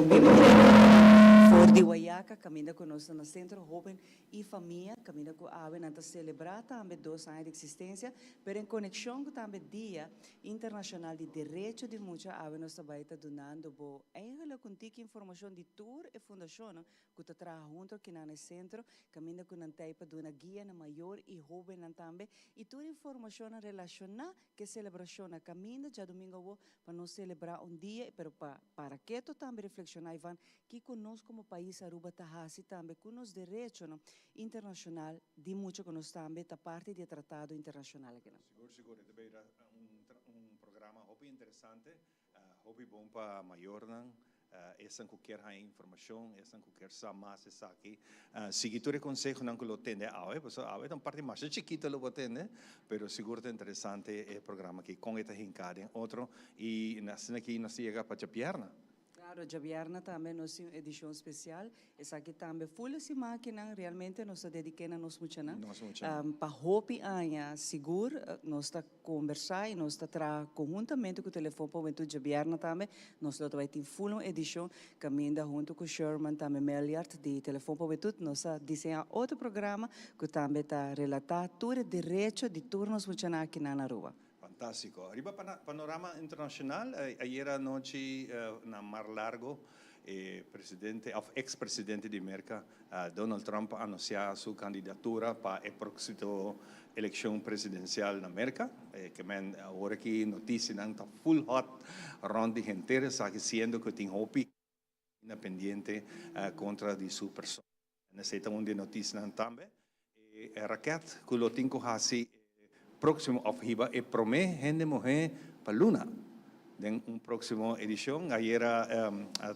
Bibo for di Wayaca, caminda cu nos ta na Centro Hoben y Famia, caminda cu awe nan ta celebra tambe 2 aña di existencia, pero en conexion cu tambe Dia Internacional di Derecho di Mucha, awe nos ta bay ta dunando bo eigenlijk un tiki informacion di tur e fundacion cu ta traha hunto aki na centro, caminda cu nan t'ey pa duna guia na mayor y hobennan tambe, y tur informacion relaciona cu celebracion na caminda diadomingo pa nos celebra un dia, pero pa para cu tambe reflexiona, Ivan, cu nos como pais Aruba ta haci tambe cu nos derecho, no, internacional di mucha cu nos tambe ta parti di tratado internacional aki. No? Sigur, sigur. Tambe un programa hopi interesante, hopi bon pa mayornan, esnan cu kier informacion, esnan cu kier sa mas esaki. Sigui tur e consehonan cu lo tende awe, pasobra awe un parti mas chikito lo tende, pero sigur ta interesante e programa aki con ta hinca den otro y asina aki nos yega pa diabierna. Claro, diabierna tambe nos tin edicion especial. Esaki tambe full siman cu realmente nos ta dedica na nos muchanan. Nos muchanan. Pa hopi aña sigur nos ta conversa y nos ta traha conhuntamente cu Telefon pa Hubentud. Diabierna tambe nos lo bay tin full edicion caminda hunto cu Sherman tambe Meliard di Telefon pa Hubentud nos a diseña otro programa cu tambe ta relata tur derecho di tur nos muchanan aki na Aruba. Fantastico. Riba panorama internacional, ayera nochi na Mar-a-Lago, presidente, of ex-presidente di Merca, Donald Trump, a anuncia su candidatura pa e proximo eleccion presidencial na Merca. Kiermen awor aki noticianan ta full hot rond di henter, sabi siendo cu tin hopi independiente contra di su persona. Esey ta un di noticianan tambe. E raket cu lo tin cu hasi proximo of hiba e prome hende muhe pa luna den un proximo edicion. Ayera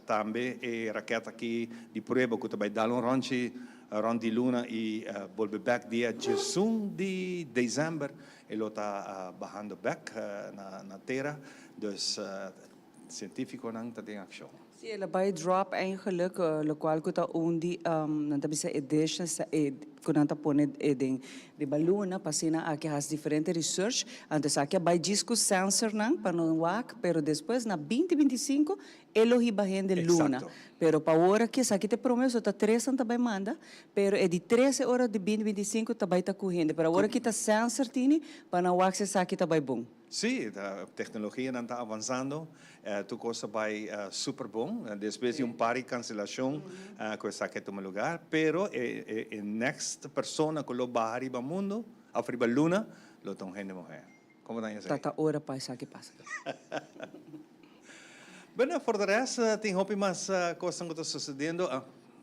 tambe e raket aki di prueba cu tambe dal un rondje rond di luna y bolbe back dia 11 di december e lo ta bahando back na tera. Dus cientificonan ta den accion. Si, el a bay drop eigenlijk, locual cu ta un di nan ta bisa editions e cu nan ta pone den riba luna pa asina aki haci diferente research. Anto aki a bay djis cu sensor nan pa no wak, pero despues na 2025 e lo hiba hende luna. Pero pa awor aki esaki ta prome, so ta tres nan ta bay manda, pero e di 13 ora di 2025 ta bay ta cu hende. Pero awor aki ta sensor tini pa nan wak si esaki ta bay bon. Si, e tecnologianan ta avansando, tur cos ta bay super bon. Despues di un par di cancelacion cu esaki a tuma lugar, pero e next persona cu lo baha riba mundo, of riba luna, lo ta un hende muhe. Con ta esey? Ta ora pa esaki pasa. Bueno, for the rest, tin hopi mas cos cu ta sucediendo.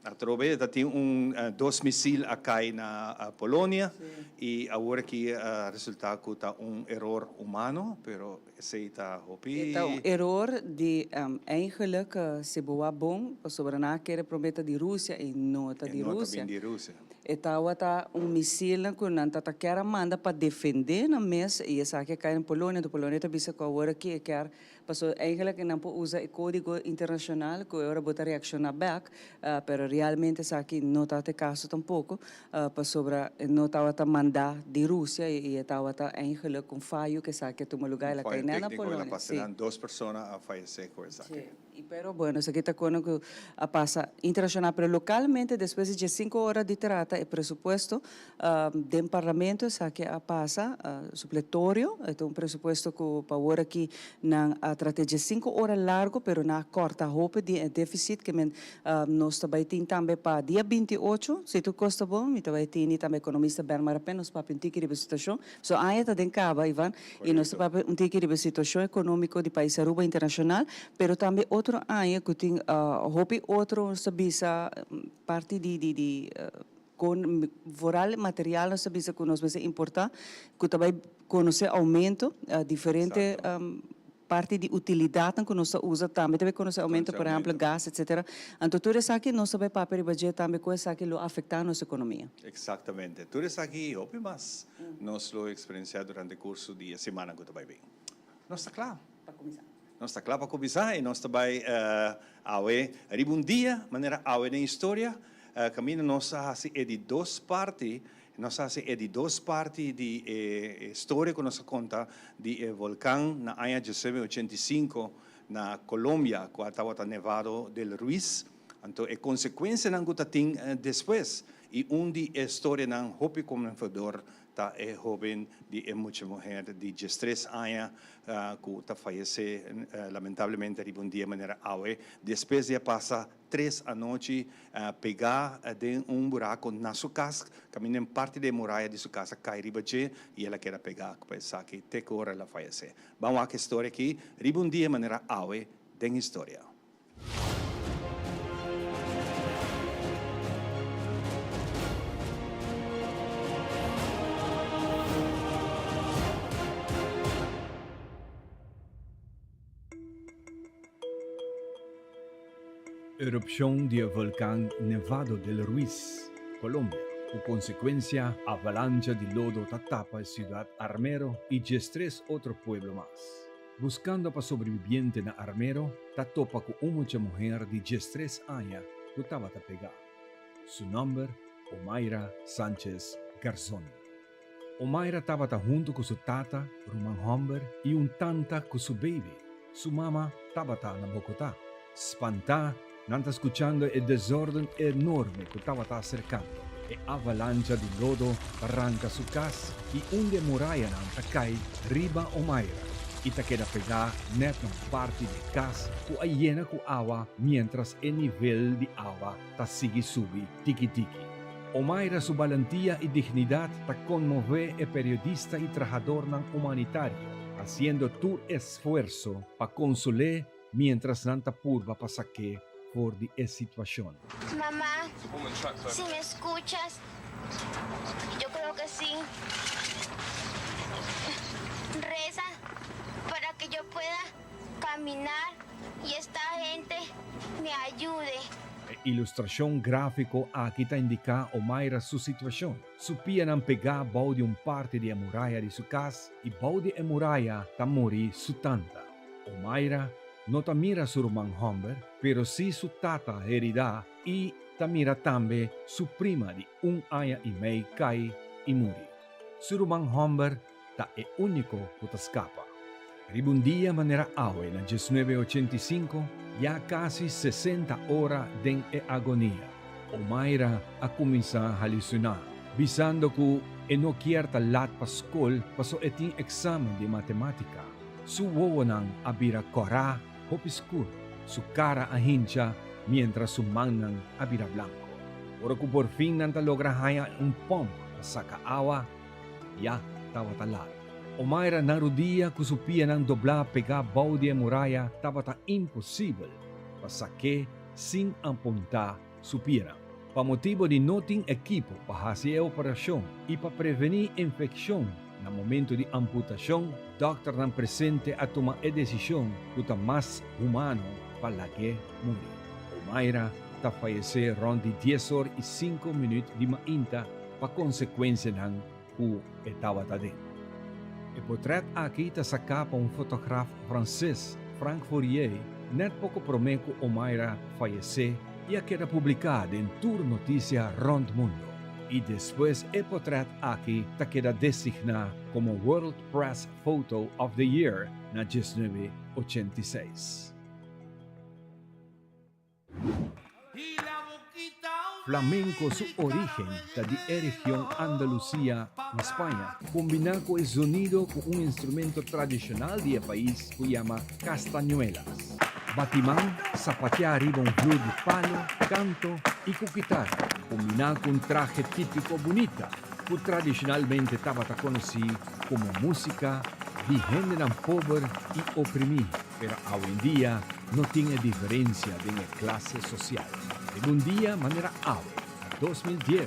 Atrobe, tin un dos misil a cay na Polonia y awor aki resulta cu ta un error humano, pero esey ta hopi. Ta un error di eigenlijk si bo wak bon, pasobra nan a kere promete di Rusia y no ta di No ta Rusia. bin di Rusia. E tawata un misil cu nan ta kier manda pa defende nan mes y esaki a cay na Polonia. Polonia ta bisa cu awor aki e kier paso eigenlijk nan por usa e codigo internacional cu ora bo ta reacciona back, pero realmente esaki no ta e caso tampoco, pasobra no tawata manda di Rusia y tawata eigenlijk un fayo cu esaki a tuma lugar, el a cay na Tecnico, Polonia. Pasa dos persona a fayece cu esaki. Si. Y pero bueno, esaki ta con cu a pasa internacional, pero localmente despues di 5 ora di trata e presupuesto den parlamento, esaki a pasa supletorio, ta un presupuesto cu pa awor aki nan a trata di 5 ora largo, pero nan a corta hopi di deficit kiermen nos tambe tin tambe pa dia 28, si tur cos ta bon, mi tambe tin tambe economista Ben Marapen, nos papia un tiki riba situacion. So aña ta den caba, Ivan, y nos papia un tiki riba situacion economico di pais Aruba internacional, pero tambe otro aña cu tin hopi otro sa bisa parti di con vooral material nos bisa cu nos mester importa, cu tambe conoce aumento, diferente parti di utilidad cu nos usa tambe tambe conoce aumento, por ehempel gas, etc. Anto tur esaki nos tambe papia riba dje tambe cu esaki lo afecta nos economia. Exactamente. Tur esaki hopi mas nos lo experiencia durante curso di siman cu ta bay bin. Nos ta cla. Pa cuminsa. Nos ta cla pa cuminsa y nos ta bay awe riba un dia, manera awe den historia, caminda nos a hasi e di dos parti, nos a hasi e di dos parti di historia cu nos a conta di e volcan na aña 1985. na Colombia cual tabata Nevado del Ruiz, anto e consecuencianan cu ta tin despues y un di e storianan hopi conmovedor ta e hoben di e mucha muher di diestres aña cu ta fayece lamentablemente riba un dia manera awe despues di a pasa tres anochi pegá den un buraco na su cas, caminda un parti di e muraya di su cas a cay riba dje y el a keda pegá cu esaki te cu ora el a fayece. Ban wak e storia aki riba un dia manera awe den historia. Erupshon di e volkan Nevado del Ruiz, Colombia, ku konsekuensia avalancha di lodo ta tapa e siudat Armero i diestres otro pueblo mas. Buskando pa sobrebibiente na Armero ta topa ku un mucha muher di diestres aña ku tabata pegá. Su nòmber Omaira Sanchez Garzon. Omaira tabata huntu ku su tata, ruman hòmber i un tanta ku su beibi. Su mama tabata na Bogotá. Spantá, nan ta skuchando e desórden enorme ku tabata aserkando. E avalancha di lodo ta ranka su kas i un di e murayanan ta kai riba Omaira i ta keda pegá nèt na un parti di e kas ku a yena ku awa miéntras e nivel di awa ta sigui subi tiki tiki. Omaira su balantia i dignidat ta konmové e periodista i trahadornan humanitario, hasiendo tur esfuerso pa konsol'é miéntras nan ta purba pa sak'é for di e situashon. Mamá, si me escuchas, yo creo que sí, reza para que yo pueda caminar y esta gente me ayude. E ilustrashon gráfiko aki ta indiká Omaira su situashon. Su pianan pegá bou di un parti di e muraya di su kas i bou di e muraya ta muri su tanta. Omaira no ta mira su ruman hòmber, pero sí su tata heridá i ta mira tambe su prima di un aña i mei kai i muri. Su ruman hòmber ta e úniko ku ta skapa. Riba un dia manera awe na diesnuebe 85, ya kasi 60 ora den e agonia, Omaira a kuminsá halusiná, bisando ku e no kier ta lat pa skol paso e tin eksamen di matemátika. Su wowonan a bira kòrá hopi skur, su kara a hincha miéntras su mannan a bira blanko. Ora ku por fin nan ta logra haña un pòmp pa saka awa, Ya tabata lat. Omaira na rudia ku su pianan doblá pegá bou di e muraya tabata imposibel pa sak'é sin apuntá su pianan. Pa motibu di no tin ekipo pa hasi e operashon i pa prevení infekshon na momentu di amputashon, dòkternan presente a tuma e desishon ku ta mas humano pa lag'é muri. Omaira ta fayesé rònt di dies or i sinku minüt di mainta pa konsekuensianan ku e tabata den. E potrèt aki ta saká pa un fotograf franses, Frank Fourier, nèt poko promé ku Omaira fayesé i a keda publiká den tur notisia rònt mundu. I despues e potrèt aki ta keda designá komo World Press Photo of the Year na 1986. Flamenco su origen ta di e region Andalusia na Spaña, kombiná ku e zonido ku un instrumento tradishonal di e pais ku yama castañuelas. Batiman, sapateá riba un flur di palo, kanto i ku kitara, kombiná ku un trahe típiko bunita ku tradishonalmente tabata konosí komo músika di hendenan pober i oprimí. Pero awendia no tin e diferencia den e clase social. Riba un dia manera awe, na 2010,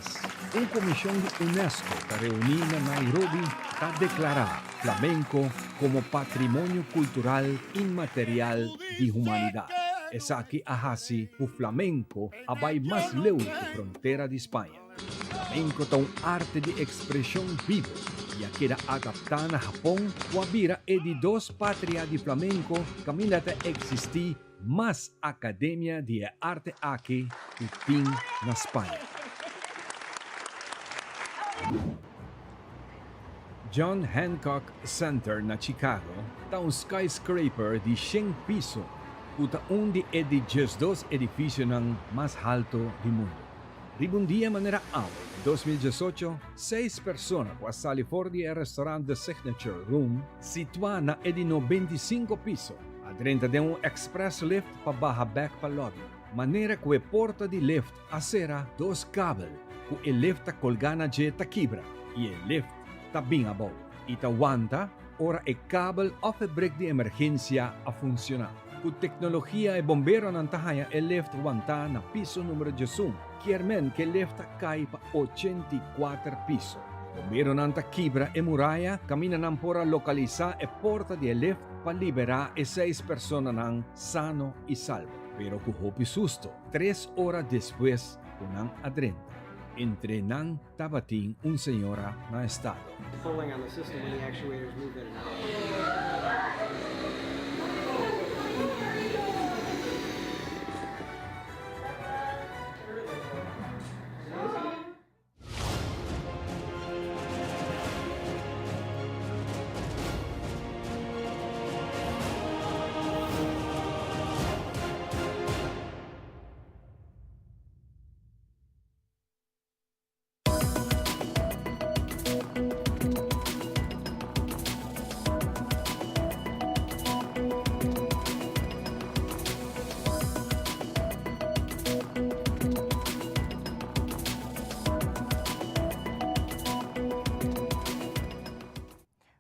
un comision di UNESCO ta reuni na Nairobi ta declara flamenco como Patrimonio Cultural Inmaterial di Humanidad. Esaki a haci cu flamenco a bay mas leu cu frontera di Spaña. Flamenco ta un arte di ekspreshon bibu i a keda adaptá na Hapon ku a bira e di dos patria di flamenco kaminda ta eksistí mas akademia di e arte aki ku tin na Spaña. John Hancock Center na Chicago ta un skyscraper di shen piso ku ta un di e di 12 edifisionan mas haltu di mundu. Riba un dia manera awe, den 2018, seis persona ku a sali for di e restaurant The Signature Room, situá na e di 95 piso, a drenta den un express lift pa baha bèk pa lobby. Manera ku e porta di lift a sera, dos kabel ku e lift ta kolgá na dje ta kibra i e lift ta bin abou i ta wanta ora e kabel òf e brek di emergensia a funshoná. Ku teknologia e bomberonan ta haña e lift wantá na piso numero 11, kier men ku e lift a kai pa 84 piso. Bomberonan ta kibra e muraya kaminda nan por a lokalisá e porta di e lift pa liberá e seis personanan sano i salvo, pero ku hopi susto, tres ora despues ku nan a drenta. Entre nan tabatin un señora na estado. Pulling on the system when the actuators move in and out.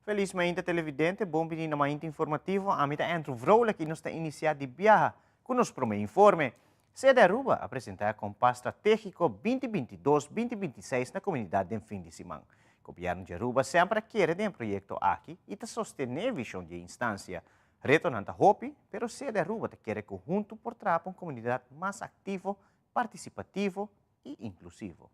Feliz mainta, televidente, bon bini na Mainta Informativo. Ami ta Andrew Vrolijk y nos ta inicia di biaha cu nos prome informe. Sede Aruba a presenta e Kompas Strategico 2022-2026 na comunidad den fin di siman. Gobierno di Aruba semper a kere den e proyecto aki y ta sostene e vision di e instancia. Retonan ta hopi, pero Sede Aruba ta kere cu hunto por traha pa un comunidad mas activo, participativo y inclusivo.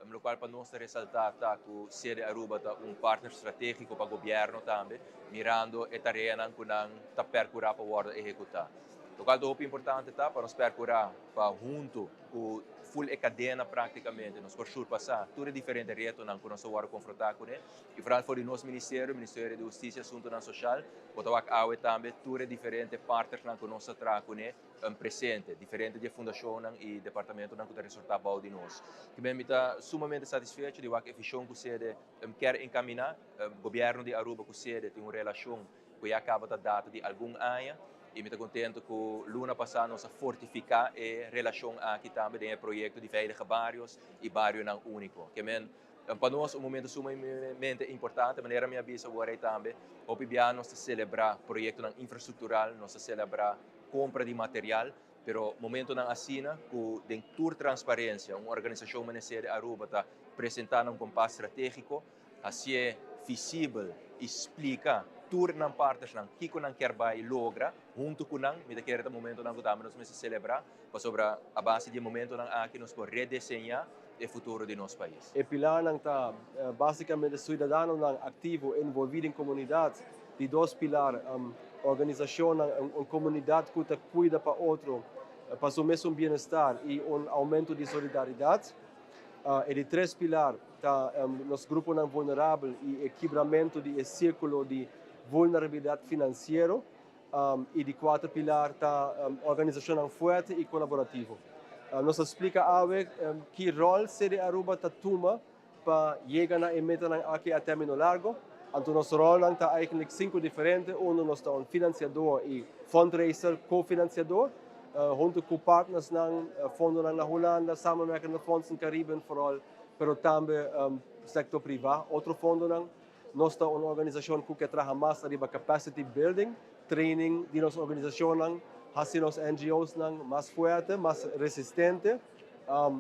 Locual pa nos ta resalta ta cu Sede Aruba ta un partner strategico pa gobierno tambe, mirando e tareanan cu nan ta percura pa wordo ehecuta. Locual ta hopi importante ta pa nos percura pa hunto cu full e cadena practicamente nos por surpasa tur e diferente retonan cu nos ta wordo confronta cune. Y vooral for di nos ministerio, Ministerio di Husticia y Asuntonan Social, bo ta wak awe tambe tur e diferente partnersnan cu nos ta traha cune presente, diferente di e fundacionnan y departamentonan cu ta resorta bao di nos. Kimen mi ta sumamente satisfecho di wak e vision cu sede kier encamina. Gobierno di Aruba cu sede tin un relacion cu ya caba ta data di algun aña y mi ta contento cu luna pasa nos a fortifica e relacion aki tambe den e proyecto di Veilige Barrios y Barionan Unico. Kimen pa nos un momento sumamente importante, manera mi a bisa awor ey tambe, hopi bia nos ta celebra proyectonan infrastructural, nos ta celebra compra di material, pero momentonan asina cu den tur transparencia un organisacion manera Sede Aruba ta presenta na un compas strategico, hacié visibel y splica tur nan partnersnan kico nan kier bay logra hunto cu nan, mi ta kere ta momentonan cu tambe nos mester celebra, pasobra a base di e momentonan aki nos por redeseña e futuro di nos pais. E pilarnan ta basicamente ciudadanonan activo envolvi den comunidad. Di dos pilar, organisacionnan, un comunidad cu ta cuida pa otro, pa su mesun bienestar y un aumento di solidaridad. E di tres pilar ta nos gruponan vulnerabel y e kibramento di e circulo di vulnerabilidad financiero. Y di cuater pilar ta organisacionnan fuerte y colaborativo. Nos ta splica awe ki rol CD Aruba ta tuma pa yega na e metanan aki a termino largo. Anto nos rolnan ta eigenlijk cinco diferente. Uno, nos ta un financiador y fundraiser, co-financiador, hunto cu partnersnan, fondonan na Hulanda, samenwerkende fondsen Cariben vooral, pero tambe sector priva, otro fondonan. Nos ta un organisacion cu ke traha mas ariba capacity building, training di nos organisacionnan, haci nos NGOsnan mas fuerte, mas resistente.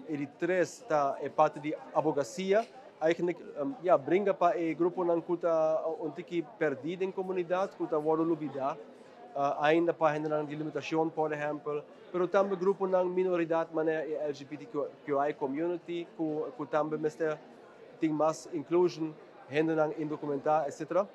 E di tres ta e parti di abogacia. Eigenlijk, ja, bringa pa e gruponan cu ta un tiki perdi den comunidad, cu ta wordo lubida. Ainda pa hendenan di limitacion, por ehempel, pero tambe gruponan minoridad manera e LGBTQI community cu tambe mester tin mas inclusion, hendenan indocumentá, etc.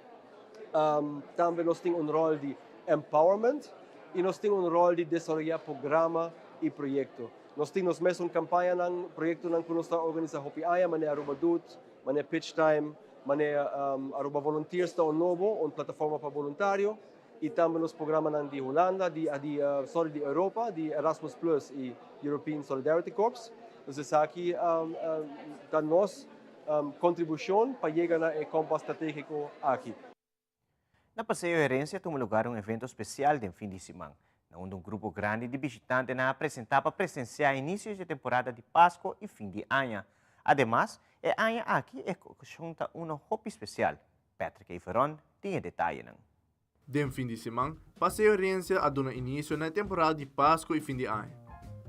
Tambe nos tin un rol di empowerment y nos tin un rol di desaroyá programa y proyecto. Nos tin nos mesun campañanan, proyectonan cu nos ta organisa hopi aña, manera Aruba Doet, manera Pitch Time. Manera Aruba Volunteers ta un nobo, un plataforma pa voluntario y tambe nos programanan di Hulanda, di di sorry di Europa, di Erasmus Plus y European Solidarity Corps. Dus esaki ta nos contribucion pa yega na e kompas strategico aki. Na Paseo Herencia a tuma lugar un evento special den fin di siman, na unda un grupo grandi di bishitantenan a presenta pa presencia inicio di e temporada di Pasco y fin di aña. Ademas, e aña aki e ocasion ta uno hopi special. Patrick Everon tin e detayenan. Den fin di siman, Paseo Herencia a duna inicio na e temporada di Pasco y fin di aña.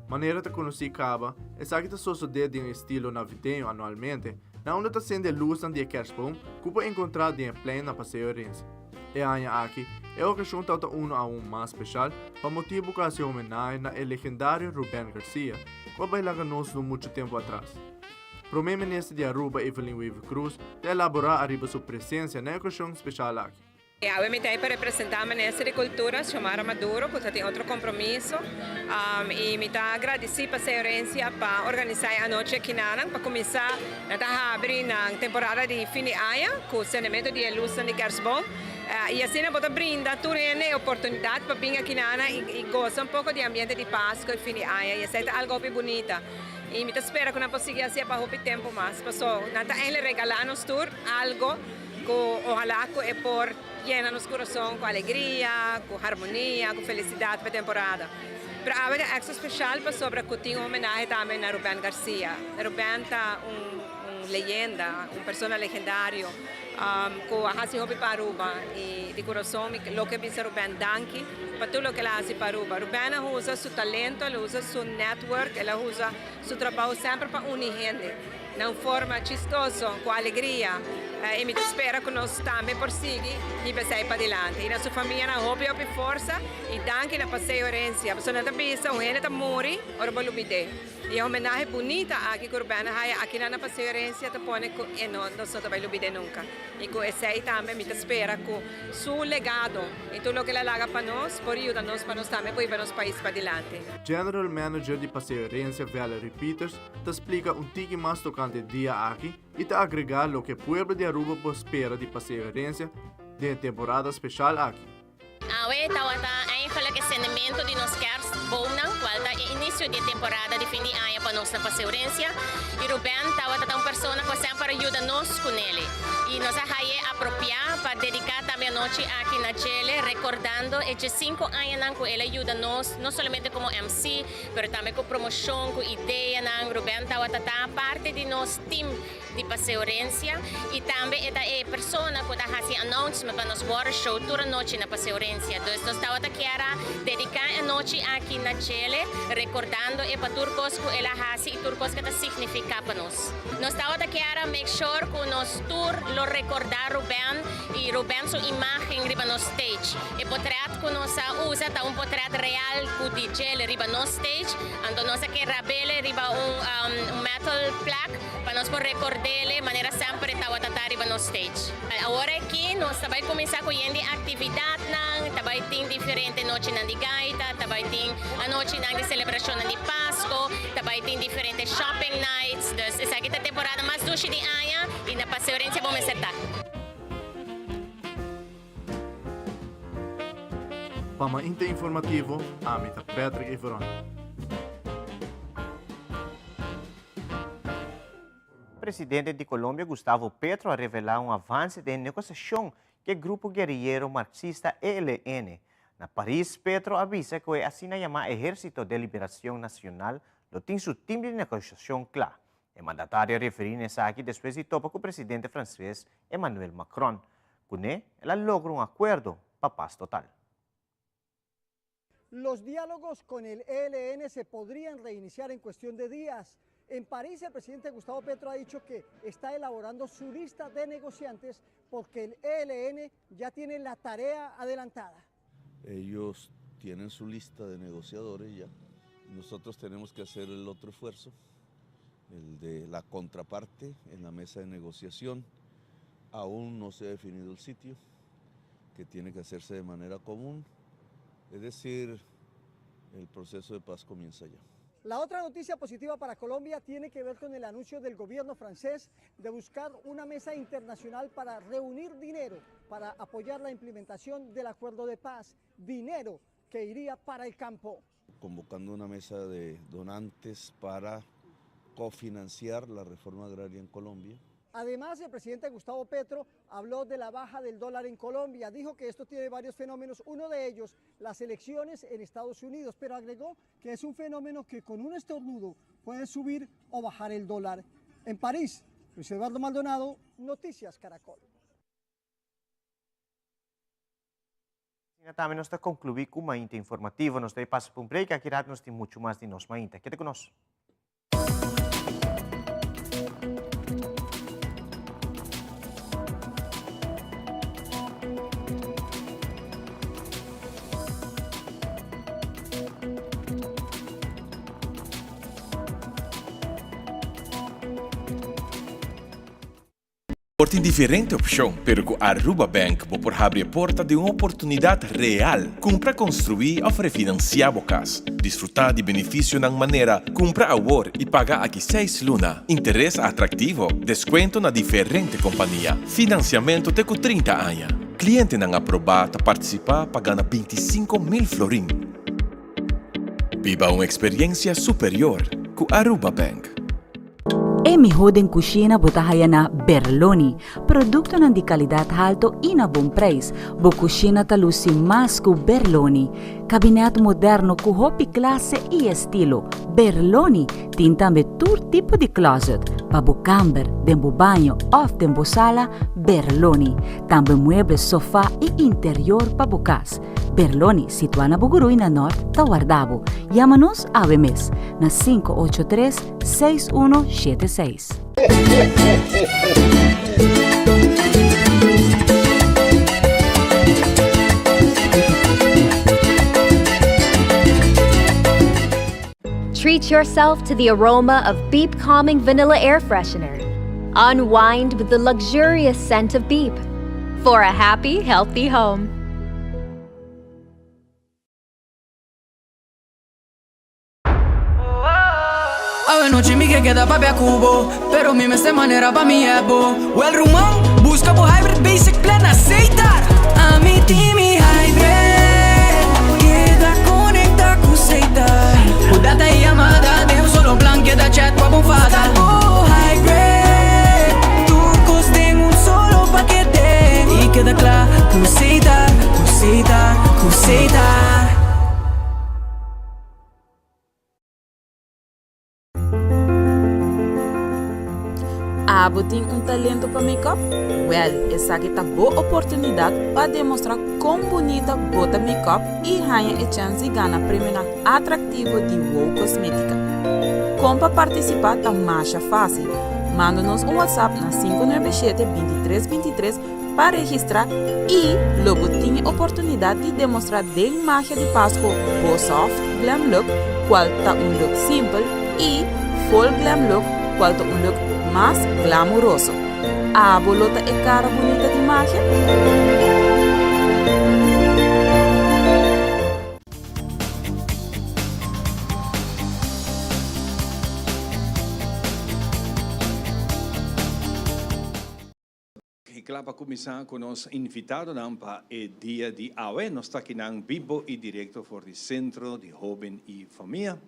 Manera ta conoci caba, esaki ta sosode den estilo navideño anualmente, na unda ta sende lusnan di e kerstboom cu por encontra den e plein na Paseo Herencia. E aña aki, e ocasion tabata uno aun mas special pa motibo cu a haci homenahe na e legendario Ruben Garcia, cu a bay laga nos no mucho tempo atras. Prome Minister di Aruba Evelyn Wever-Croes ta elabora ariba su presencia na e ocasion special aki. Awe mi ta ei pa representá Minister di Kultura, Xiomara Maduro, ku ta tin otro kompromiso. I mi ta gradisí pa Paseo Herencia pa organisá e anochi akinanan pa kuminsá nan ta habri nan temporada di fin di aña ku sendementu di e lusnan di Kerstboom. I asina bo ta brinda tur hende e oportunidat pa bin akinanan i gosa un poko di ambiente di Pasku i fin di aña. I esei ta algu hopi bunita. I mi ta spera ku nan por sigui hasié pa hopi tempu mas, paso nan ta eindelijk regalá nos tur algu. Ku ohalá ku e por yena nos kurason ku alegria, ku harmonia, ku felisidat pa e temporada. Pero awe ta èkstra speshal pasobra ku tin un homenahe tambe na Ruben Garcia. Ruben ta un un leyenda, un persona legendario ku a hasi hopi pa Aruba i di kurason mi lo ke bisa Ruben danki pa tur loke el a hasi pa Aruba. Ruben a usa su talento, el a usa su network, el a usa su trabou semper pa uni hende. Na un forma chistoso, cu alegria, y mi ta spera cu nos tambe por sigui hiba esey padilanti. Y na su famianan hopi hopi forsa y danki na Paseo Herencia, pasobra nan ta bisa un hende ta muri ora bo lubid'é. Y e homenahe bunita aki cu Ruben a haya akinan na Paseo Herencia ta pone cu e no nos no ta bay lubid'é nunca. Y cu esey tambe mi ta spera cu su legado y tur loke el a laga pa nos por yuda nos pa nos tambe por hiba nos pais padilanti. General Manager di Paseo Herencia Valerie Peters ta splika un tiki mas tokante e dia aki i ta agregá loke pueblo di Aruba por spera di Paseo Herencia den e temporada speshal aki. Awe tabata eigenlijk e sendemento di nos kerstboomnan, cual ta e inicio di e temporada di fin di aña pa nos na Paseo Herencia. Y Ruben tabata ta un persona cu a semper a yuda nos cu nele. Y nos a haye apropia pa dedica tambe anochi aki na djele, recordando e djesinco añanan cu el a yuda nos, no solamente como MC, Pero tambe ku promoshon, ku ideanan. Ruben tabata ta parti di nos team di Paseo Herencia i tambe e ta e persona ku ta hasi announcement pa nos water show tur anochi na Paseo Herencia. Dus nos tabata kier a dediká e anochi aki na djele rekordando e pa tur kos ku el a hasi i tur kos ku e ta signifiká pa nos. Nos tabata kier a make sure ku nos tur lo rekordá Ruben i Ruben su imágen riba nos stage. E potret ku nos a usa ta un potret real ku di djele riba nos stage, anto nos a ke rabele riba un metal plaque pa nos por rekordele manera semper e tabata ta riba nos stage. Awor aki nos ta bai kuminsá ku yen di aktividatnan, ta bai tin diferente nochinan di gaita, ta bai tin anochinan di selebrashonnan di Pasko, ta bai tin diferente shopping nights, dus esaki ta temporada mas dushi di aña i na Paseo Herencia bo mester ta. Pa Mainta Informativo, ami ta Patrick Everon. Presidente di Colombia Gustavo Petro a revelá un avanse den negosiashon ku e grupo guerillero marxista ELN. Na Paris, Petro a bisa ku e asina yamá Ehérsito de Liberacion Nacional lo tin su tim di negosiashon kla. E mandatario a referí na esaki despues di topa ku presidente franses Emmanuel Macron. Kuné el a logra un akuerdo pa pas total. Los diálogos con el ELN se podrían reiniciar en cuestión de días. En París, el presidente Gustavo Petro ha dicho que está elaborando su lista de negociantes porque el ELN ya tiene la tarea adelantada. Ellos tienen su lista de negociadores ya. Nosotros tenemos que hacer el otro esfuerzo, el de la contraparte en la mesa de negociación. Aún no se ha definido el sitio, que tiene que hacerse de manera común. Es decir, el proceso de paz comienza ya. La otra noticia positiva para Colombia tiene que ver con el anuncio del gobierno francés de buscar una mesa internacional para reunir dinero para apoyar la implementación del acuerdo de paz, dinero que iría para el campo. Convocando una mesa de donantes para cofinanciar la reforma agraria en Colombia. Además, el presidente Gustavo Petro habló de la baja del dólar en Colombia. Dijo que esto tiene varios fenómenos, uno de ellos, las elecciones en Estados Unidos, pero agregó que es un fenómeno que con un estornudo puede subir o bajar el dólar. En París, Luis Eduardo Maldonado, Noticias Caracol. Asina tambe nos ta conclui cu Mainta Informativo. Nos ta pasa pa un break, aki rato nos tin mucho mas di nos Mainta. Keda cu nos. Por tin diferente opcion, pero cu Aruba Bank bo por habri e porta di un oportunidad real. Cumpra construi of refinancia bo cas. Disfruta di beneficionan manera cumpra awor y paga aki seis luna, interes atractivo, descuento na diferente compania, financiamento te cu 30 aña. Clientenan aproba ta participa pa gana 25,000 florin. Biba un experiencia superior cu Aruba Bank. E mihó den kushina bo ta haya na Berloni. Produktonan di kalidat halto i na bon preis. Bo kushina ta lusi mas ku Berloni. Kabinèt moderno ku hopi klase i estilo. Berloni tin tambe tur tipo di klòzet. Pa bo kamber, den bo baño òf den bo sala, Berloni. Tambe mueble, sofá i interior pa bo kas. Berloni, situá na Bugurui na Nort, ta warda bo. Yama nos awe mes na 583 6176. Treat yourself to the aroma of Beep Calming Vanilla Air Freshener. Unwind with the luxurious scent of Beep for a happy, healthy home. Anochi mi ke keda papia ku bo Pero mi mester manera pa mi ebo Well ruman, buska bo hybrid basic plan na Setar Ami tin mi hybrid Keda konekta ku Setar Ku data i yamada den un solo plan Keda chat pa bo fada Buska bo hybrid Tur kos den un solo pakete I keda kla ku Setar Ku Setar, ku Setar. Abo tin un talento pa make-up? Wèl, esaki ta bo oportunidat pa demostrá kon bunita bo ta make-up i haña e chèns di gana premionan atraktivo di Wow Kosmétika. Kon pa partisipá ta masha fásil, manda nos un WhatsApp na 597 23 23 pa registrá i lo bo tin e oportunidat di demostrá den magia di Pasco bo soft glam look kual ta un look simpel i full glam look kual ta un look mas glamuroso. Abo lo ta e kara bunita di magia? I kla pa kuminsá ku nos invitadonan pa e dia di awe. Nos ta akinan bibo i direkto for di Sentro di Hóben i Famia.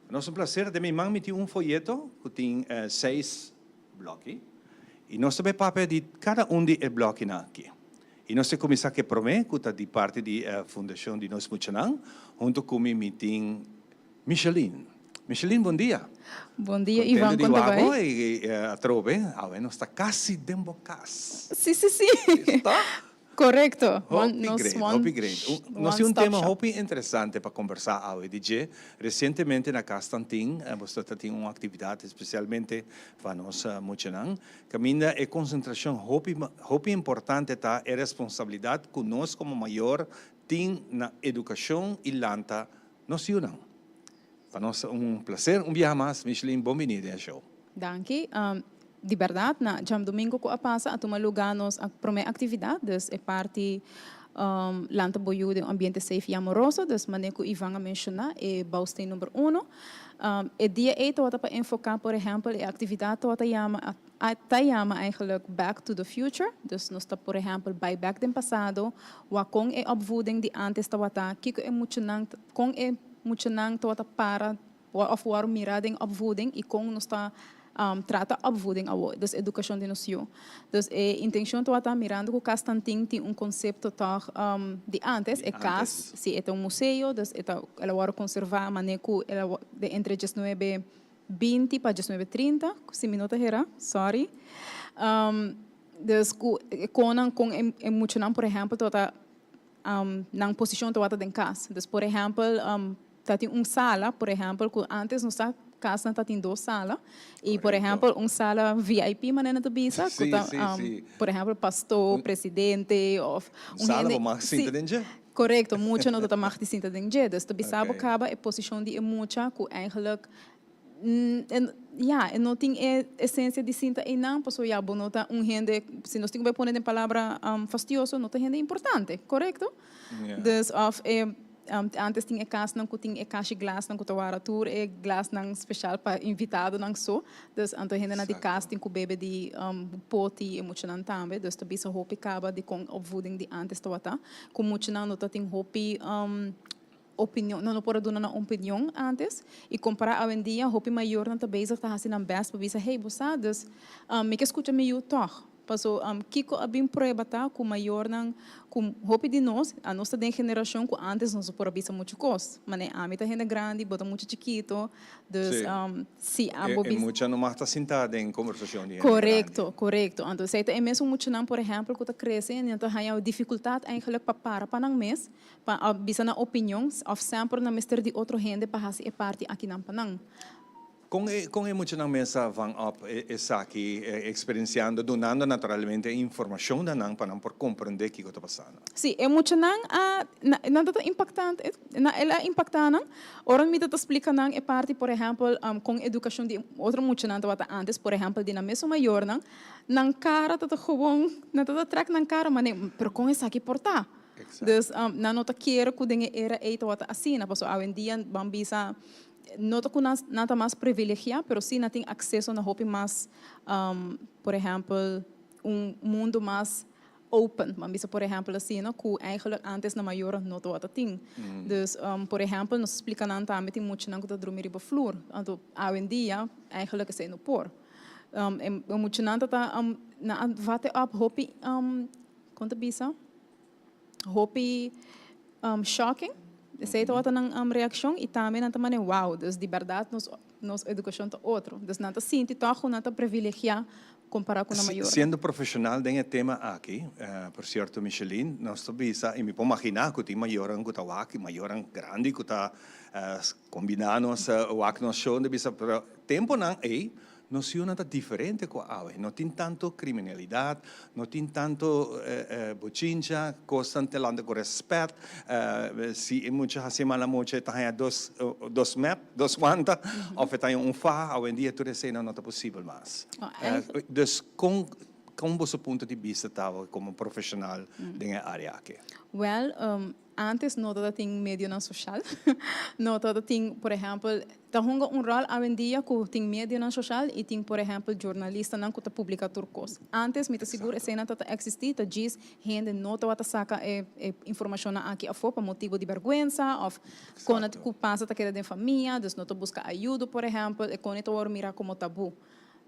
Pa nos un plaser. Den mi man mi tin un foyeto ku tin seis blòki i nos ta bai papia di kada un di e blòkinan aki. I nos ta kuminsá ku e promé ku ta di parti di Fundashon di Nos Muchanan. Huntu ku mi mi tin Micheline. Micheline, bon dia. Bon dia, Ivan, Contento con di ta wak bo bai? y atrobe. Awe nos ta casi den bo cas. Si, si, si. Esta? Correcto. Hopi Nos great, one hopi great. Nos one tin un stop tema shop. hopi interesante pa conversa awe di dje. Recientemente na Cas Tantin boso ta tin un actividad especialmente pa nos muchanan. Caminda e concentracion hopi, hopi importante ta e responsabilidad cu nos como mayor tin na educacion y lanta Nos yunan. Pa nos ta un placer un biaha mas, Micheline, bon bini den e show. Danki. Di berdad, na djamdomingo cu a pasa a tuma luga nos prome actividad, dus e parti Lanta bo yu den un ambiente safe y amoroso, dus mane cu Ivan a menciona, e bouwsteen number uno. E dia ei tabata pa enfoká, por ehèmpel, e aktividat tabata yama, a ta yama eigenlijk Back to the Future. Dus nos ta, por ehèmpel, bai bèk den pasado, wak kon e opvoeding di ántes tabata, kiko e muchanan, kon e muchanan tabata para òf wòrdu mirá den opvoeding i kon nos ta trata opvoeding awor, dus edukashon di nos yu. Dus e intenshon tabata mirando ku Kas Tantin tin un konsepto tòg di ántes, e kas si e ta un museo, dus e ta el a wòrdu konservá manera ku el a de entre diesnuebe binti pa diesnuebe trinta, si mi no ta hera, sòri. Dus ku e konnan kon e muchanan por ehèmpel tabata nan posishon tabata den kas. Dus por ehèmpel ta tin un sala, por ehèmpel, ku ántes nos sa kasnan ta tin dos sala i por ehèmpel un sala VIP manera nan ta bisa ku ta por ehèmpel pastor, presidente òf un hende. Sala bo mag sinta den dje. Korekto, mucha no ta mag di sinta den dje. Dus ta bisa bo kaba e posishon di e mucha ku eigentlik Ya, e no tin e esencia di sinta einan, pasobra ya bo no ta un hende, si nos tin cu bay pone den palabra fastioso, no ta hende importante, corecto? Dus of e antes tin e casnan cu tin e cashi glasnan cu ta wara tur e glasnan special pa invitadonan so, dus anto hendenan di cas tin cu bebe di poti e muchanan tambe, dus ta bisa hopi caba di con opvoeding di antes tawata, cu muchanan no ta tin hopi opinion, nan no por a duna nan opinion antes y compara awendia hopi mayornan ta bezig ta haci nan best pa bisa hey bo sa dus mi ke scucha mi yu tog paso kico a bin prueba ta cu mayornan cu hopi di nos a nos ta den generacion cu antes nos no por a bisa mucho cos mane ami ta hende grandi bo ta mucho chikito dus si abo E mucha no mag ta sinta den conversacion di hende grandi. Corecto, corecto. Anto esey ta e mesun muchanan por ehempel cu ta crece y nan ta haya dificultad eigenlijk pa para pa nan mes Pa bisa nan opinion of semper nan mester di otro hende pa hasi e parti akinan pa nan. Kon e kon e muchanan mes a van op esaki experienciando dunando naturalmente e informacion na nan pa nan por comprende kico ta pasando? Si, e muchanan a nan ta ta impactante el a impacta nan ora mi ta ta splica nan e parti por ehempel kon educacion di otro muchanan tabata antes por ehempel di nan mesun mayornan nan cara ta ta gewoon nan ta ta trek nan cara mane pero kon esaki por ta? Dus nan no ta kere ku den e era ei tabata asina, pasobra awendia ban bisa no ta ku nan nan ta mas privilegiá, pero sí nan tin akseso na hopi mas, por ehèmpel, un mundu mas open, ban bisa por ehèmpel asina, ku eigentlik ántes nan mayornan no tabata tin. Dus, por ehèmpel, nos splika nan tambe tin muchanan ku ta drumi riba flur, anto awendia eigentlik esei no por. E muchanan ta ta nan a vat e op hopi, kon ta bisa? Hopi shocking. Esei tabata nan reaccion y tambe nan ta mane wow, dus di berdad nos nos educacion ta otro. Dus nan ta sinti toch cu nan ta privilegia compara cu nan mayornan. Siendo profesional den e tema aki, por cierto Micheline, nos ta bisa y mi por magina cu tin mayornan cu ta wak y mayornan grandi cu ta combina nos wak nos show, nan ta bisa pero temponan ey Nos yunan ta diferente ku awe. No tin tantu kriminalidat, no tin tantu bochincha, kosnan te lanta ku rèspèt. Si e mucha hasi mala mucha e ta haña dos dos mèp, dos wanta, òf e ta haña un faha. Awendia tur eseinan no ta posibel mas. Dus kon kon boso punto di bista ta awe komo profeshonal den e área aki? Wèl, Antes no tabata tin medionan social, no tabata tin, por ehempel, ta hunga un rol awendia cu tin medionan social y tin, por ehempel, journalistanan cu ta publica tur cos. Antes mi ta sigur eseinan tabata existi, ta djis hende no tabata saca e e informacionnan aki afo pa motibo di berguensa of con cu pasa ta keda den famia, dus no ta busca ayudo, por ehempel, e con e ta worde mira como tabu.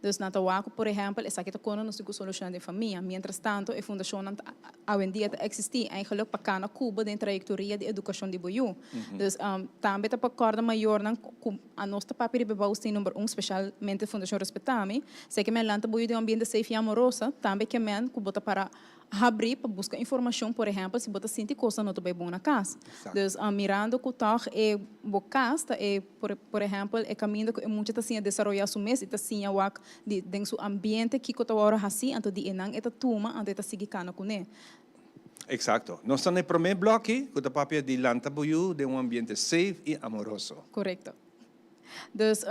Dus nan ta wak ku, por ehèmpel, esaki ta kono nos tin ku solushoná den famia. Miéntras tanto, e fundashonnan ta awendia ta eksistí eigenlik pa kana kubo den trayektoria di edukashon di bo yu. Dus tambe ta pa kòrda mayornan ku anos ta papia riba e bouwsteen number un, speshalmente Fundashon Respetami, si ke men lanta bo yu den un ambiente safe i amoroso, tambe ke men ku bo ta para habrí pa buska informashon, por ehèmpel, si bo ta sinti kosnan no ta bai bon na kas. Dus mirando ku tòg e bo kas ta e, por por ehèmpel, e kaminda ku e mucha ta siña desaroyá su mes i ta siña wak di den su ambiente kiko ta wòrdu hasí, anto di enan e ta tuma, anto e ta sigui kana kuné. Eksakto. Nos ta na e promé blòki ku ta papia di lanta bo yu den un ambiente safe i amoroso. Korekto. Dus.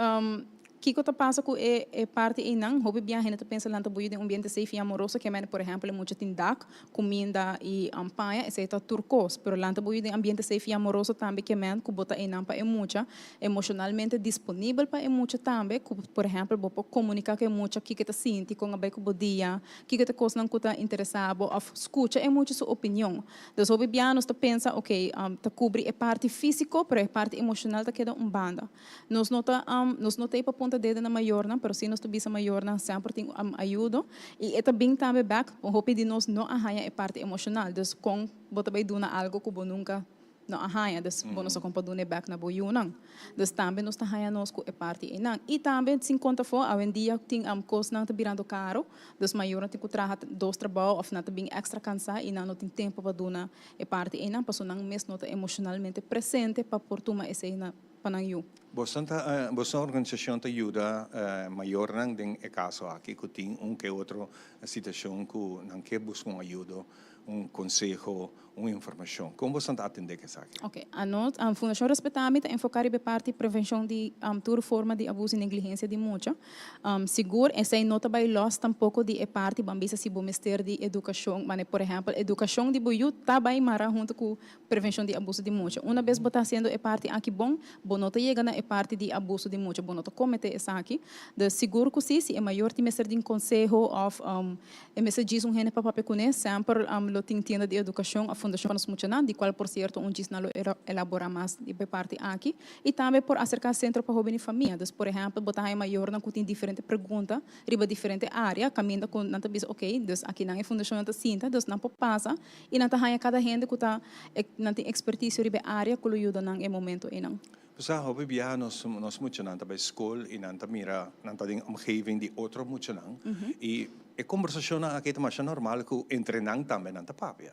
Kiko ta pasa ku e e parti einan? Hopi biaha hende ta pensa lanta bo yu den un ambiente safe i amoroso, ke mende por ehèmpel e mucha tin dak, kuminda i paña, esei ta tur kos. Pero lanta bo yu den ambiente safe i amoroso tambe ke mende ku bo ta einan pa e mucha, emoshonalmente disponibel pa e mucha tambe, ku por ehèmpel bo por komuniká ku e mucha kiko e ta sinti, kon a bai ku bo dia, kiko ta kosnan ku ta interesá bo òf skucha e mucha su opinion. Dus hopi biaha nos ta pensa, oke, ta kubri e parti físiko, pero e parti emoshonal ta keda un banda. Nos no ta, nos no ta ei pa punta dede na mayornan, pero sí nos ta bisa mayornan semper tin ayudo. I e ta bin tambe bèk, hopi di nos no a haña e parti emoshonal. Dus kon bo ta bai duna algu ku bo nunka no a haña? Dus bo no sa kon pa duna e bèk na bo yunan. Dus tambe nos ta haña nos ku e parti einan. I tambe sin konta afó, awendia tin kosnan ta birando karo, dus mayornan tin ku traha dos trabou òf nan ta bin èkstra kansá i nan no tin tempu pa duna e parti einan, pasobra nan mes no ta emoshonalmente presente pa por tuma esei na. pa nan yu. Boso ta boso organisashon ta yuda mayornan den e kaso aki ku tin un ke otro situashon ku nan ke buska un ayudo, un konseho, un informashon. Kon boso ta atendé ku esaki? Oke, anos Fundashon Respetami ta enfoká riba e parti prevenshon di tur forma di abuso i negligensia di mucha. Sigur esei no ta bai lòs tampoko di e parti ban bisa si bo mester di edukashon, mane por ehèmpel edukashon di bo yu ta bai mara huntu ku Prevenshon di abuso di mucha. Una bes bo ta hasiendo e parti aki bon, bo no ta yega na e parti di abuso di mucha, bo no ta kometé esaki. Dus sigur ku si, si e mayor tin mester di un konseho òf e mester djis un hende pa papia kuné, semper lo tin tienda di edukashon òf fundashon pa nos muchanan, di kual por sierto un djis nan lo elaborá mas di e parti aki. I tambe por aserká Sentro pa Hóben i Famia. Dus por ehèmpel bo ta haña mayornan ku tin diferente pregunta riba diferente área, kaminda ku nan ta bisa okey, dus akinan e fundashonnan ta sinta, dus nan por pasa I nan ta haña kada hende ku ta nan tin ekspertisio riba e área ku lo yuda nan e momento einan. Bo sa, hopi biaha nos nos muchanan ta bai skol i nan ta mira, nan ta den omgeving di otro muchanan i e kombersashonnan aki ta masha normal ku entre nan tambe nan ta papia.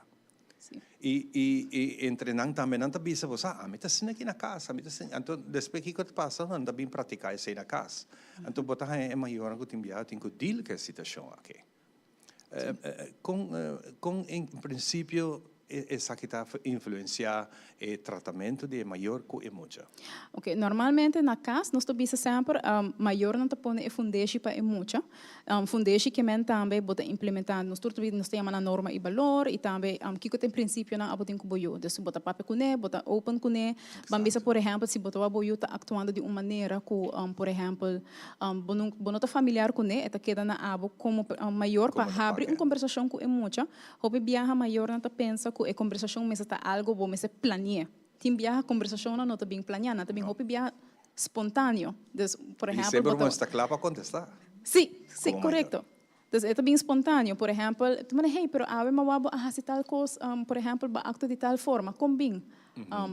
I i i entre nan tambe nan ta bisa, bo sa, ami ta asina aki na kas, ami ta asina, anto despues kiko ta pasa nan ta bin praktiká esei na kas. Anto bo ta haña e mayornan ku tin biaha tin ku deal ku e situashon aki. Kon kon en prinsipio esaki ta influensiá e tratamentu di e mayor ku e mucha? Oke, normalmente na kas nos ta bisa semper mayornan ta pone e fundeshi pa e mucha. Fundeshi ke men tambe bo ta implementá, nos tur ta nos ta yama nan norma i balor i tambe kiko ta e prinsipionan abo tin ku bo yu. Dus bo ta papia kuné, bo ta open kuné. Ban bisa por ehèmpel si bo ta wak bo yu ta aktuando di un manera ku por ehèmpel Bo no bo no ta familiar kuné, e ta keda na abo komo mayor pa habri un kombersashon ku e mucha. Hopi biaha mayornan ta pensa ku e kombersashon mester ta algu bo mester plani'é. Tin biaha kombersashonnan no ta bin planiá, nan ta bin hopi biaha spontaneo. Dus, por I ehèmpel, semper bo bo ta. mester kla pa kontestá. Sí, sí, Komo mayor. korekto. Dus e ta bin spontaneo. Por ehèmpel, ta manda, hey, pero awe mawá bo a hasi tal kos, por ehèmpel, bo a aktua di tal forma, kon bin?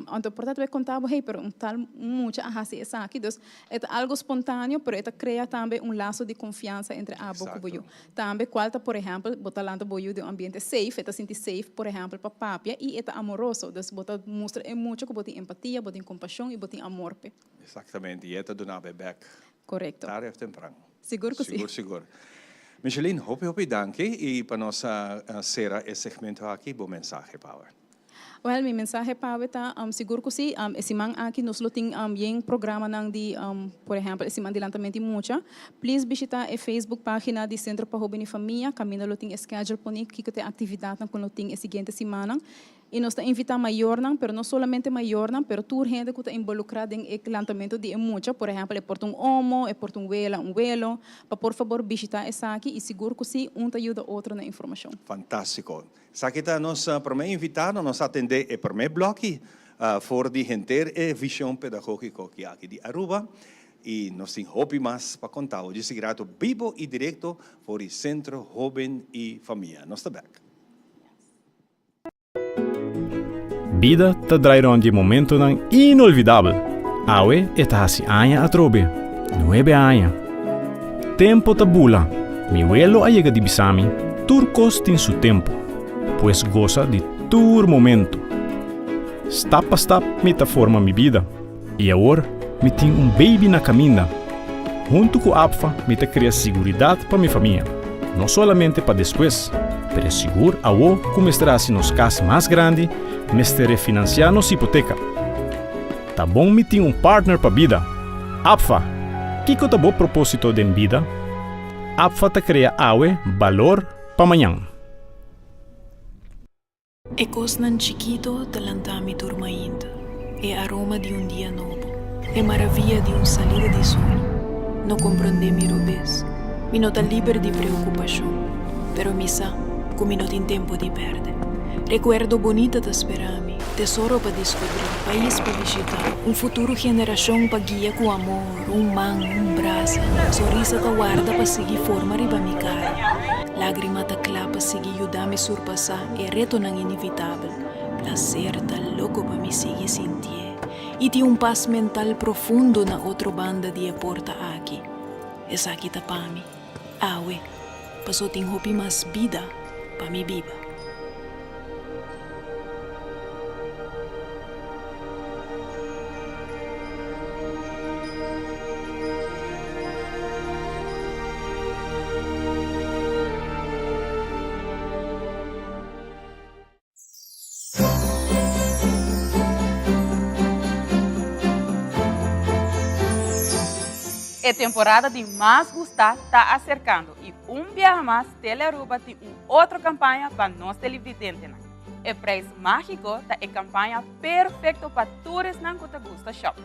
Anto por ta ta bai konta bo, hey, pero un tal mucha a hasi esaki. Dus e ta algu spontaneo, pero e ta krea tambe un laso di konfiansa entre abo ku bo yu. Tambe kual ta, por ehèmpel, bo ta lanta bo yu den un ambiente safe, e ta sinti safe, por ehèmpel, pa papia i e ta amoroso. Dus bo ta mustra e mucha ku bo tin empatia, bo tin kompashon i bo tin amor p'e. Eksaktamente, i e ta duna bo e bèk. Korekto. Tarde òf tempran. Sigur ku si. Sigur, sigur. Micheline, hopi, hopi danki i pa nos a sera e segmento aki, bo mensahe pa awe. Wèl, mi mensahe pa awe ta, sigur ku si, e siman aki nos lo tin yen programanan di, por ehèmpel, e siman di lantamento di mucha. Please bishita e Facebook pagina di Sentro pa Hoben i Famia, kaminda lo tin e schedule poni kiko ta e aktividatnan ku lo tin e siguiente simannan. I nos ta invitá mayornan, pero no solamente mayornan, pero tur hende ku ta involukrá den e lantamentu di e mucha, por ehèmpel e por ta un omo, e por ta un wela, un welo, pa por fabor bishitá esaki i sigur ku sí, un ta yuda otro na informashon. Fantástiko. Esaki ta nos promé invitado, nos a atendé e promé blòki for di henter e vishon pedagógiko ki aki di Aruba i nos tin hopi mas pa konta bo. Dje sigui rato bibo i direkto for di Sentro Hóben i Famia. Nos ta bèk. Bida ta drai rond di momentonan inolvidabel. Awe e ta hasi aña atrobe. Nuebe aña. Tempo ta bula. Mi welo a yega di bisa mi, tur kos tin su tempo. Pues gosa di tur momento. Stap pa stap mi ta forma mi bida. I awor mi tin un baby na kaminda. Huntu ku APFA mi ta krea siguridat pa mi famia, no solamente pa despues, pero sigur awo ku mester hasi nos kas mas grandi, mester refinansiá nos hipoteka. Ta bon mi tin un partner pa bida. APFA! Kiko ta bo propósito den bida? APFA ta krea awe balor pa mañan. E kosnan chikito ta lanta mi tur mainta, e aroma di un dia nobo, e maravia di un salida di sol. No komprondé mi robes, mi no ta liber di preokupashon, pero mi sa ku mi no tin tempu di pèrdè. Rekuerdo bonita ta spera mi, tesoro pa diskubrí, pais pa bishitá, un futuro generashon pa guia ku amor, un man, un brasa, sonrisa ta warda pa sigui forma riba mi kara, lágrima ta kla pa sigui yuda mi surpasá e retonan inevitabel, plaser ta loko pa mi sigui sintié i tin un pas mental profundo na otro banda di e porta aki. Esaki ta pa mi. Awe, paso tin hopi mas bida pa mi biba. E temporada di mas gustá ta aserkando i un biaha mas Telearuba tin un otro kampaña pa nos televidentenan. E Prijs Mágiko ta e kampaña perfekto pa tur esnan ku ta gusta shòp.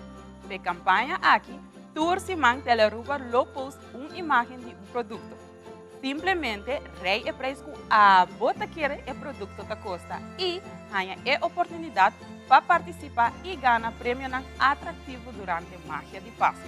P'e kampaña aki, tur siman Telearuba lo post un imágen di un produkto. Simplemente rei e prijs ku abo ta kere e produkto ta kosta i haña e oportunidat pa partisipá i gana premionan atraktivo durante Magia di Pasku.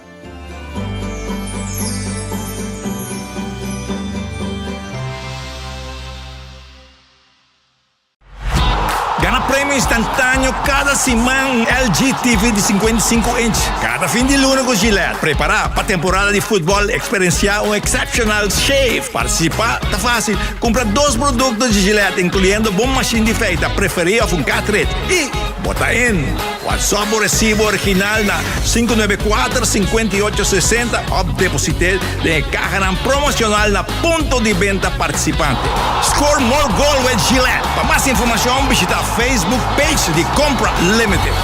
Gana premio instantáneo kada siman LG TV di 55 inch kada fin di luna ku Gillette. Prepará pa temporada di futbòl, eksperensiá un exceptional shave. Partisipá ta fásil, kumpra dos produkto di Gillette, inkluyendo bo mashin di feita preferí òf un cartridge, i bo ta in! WhatsApp bo resibo original na 594 58 60 òf deposit'é den e kahanan promoshonal na Punto di benta participante. Score more goal with Gillette. Pa mas informacion bishita Facebook page di Compra Limited.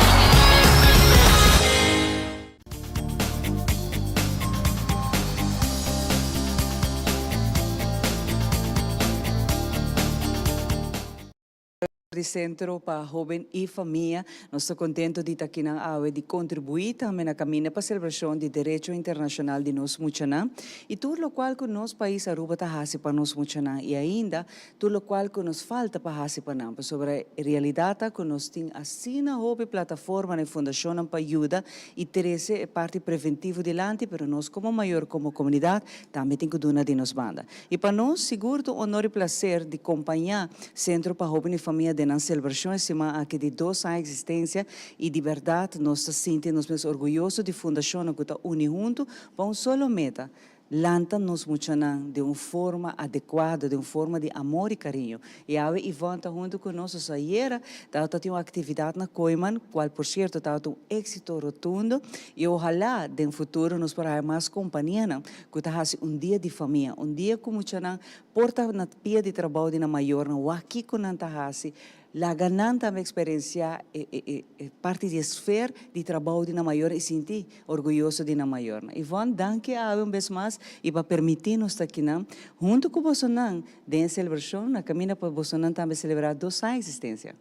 Di Sentro pa Hoben i Famia. Nos ta contento di ta akinan awe di contribui tambe na caminda pa celebracion di derecho internacional di nos muchanan y tur locual cu nos pais Aruba ta haci pa nos muchanan y ainda tur locual cu nos falta pa haci pa nan pasobra e realidad ta cu nos tin asina hopi plataformanan y fundacionnan pa yuda y trece e parti preventivo dilanti pero nos como mayor como comunidad tambe tin cu duna di nos banda. I pa nos sigur ta un honor i plaser di kompañá Sentro pa Hóben i Famia den nan selebrashon e siman aki di dos aña eksistensia i di bèrdat nos ta sinti nos mes orguyoso di fundashonnan ku ta uni huntu pa un solo meta, lanta nos muchanan den un forma adekuado, den un forma di amor i kariño. I awe Yvonne ta huntu ku nos, nos ayera tabata tin un aktividat na Kooiman, kual por sierto tabata un éksito rotundo i ohalá den futuro nos por haya mas kompanianan ku ta hasi un dia di famia, un dia ku muchanan por ta na pia di trabou di nan mayornan, wak kiko nan ta hasi, laga nan tambe eksperensiá e e e parti di e sfer di trabou di nan mayornan i sinti orguyoso di nan mayornan. Yvonne, danki awe un bes mas i pa permití nos ta akinan huntu ku bosonan den e selebrashon na kaminda pa bosonan tambe selebrá dos aña eksistensia.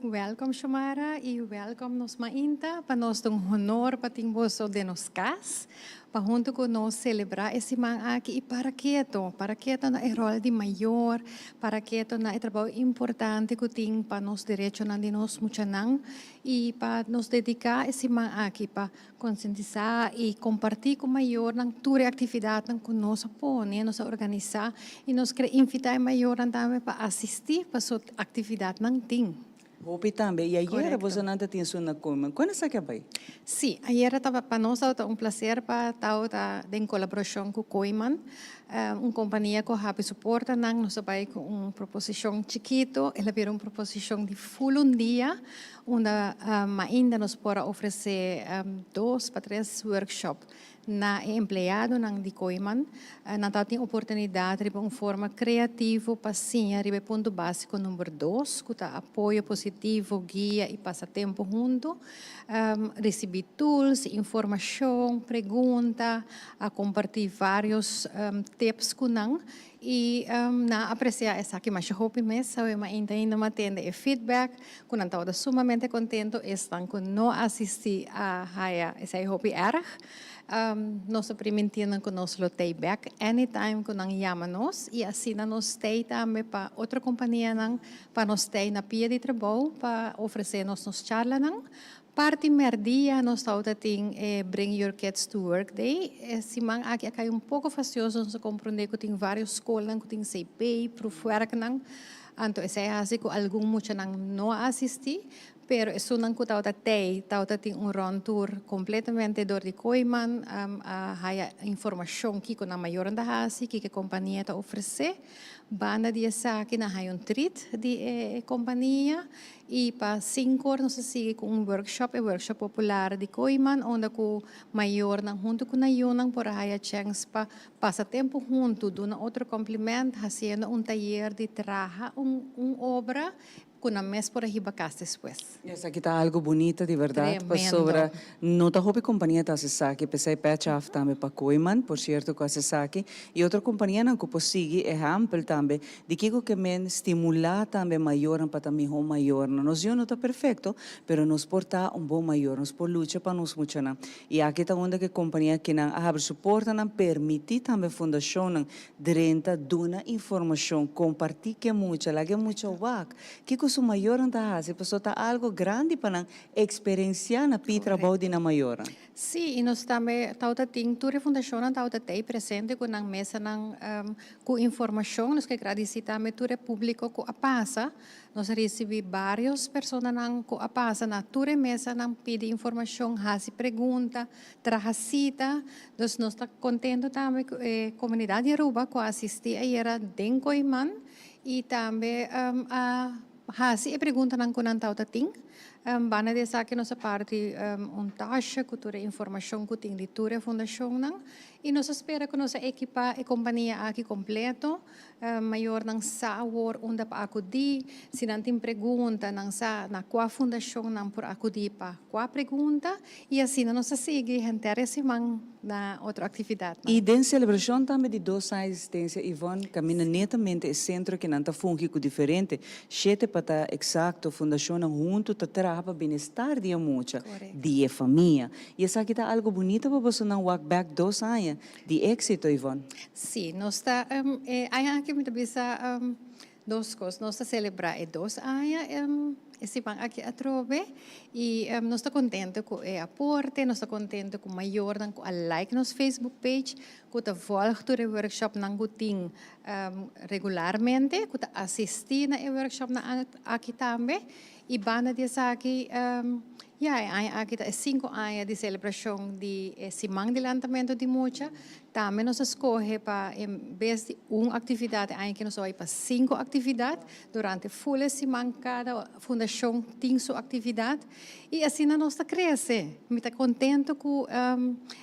Welkom Shomara y welkom nos mainta. Pa nos ta un honor pa tin boso den nos cas, pa hunto cu nos celebra e siman aki y para keto, para keto na e rol di mayor, para keto na e trabao importante cu tin pa nos derechonan di nos muchanan y pa nos dedica e siman aki pa Konsientisá i kompartí ku mayornan tur e aktividatnan ku nos a pone, nos a organisá i nos kere invitá e mayornan tambe pa asistí paso aktividatnan tin. Hopi tambe. I ayera bosonan ta tin su na Koeman. Kon esaki a bai? Sí, ayera tabata pa nos tabata un plaser pa tabata den kolaborashon ku Kooiman. Un kompania ku habi su portanan. Nos a bai ku un proposishon chikitu, el a bira un proposishon di ful un dia. Unda ainda nos por a ofresé dos pa tres workshop. na e empleadonan di Kooyman. Nan tabatin oportunidat riba un forma kreativo pa siña riba e punto básiko number dos, ku ta apoyo positivo, guia i pasa tempu huntu. Risibí tools, informashon, pregunta, a kompartí vários tips ku nan i nan a apresiá esaki masha hopi mes. Awe mainta ainda mi a tende e feedback ku nan tabata sumamente kontento, esnan ku no a asistí a haya esei hopi erg. Nos ta priminti nan ku nos lo tei bek anytime ku nan yama nos i asina nos tei tambe pa otro kompanianan pa nos tei na pia di trabou pa ofresé nos nos charlanan. Parti mèrdia nos tabata tin e Bring Your Kids to Work Day. E siman aki a kai un poko fastioso, nos a komprondé ku tin vários skolnan ku tin CP, proefwerknan, anto esei a hasi ku algun muchanan no a asistí. Pero esunnan ku tabata tei tabata tin un ròntur kompletamente dor di Kooiman a haya informashon kiko nan mayornan ta hasi, kiko e kompania ta ofresé. Banda di esaki nan haya un trit di e kompania i pa sinku or nos a sigui ku un workshop, e workshop popular di Kooiman unda ku mayornan huntu ku nan yunan por a haya chèns pa pasa tempu huntu, duna otro kompliment hasiendo un tayer di traha un obra Cu nan mes por a hiba cas despues. Esaki ta algo bunita di berdad pasobra no ta hopi compania ta haci esaki, pesey petje af tambe pa Kooyman por cierto cu haci esaki y otro companianan cu por sigui ehempel tambe di kico ke men stimula tambe mayornan pa ta miho mayornan. Nos yu no ta perfecto pero nos por ta un bon mayor, nos por lucha pa nos muchanan y aki ta unda ke compania kinan a habri su portanan permiti tambe fundacionnan Drenta, duna informashon, kompartí ku e mucha, laga e mucha wak kiko su mayornan ta hasi, pasobra ta algu grandi pa nan eksperensiá na pie trabou di nan mayornan. Sí, i nos tambe tabata tin, tur e fundashonnan tabata tei presente ku nan mesanan ku informashon. Nos ke gradisí tambe tur e públiko ku a pasa. Nos a risibí bários personanan ku a pasa na tur e mesanan pidi informashon, hasi pregunta. Traha cita, dus nos ta contento tambe cu e comunidad di Aruba cu a asisti ayera den Kooiman y tambe a haci e preguntanan cu nan tawata tin. Banda di esaki nos a parti un tasje cu tur e informacion cu tin di tur e fundacionnan y nos a spera cu nos a ekipa e compania aki completo. Mayornan sa awor unda pa acudi, si nan tin pregunta nan sa na cua fundacion nan por acudi pa cua pregunta y asina nos ta sigui henter e siman na otro actividadnan. Y den celebracion tambe di dos aña di existencia Yvonne caminda netamente e centro ki nan ta fungi cu diferente shete pa ta exacto fundacionnan hunto ta traha pa bienestar di e mucha, di e famia. Y esaki ta algo bunita pa bosonan wak bek dos aña Di éxito, Yvonne. Sí, nos ta, e aña aki mi ta bisa dos kos. Nos ta selebrá e dos aña e siman aki atrobe i nos ta kontento ku e aporte, nos ta kontento ku mayornan ku a like nos Facebook page, ku ta vòlg tur e workshopnan ku tin regularmente, ku ta asistí na e workshopnan aki tambe. I banda di esaki, ya, e aña aki ta e sinku aña di selebrashon di e Siman di Lantamentu di Mucha. Tambe nos a skohe pa en bes di un aktividat e aña aki nos a bai pa sinku aktividat. Durante ful e siman kada fundashon tin su aktividat i asina nos ta krese. Mi ta kontentu ku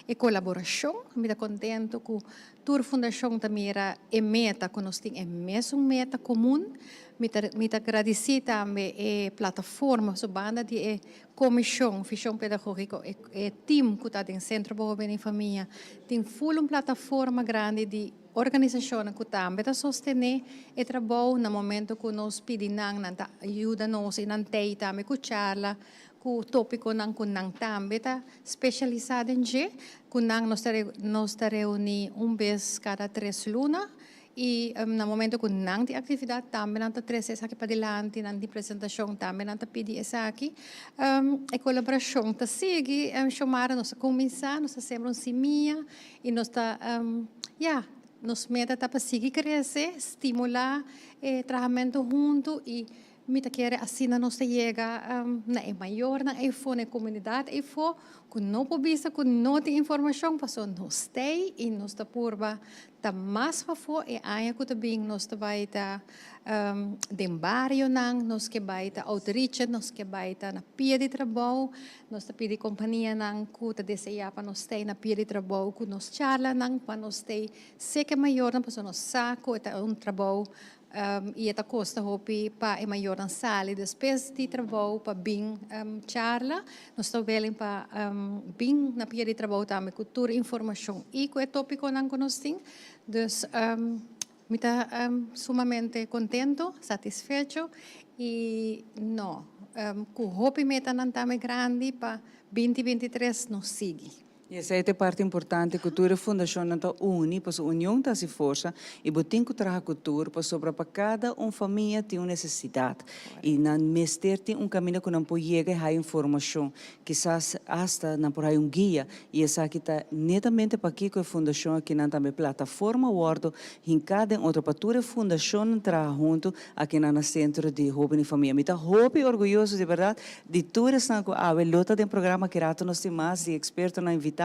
e kolaborashon, mi ta kontentu ku Tur fundashon ta mira e meta ku nos tin e mesun meta komun. Mi ta mi ta gradisí tambe e plataforma su banda di e komishon Vishon Pedagógiko e e tim ku ta den Sentro pa Hóben i Famia tin ful un plataforma grandi di organisashonnan ku tambe ta sostené e trabou na momento ku nos pidi nan nan ta yuda nos i nan tei tambe ku charla ku tópikonan ku nan tambe ta spesialisá den dje, ku nan nos ta nos ta reuní un bes kada tres luna i na momento ku nan tin aktividat tambe nan ta trese esaki padilanti, nan tin presentashon tambe nan ta pidi esaki. E kolaborashon ta sigui, Xiomara, nos a kuminsá, nos a sembra un simia i nos ta ya, nos meta ta pa sigui krese, stimulá e trahamentu huntu i Mi ta kere asina nos ta yega na e mayornan eyfo, na e komunidat eyfo, ku no por bisa ku no tin informashon, pasobra nos t'ei i nos ta purba. ta mas pafó e aña ku ta bin nos ta bai ta den barionan, nos ke bai ta outreachen, nos ke bai ta na pia di trabou, nos ta pidi kompanianan ku ta deseá pa nos stay na pia di trabou ku nos charlanan pa nos stay seka e mayornan pasobra nos sa ku e ta un trabou I e ta kosta hopi pa e mayornan sali despues di trabou pa bin charla. Nos ta willing pa bin na pia di trabou tambe ku tur informashon i ku e topikonan ku nos tin. Dus mi ta sumamente kontento, satisfecho i no ku hopi metanan tambe grandi pa binti 23 nos sigui. I esei ta e parti importante ku tur e fundashonnan ta uni, pasobra union ta hasi forsa i bo tin ku traha ku tur pasobra pa kada un famia tin un nesesidat i nan mester tin un kaminda ku nan por yega i haya informashon, kisas asta nan por haya un guia i esaki ta netamente pakiko e fundashon akinan tambe plataforma wòrdu hinká den otro pa tur e fundashonnan traha huntu akinan na Sentro di Hoben i Famia. Mi ta hopi orguyoso di bèrdat di tur esnan ku awe lo ta den programa aki rato nos tin mas di ekspertonan invitadonan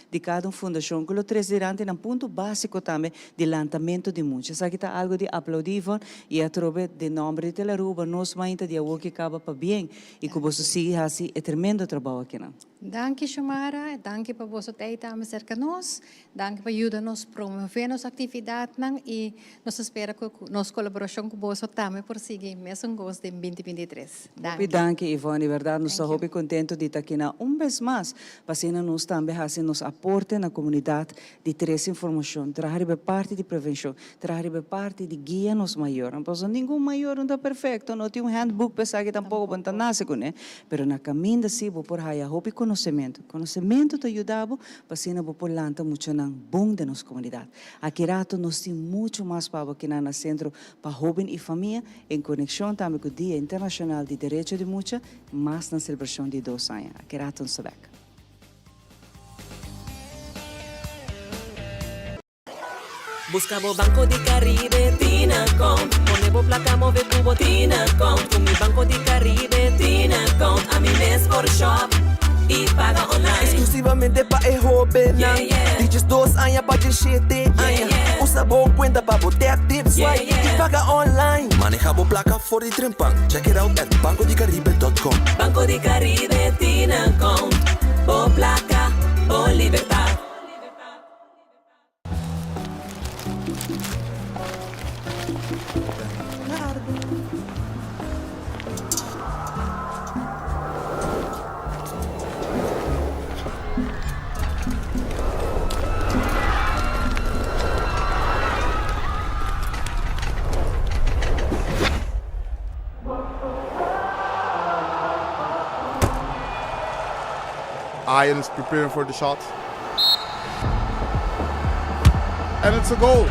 di kada un fundashon ku lo trese dilanti nan punto básiko tambe di lantamentu di mucha. Esaki ta algu di aplaudí Yvonne i atrobe den nòmber di Telaruba nos mainta di awoki kaba pabien i ku boso sigui hasi e tremendo trabou akinan. Danki Xiomara, danki pa boso tei tambe serka nos. Danki pa yuda nos promove nos actividadnan y nos ta spera cu nos colaboracion cu boso tambe por sigui mesun gos den 2023. Danki. Hopi danki Yvonne, di berdad nos ta hopi contento di ta akina un bes mas pa asina nos tambe haci nos aporte na comunidad di trece informacion, traha riba e parti di prevencion, traha riba e parti di guia nos mayornan, pasobra ningun mayor no ta perfecto, no tin un handbook pa esaki tampoco, bo no ta nace cune, pero na caminda si bo por haya hopi conocemento, conocemento ta yuda bo Pa asina bo por lanta muchanan bon den nos komunidat. Aki rato nos tin mucho mas pa bo kinan na Sentro pa Hoben i Famia, en konekshon tambe ku Dia Internashonal di Derecho di Mucha, mas na selebrashon di dos aña. Aki rato nos ta bek. Busca bo Banco di Caribe Tinacom Pone bo placa move cu bo Tinacom Cu mi Banco di Caribe Tinacom Ami mes por shop y paga online Exclusivamente pa e hobennan Di 12 aña pa 17 aña Usa bo cuenta pa bo tap tip swipe y paga online Maneha bo placa for di trempan Check it out at bancodicaribe.com Banco di Caribe Tinacom Bo placa, bo libertad. Ian is preparing for the shot. And it's a goal.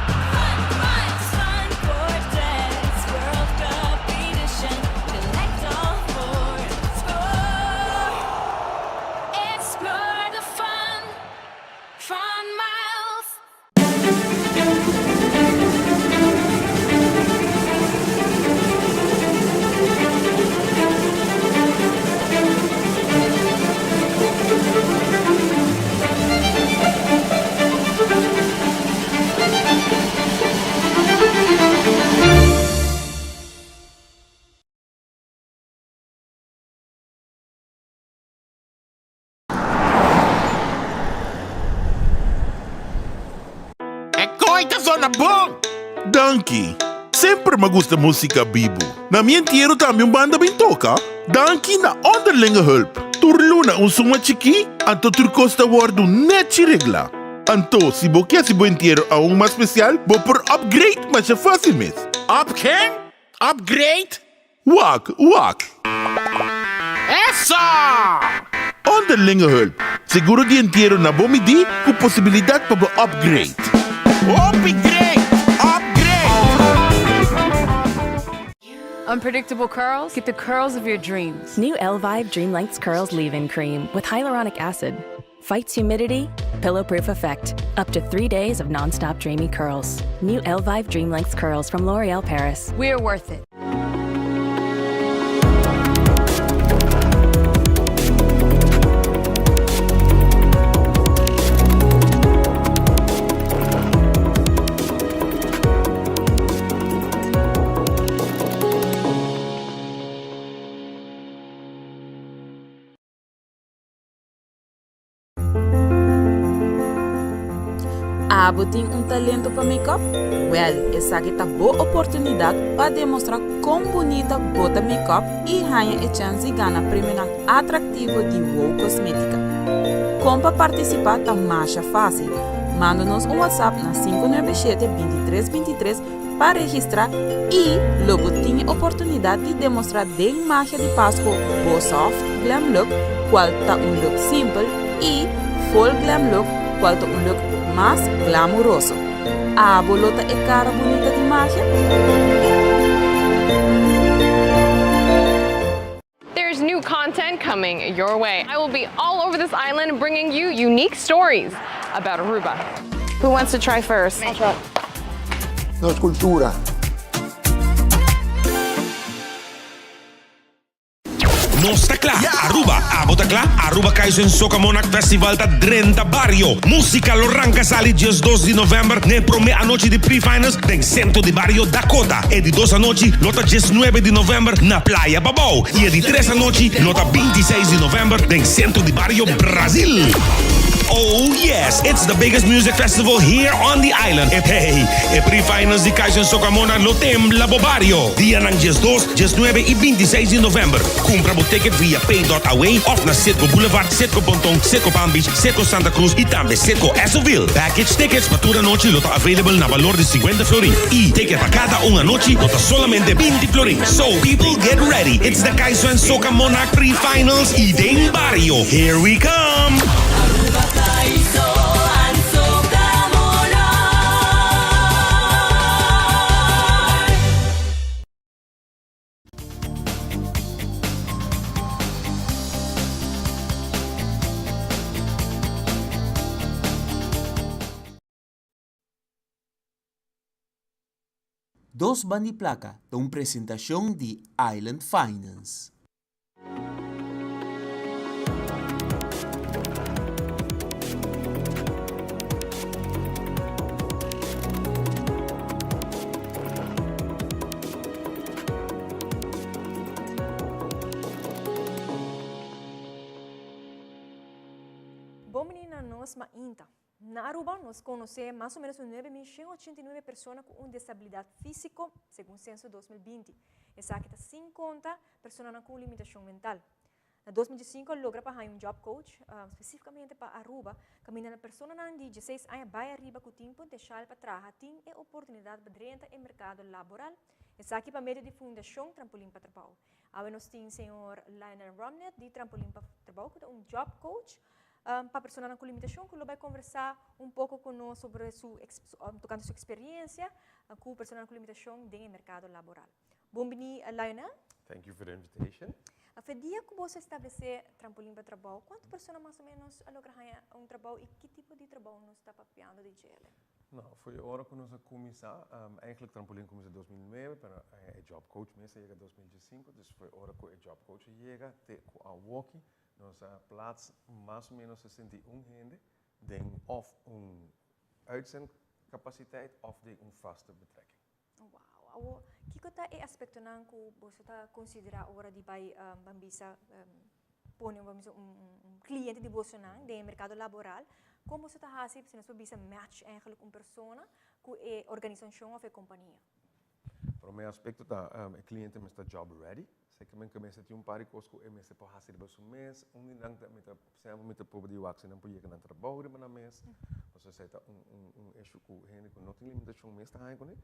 E koi ta zona bon! Danki! Semper m'a gusta músika bibu. Na mi entiero tambe un banda bin toka. Danki na Onderlinge Hulp. Tur luna un suma chikí, anto tur kos ta wòrdu nèchi reglá. Anto, si bo ke hasi bo entiero aun mas spesial, bo por upgrade masha fásil mes. Up ken? Upgrade? Wak, wak! Eso! Onderlinge hulp, seguro di entiero na bo midí ku posibilidat pa bo upgrade. Hopi great! Upgrade! Unpredictable curls? Get the curls of your dreams. New Elvive Dream Lengths Curls Leave-In Cream with hyaluronic acid. Fights humidity, pillow-proof effect. Up to three days of non-stop dreamy curls. New Elvive Dream Lengths Curls from L'Oreal Paris. We're worth it. Abo tin un talento pa make-up? Wel, esaki ta bo oportunidad pa demostra con bunita bo ta make-up y haña e chens di gana premionan atractivo di Wow Cosmetica. Con pa participa ta masha facil. Manda nos un WhatsApp na 597 23 23 pa registra y lo bo tin e oportunidad di demostra den magia di Pasco bo soft glam look cual ta un look simpel y full glam look cual ta un look mas glamuroso. Abo lo ta e cara bunita di magia? There's new content coming your way. I will be all over this island bringing you unique stories about Aruba. Who wants to try first? I'll try. Nos cultura. Nos ta kla, Aruba, abo ta kla? Aruba Kaizen Soca Monarch Festival ta drenta bario. Musica lo ranca sali 12 di november na e prome anochi di pre-finals den centro di bario Dakota. E di dos anochi lo ta 19 di november na Playa Pabou y e di tres anochi lo ta 26 di november den centro di bario Brazil. Oh yes, it's the biggest music festival here on the island. Hey, e pre-finals di Kaizen Soca Monarch lo tembla bo bario. Dianan 12, 19 y 26 di november. Cumpra bo ticket via pay.away of na Citgo Boulevard, Citgo Ponton, Citgo Palm Beach, Citgo Santa Cruz y tambe Citgo Essoville. Package tickets pa tur anochi lo ta available na balor di 50 florin. Y ticket pa cada un anochi lo ta solamente 20 florin. So, people get ready. It's the Kaiso and Soca Monarch Pre-Finals y den Barrio. Here we come! Aruba Kaiso and Soca Monarch. Dos Band'i Placa ta un presentacion di Island Finance. Bon bini na nos mainta. Na Aruba nos conoce mas o menos un 9.189 persona cu un desabilidad fisico, segun censo 2020. Esaki ta sin conta personanan cu un limitacion mental. Na 2015 a logra pa haña un job coach specificamente pa Aruba, caminda na personanan di 16 aña bay ariba cu tin potencial pa traha tin e oportunidad pa drenta e mercado laboral. Esaki pa medio di Fundacion Trampolin pa Trabao. Awe nos tin señor Lionel Romnet di Trampolin pa Trabao cu ta un job coach pa personanan cu limitacion cu lo bay conversa un poco cu nos sobre su tocante su experiencia cu personanan cu limitacion den e mercado laboral. Bon bini Lionel. Thank you for the invitation. Afe dia cu boso establece Trampolin pa Trabao, cuanto persona mas o menos a logra haya un trabao y ki tipo di trabao nos ta papiando di djele? No, for e ora cu nos a cuminsa, eigenlijk Trampolin cuminsa 2009, pero e job coach mes a yega 2015, dus for e ora cu e job coach a yega te cu awoki, nos a plaats mas o menos 61 hende den of un uitzendcapaciteit of den un vaste betrekking. Wow, awo kiko ta e aspectonan cu boso ta considera ora di bay ban bisa pone ban bisa un cliente di bosonan den e mercado laboral? Con boso ta haci si nos por bisa match eigenlijk un persona cu e organisacion of e compania? Prome aspecto ta e cliente mester ta job ready. Zeker men mester tin un par di cos cu e mester por haci riba su mes. Un di nan ta mi ta semper mi ta proba di wak si nan por yega nan trabou riba nan mes. Pasobra esei ta un un un issue cu hende cu no tin limitacion mes ta haña cune.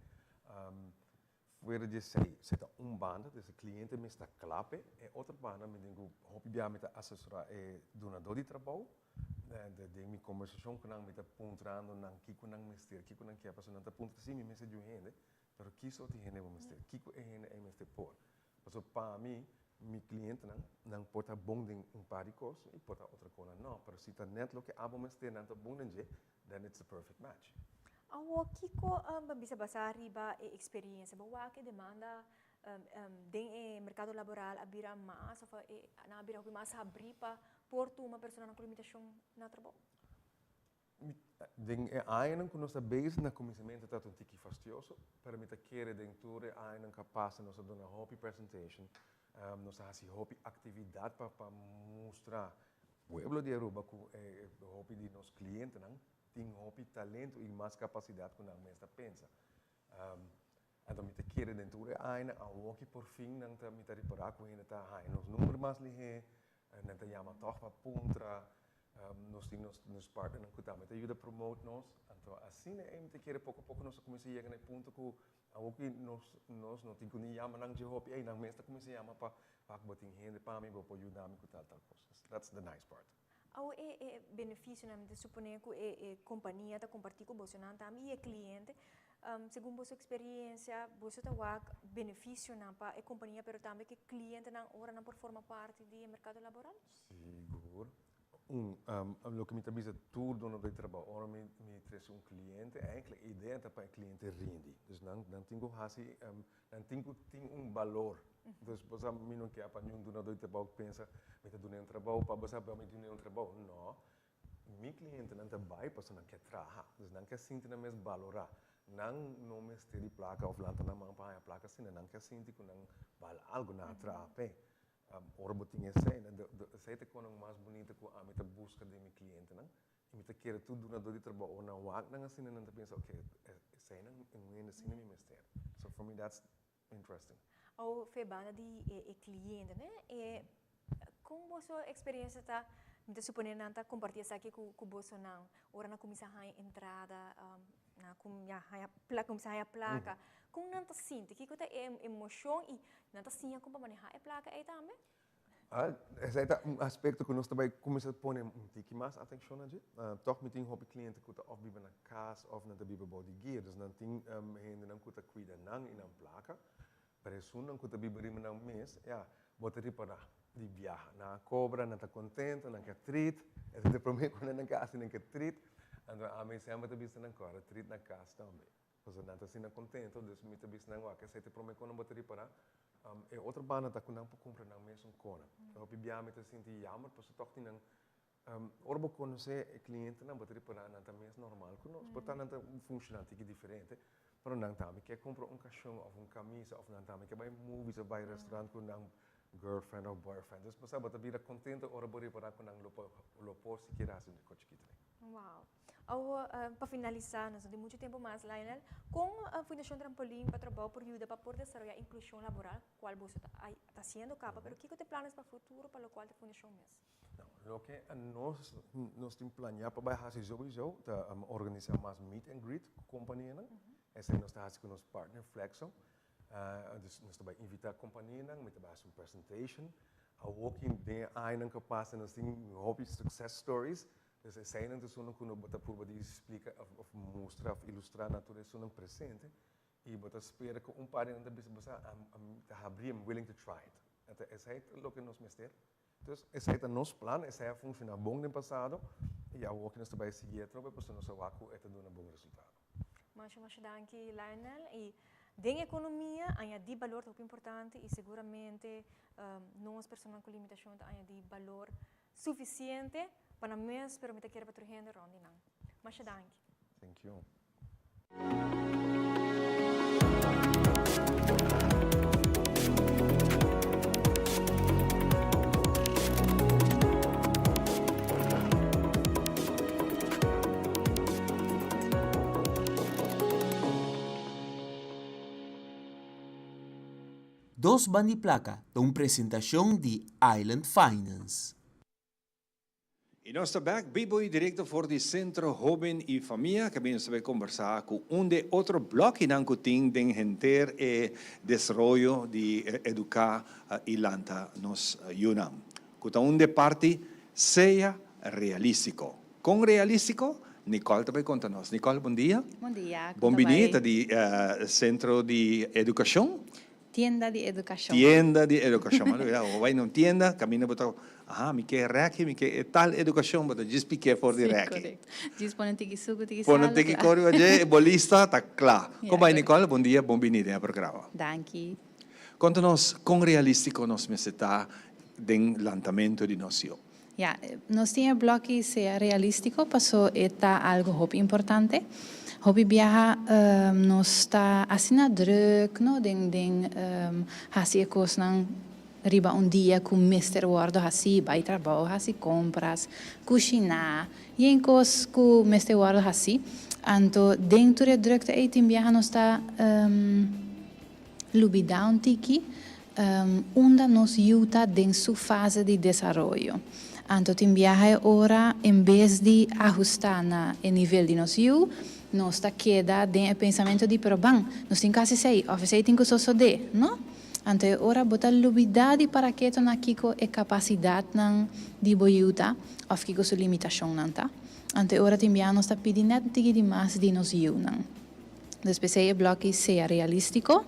Fuera di esei, esei ta un banda, dus e cliente mes ta cla p'e. E otro banda mi tin cu hopi bia mi ta asesora e dunador di trabou. Den mi conversacion cu nan mi ta puntrando nan kico nan mester, kico nan kier, pasobra nan ta puntra si mi mester di un hende, pero ki sort di hende bo mester, kico e hende ei mester por. Pasobra pa mi, mi clientenan, nan por ta bon den un par di cos y por ta otro cosnan no, pero si ta net loke abo mester nan ta bon den dje, then it's a perfect match. Awor, kico bo bisa basa riba e experiencia? Bo wak e demanda den e mercado laboral a bira mas of nan a bira hopi mas habri pa por tuma personanan cu limitacion na trabou? Den e añanan ku nos ta bezig na kuminsamentu ta un tiki fastioso, pero mi ta kere den tur e añanan ku a pasa nos a duna hopi presentation, nos a hasi hopi aktividat pa pa mustra pueblo di Aruba ku e hopi di nos klientenan. tin hopi talento i mas kapasidat ku nan mes ta pensa. Anto mi ta kere den tur e añanan awoki por fin nan ta mi ta ripará ku hende ta haña nos number mas lihé, nan ta yama tòg pa puntra, nos tin nos nos partnernan ku tambe ta yuda promote nos. Anto asina ei mi ta kere poko a poko nos a kuminsá yega na e punto ku awoki nos nos no tin ku ni yama nan dje hopi ei, nan mes ta kuminsá yama pa wak bo tin hende pa mi, bo por yuda mi ku tal tal kos. That's the nice part. Awo e e beneficionan mi ta supone cu e e compania ta comparti cu bosonan tambe y e cliente. Segun boso experiencia boso ta wak beneficionan pa e compania pero tambe cu e clientenan ora nan por forma parti di e mercado laboral? Sigur. Un, loke mi ta bisa tur dono di trabou ora mi mi trece un cliente eigenlijk e idea ta pa e cliente rindi. Dus nan nan tin cu haci Nan tin ku tin un balor. Dus bo sa mi no ke pa niun dunadó di trabou pensa mi ta dun'é un trabou pa bo sa mi dun'é un trabou. No. Mi klientenan ta bai pasobra nan ke traha. Dus nan ke sinti nan mes balorá. Nan no mester di plaka òf lanta nan man pa haña plaka asina. Nan ke sinti ku nan bal algu, nan a traha p'e. Ora bo tin esei, esei ta e konan mas bunita ku ami ta buska den mi klientenan. I mi ta kere tur dunadó di trabou ora nan wak nan asina nan ta pensa ok eseinan un hende asina mi mester. So for me that's interesting. Awo fe banda di e cliente ne e con boso experiencia ta mi ta supone nan ta comparti esaki cu bosonan ora nan cuminsa haña entrada nan cuminsa haña cuminsa haña placa con nan ta sinti kico ta e emocion y nan ta siña con pa maneha e placa ey tambe? Esei ta un aspekto ku nos ta bai kuminsá pone un tiki mas atenshon na dje. Tòg mi tin hopi kliente ku ta òf biba na kas òf nan ta biba bou di guia. Dus nan tin hendenan ku ta kuida nan i nan plaka. Pero esunnan ku ta biba riba nan mes, ya, bo ta ripará di biaha. Nan a kobra, nan ta kontento, nan ke trit. Esei ta e promé ku nan ke hasi, nan ke trit. Anto ami semper ta bisa nan kòrda trit na kas tambe. Pasobra nan ta asina kontento, dus mi ta bisa nan wak esei ta e promé kos nan bo ta ripará. E otro banda ta ku nan por kumpra nan mesun kona. Hopi bia mi ta sinti yammer pasobra tòg tin nan, ora bo konosé e klientenan bo ta ripará nan ta mes normal ku nos. Por ta nan ta funshoná tiki diferente, pero nan tambe ke kumpra un kashon òf un kamisa òf nan tambe ke bai movies òf bai restaurant ku nan girlfriend òf boyfriend. Dus bo sa bo ta bira kontento ora bo ripará ku nan lo por lo por sikiera hasi un kos chikito. Wow. Awor, pa finalisá, nos no tin muchu tempu mas, Lionel, kon Fundashon Trampolin pa Trabou por yuda pa por desaroyá inklushon laboral, kual boso ta ta hasiendo kaba, pero kiko ta e planes pa futuro pa lokual ta fundashon mes? Loke nos nos tin planeá pa bai hasi souiso ta organisá mas meet and greet ku kompanianan. Esei nos ta hasi ku nos partner Flexo. Dus nos ta bai invitá kompanianan, mi ta bai hasi un presentation. Awor ki den e añanan ku a pasa nos tin hopi success stories. Dus eseinan ta esunnan ku bo ta purba di splika òf mustra òf ilustrá na tur esunnan presente i bo ta spera ku un par di nan ta bisa bo sa I'm ta habrí, I'm willing to try it. Anto esei ta loke nos mester. Dus esei ta nos plan, esei a funshoná bon den pasado i awor ku nos ta bai sigui atrobe pasobra nos a wak ku e ta duna bon resultado. Masha masha danki Lionel i den ekonomia añadí balor ta hopi importante i seguramente nos personanan ku limitashon ta añadí balor Suficiente pa nan mes pero mi ta kere pa tur hende rond di nan. Masha danki. Thank you. Dos Bandi Plaka ta un presentashon di Island Finance. Y nos ta bek bibo y directo for di Centro Hoben y Famia caminda nos ta bay conversa cu un de otro blokinan cu tin den henter e desaroyo di educa y lanta nos yunan. Cu ta un de parti Sea Realistico. Con realistico? Nicole ta bay conta nos. Nicole, bon dia. Bon dia, con Bon ta bini bay? ta di Centro di Educacion. Tienda di Educacion. Tienda di Educacion. M'a lubida, bo bay na un tienda, caminda bo ta, aha, mi ke reki, mi ke e tal educacion, bo ta djis pik'é for di Sí, reki. correcto. Djis pone un tiki sucu, tiki salo, Pone un tiki kla. cor riba dje, e bo lista ta kla. Ja, Con bay, correcto. Nicole? Bon dia, bon bini den e programa. Danki. Conta nos, con realistico nos mester ta den lantamento di nos yu? Ya, nos tin e bloki sea realístiko paso e ta algu hopi importante. Hopi biaha nos ta asina drùk no den den hasi e kosnan. riba un dia ku mester wòrdu hasí, bai trabou, hasi kompras, kushiná, yen kos ku mester wòrdu hasí. Anto den tur e drukte ei tin biaha nos ta lubidá un tiki unda nos yu ta den su fase di desaroyo. Anto tin biaha e ora en bes di ahustá na e nivel di nos yu, nos ta keda den e pensamentu di pero ban, nos tin ku hasi esei òf esei tin ku sosodé, no? Anto e ora bo ta lubidá di para keto na kiko e kapasidatnan di bo yu ta òf kiko su limitashonnan ta. Anto e ora tin biaha nos ta pidi nèt un tiki di mas di nos yunan. Dus p'esei e blòki Sea Realístiko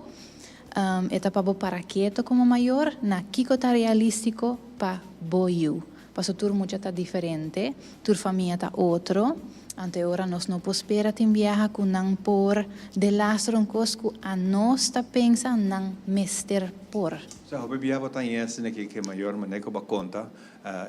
e ta pa bo para keto komo mayor na kiko ta realístiko pa bo yu. Paso tur mucha ta diferente, tur famia ta otro, anto e ora nos no por spera tin biaha ku nan por delastra un kos ku anos ta pensa nan mester por. Sa hopi biaha bo ta haña asina ki ke mayor manera ku bo a konta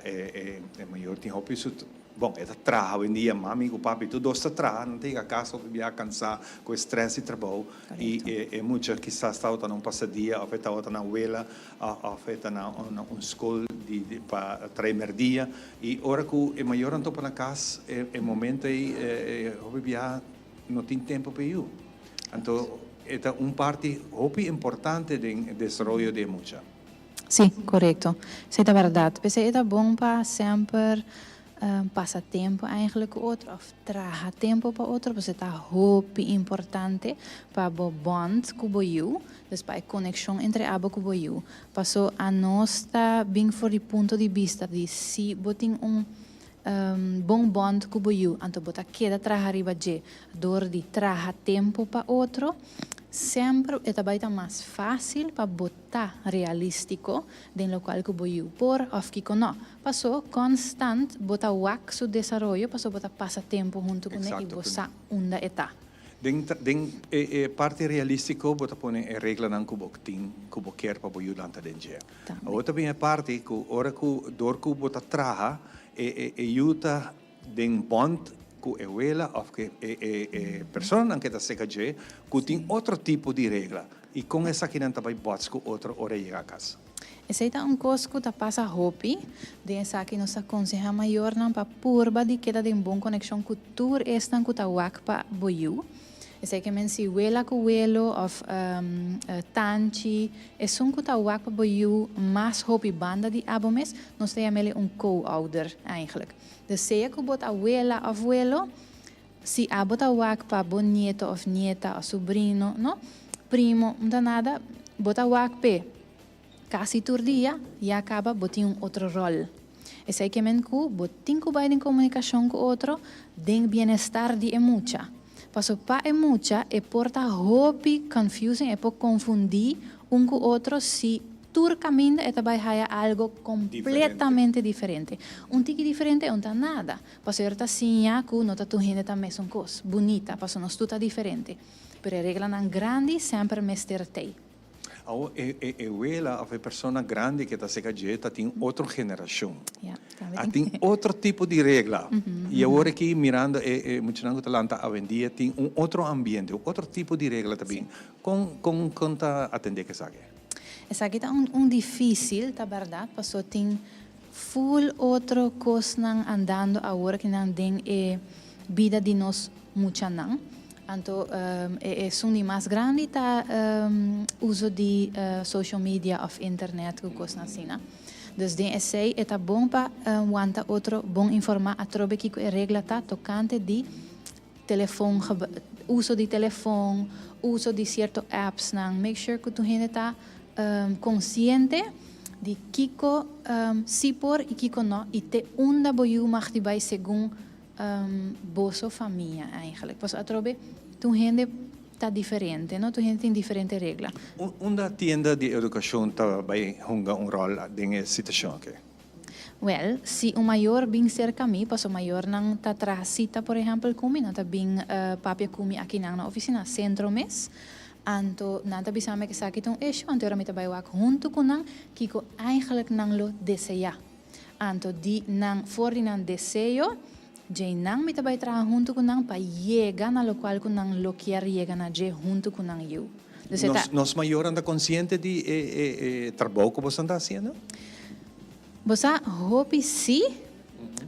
e e mayor tin hopi su Bon, e ta traha awendia, mami ku papi tur dos ta traha, nan ta yega kas hopi biaha kansá ku e strès di trabou i e mucha kisas tabata na un pasadia òf e tabata na wela òf e ta na un skol di pa trae mèrdia i ora ku e mayornan topa na kas e momento ei hopi biaha no tin tempu pa e yu. Anto e ta un parti hopi importante den desaroyo di e mucha. Sí, korekto. Esei ta bèrdat. P'esei e ta bon pa semper pasa tempu eigenlijk ku otro òf traha tempu pa otro pasobra e ta hopi importante pa bo bond ku bo yu, dus pa e konekshon entre abo ku bo yu. Paso anos ta bin for di punto di bista di si bo tin un bon bond ku bo yu, anto bo ta keda traha riba dje dor di traha tempu pa otro, semper e ta bai ta mas fásil pa bo ta realístiko den lokual ku bo yu por òf kiko nò. Pasó konstant bo ta wak su desaroyo pasó bo ta pasa tempu huntu kuné i bo sa unda e ta. Den den e e parti realístiko bo ta pone e reglanan ku bo tin ku bo kier pa bo yu lanta den dje. Awor ta bin e parti ku ora ku dor ku bo ta traha e e e yu ta den bond ku e wela òf ku e e e personanan ke ta seka dje ku tin otro tipo di regla i kon esakinan ta bai bòts ku otro ora e yega kas. Esei ta un kos ku ta pasa hopi. Den esaki nos ta konsehá mayornan pa purba di keda den bon konekshon ku tur esnan ku ta wak pa bo yu. Esei ke men si wela ku welo òf tanchi, esun ku ta wak pa bo yu mas hopi banda di abo mes, nos ta yam'el un co-ouder eigenlijk. Dus sea ku bo ta wela òf welo, si abo ta wak pa bo nieto òf nieta òf subrino, no, primo, no ta nada, bo ta wak p'e kasi tur dia, ya kaba bo tin un otro ròl. Esei ke men ku bo tin ku bai den komunikashon ku otro den bienestar di e mucha. Paso pa e mucha e por ta hopi confusing, e por konfundí un ku otro si Tur caminda e ta bay haya algo completamente diferente. Un tiki diferente un ta nada. Pasobra ta siña cu no ta tur hende ta mesun cos. Bunita, pasobra nos tur ta diferente. Pero e reglanan grandi semper mester t'ey. Awor e e e wela of e persona grandi ke ta seka dje ta tin otro generacion. Ja, tambe A tin otro tipo di regla. Y awor aki mirando e e muchanan cu ta lanta awendia tin un otro ambiente, un otro tipo di regla ta bin. Con con con ta atende cu esaki? Esaki ta un un dificil, ta berdad, paso tin full otro cosnan andando awor akinan den e bida di nos muchanan. Anto e esun di mas grandi ta uso di social media of internet cu cosnan asina. Dus den esey e ta bon pa wanta otro bon informa atrobe kico e regla ta tocante di Telefon, uso di telefon, uso di cierto appsnan. Make sure cu tur hende ta consciente di kico si por y kico no y te unda bo yu mag di bay segun boso famia eigenlijk. Pasobra atrobe tur hende ta diferente, no? Tur hende tin diferente regla. Unda tienda di educacion ta bay hunga un rol den e situacion aki? Wèl, si un mayor bin serka mi, paso mayornan ta traha sita por ehèmpel ku mi, nan ta bin papia ku mi akinan na ofisina, sentro mes, anto nan ta bisa mi ku esaki ta un issue, anto ora mi ta bai wak huntu ku nan kiko eigentlik nan lo deseá. Anto di nan, for di nan deseo, djei nan mi ta bai traha huntu ku nan pa yega na lokual ku nan lo kier yega na dje huntu ku nan yu. Dus e ta. Nos mayornan ta konsiente di e e trabou ku boso ta hasiendo? Bo sa hopi sí,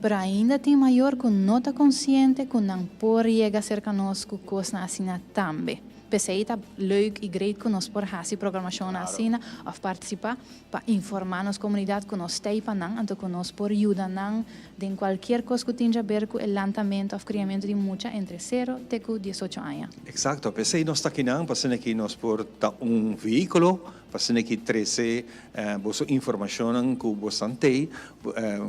pero ainda tin mayor ku no ta konsiente ku nan por yega serka nos ku kosnan asina tambe. P'esei ta leuk i great ku nos por hasi programashonnan asina òf partisipá pa informá nos komunidat ku nos ta ei pa nan, anto ku nos por yuda nan den kualkier kos ku tin djaber ku e lantamentu òf kriamentu di mucha entre sero te ku diesocho aña. Eksakto, p'esei nos ta akinan, pa asina ki nos por ta un vehíkulo, pa asina ki trese boso informashonnan ku bosan tei,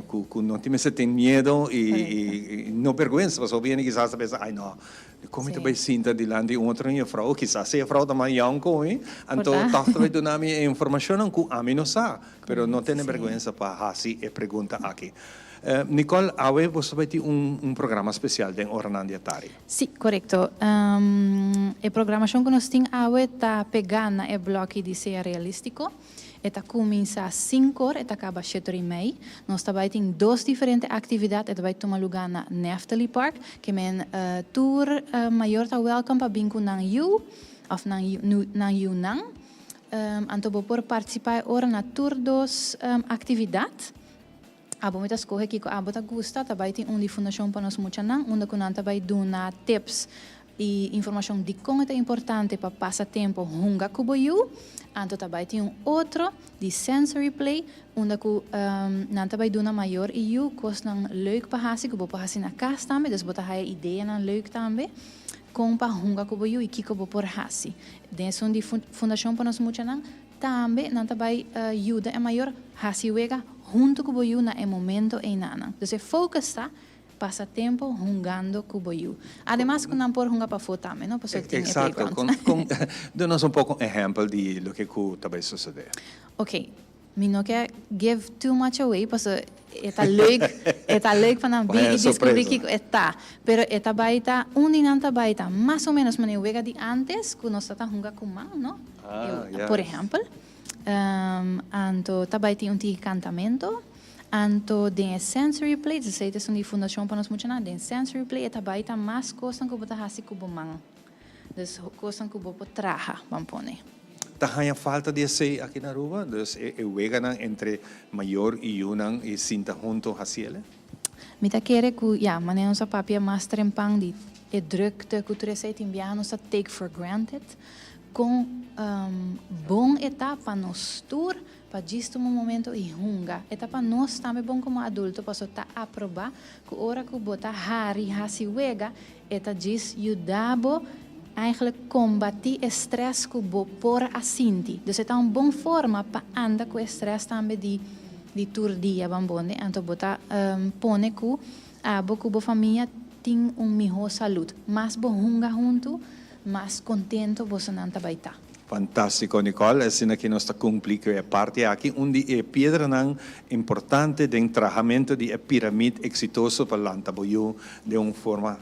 ku no tin mester tin miedo i no bèrgwensa, pasobra hopi hende kisas ta pensa, ai no, Kon mi ta bai sinta dilanti un otro juffrouw? Kisas e juffrouw ta mas yòn ku mi, anto tòg ta bai duna mi e informashonnan ku ami no sa. Pero no tene bèrgwensa pa hasi e pregunta aki. Nicole, awe boso ta bai tin un programa spesial den oranan di atardi. Sí, korekto. E programashon ku nos tin awe ta pegá na e blòki di Sea Realístiko. E ta kuminsá sinku or, e ta kaba shete or i mei. Nos ta bai tin dos diferente aktividat, e ta bai tuma lugá na Neftali Park, ke men tur mayor ta wèlkòm pa bin ku nan yu òf nan nan yunan. Anto bo por partisipá e ora na tur dos aktividat. Abo mi ta skohe kiko abo ta gusta, ta bai tin un di Fundashon pa nos muchanan unda ku nan ta bai duna tips i informashon dikon e ta importante pa pasa tempu hunga ku bo yu. Anto ta bai tin un otro di sensory play unda ku nan ta bai duna mayor i yu kosnan leuk pa hasi ku bo por hasi na kas tambe, dus bo ta haya ideanan leuk tambe kon pa hunga ku bo yu i kiko bo por hasi. Den esun di Fundashon pa nos muchanan Tambe nan ta bai yuda e mayor hasi wega huntu ku bo yu na e momento einanan. Dus e focus ta pasa tempo hungando ku bo yu. Ademas ku nan por hunga pafó tambe, no? Pasobra tin e playground. Exacto. Kon, duna nos un poko ehempel di loke ku ta bai sosodé. Ok. Mi no ke give too much away pasobra e ta leuk, e ta leuk pa nan bin i descubri kiko e ta. Pero e ta bai ta, un di nan ta bai ta mas o menos manera wega di antes ku nos ta ta hunga ku man, no? Por ehempel. Anto ta bai tin un tiki kantamento. Anto den e sensory play, esei ta esun di Fundashon pa nos muchanan, den sensory play e ta bai ta mas kosnan ku bo ta hasi ku bo man. Dus kosnan ku bo por traha, ban pone. Ta haña falta di esei aki na Aruba? Dus e weganan entre mayor i yunan i sinta hunto hasiele? Mi ta kere ku, ya, manera nos a papia mas trempan di e drukte ku tur esei tin biaha nos ta take for granted kon bon e ta pa nos tur pa djis tuma un momento i hunga. E ta pa nos tambe bon komo adulto pasobra ta aproba ku ora ku bo ta hari hasi wega E ta djis yuda bo eigenlijk kombatí e strès ku bo por a sinti. Dus e ta un bon forma pa anda ku e strès tambe di di tur dia ban bonde. Anto bo ta pone ku abo ku bo famia tin un mihó salud. Mas bo hunga huntu, mas kontento bosonan ta bai ta. Fantástiko Nicole, asina ki nos ta kumpli ku e parti aki, un di e piedranan importante den trahamentu di e piramid eksitoso pa lanta bo yu den un forma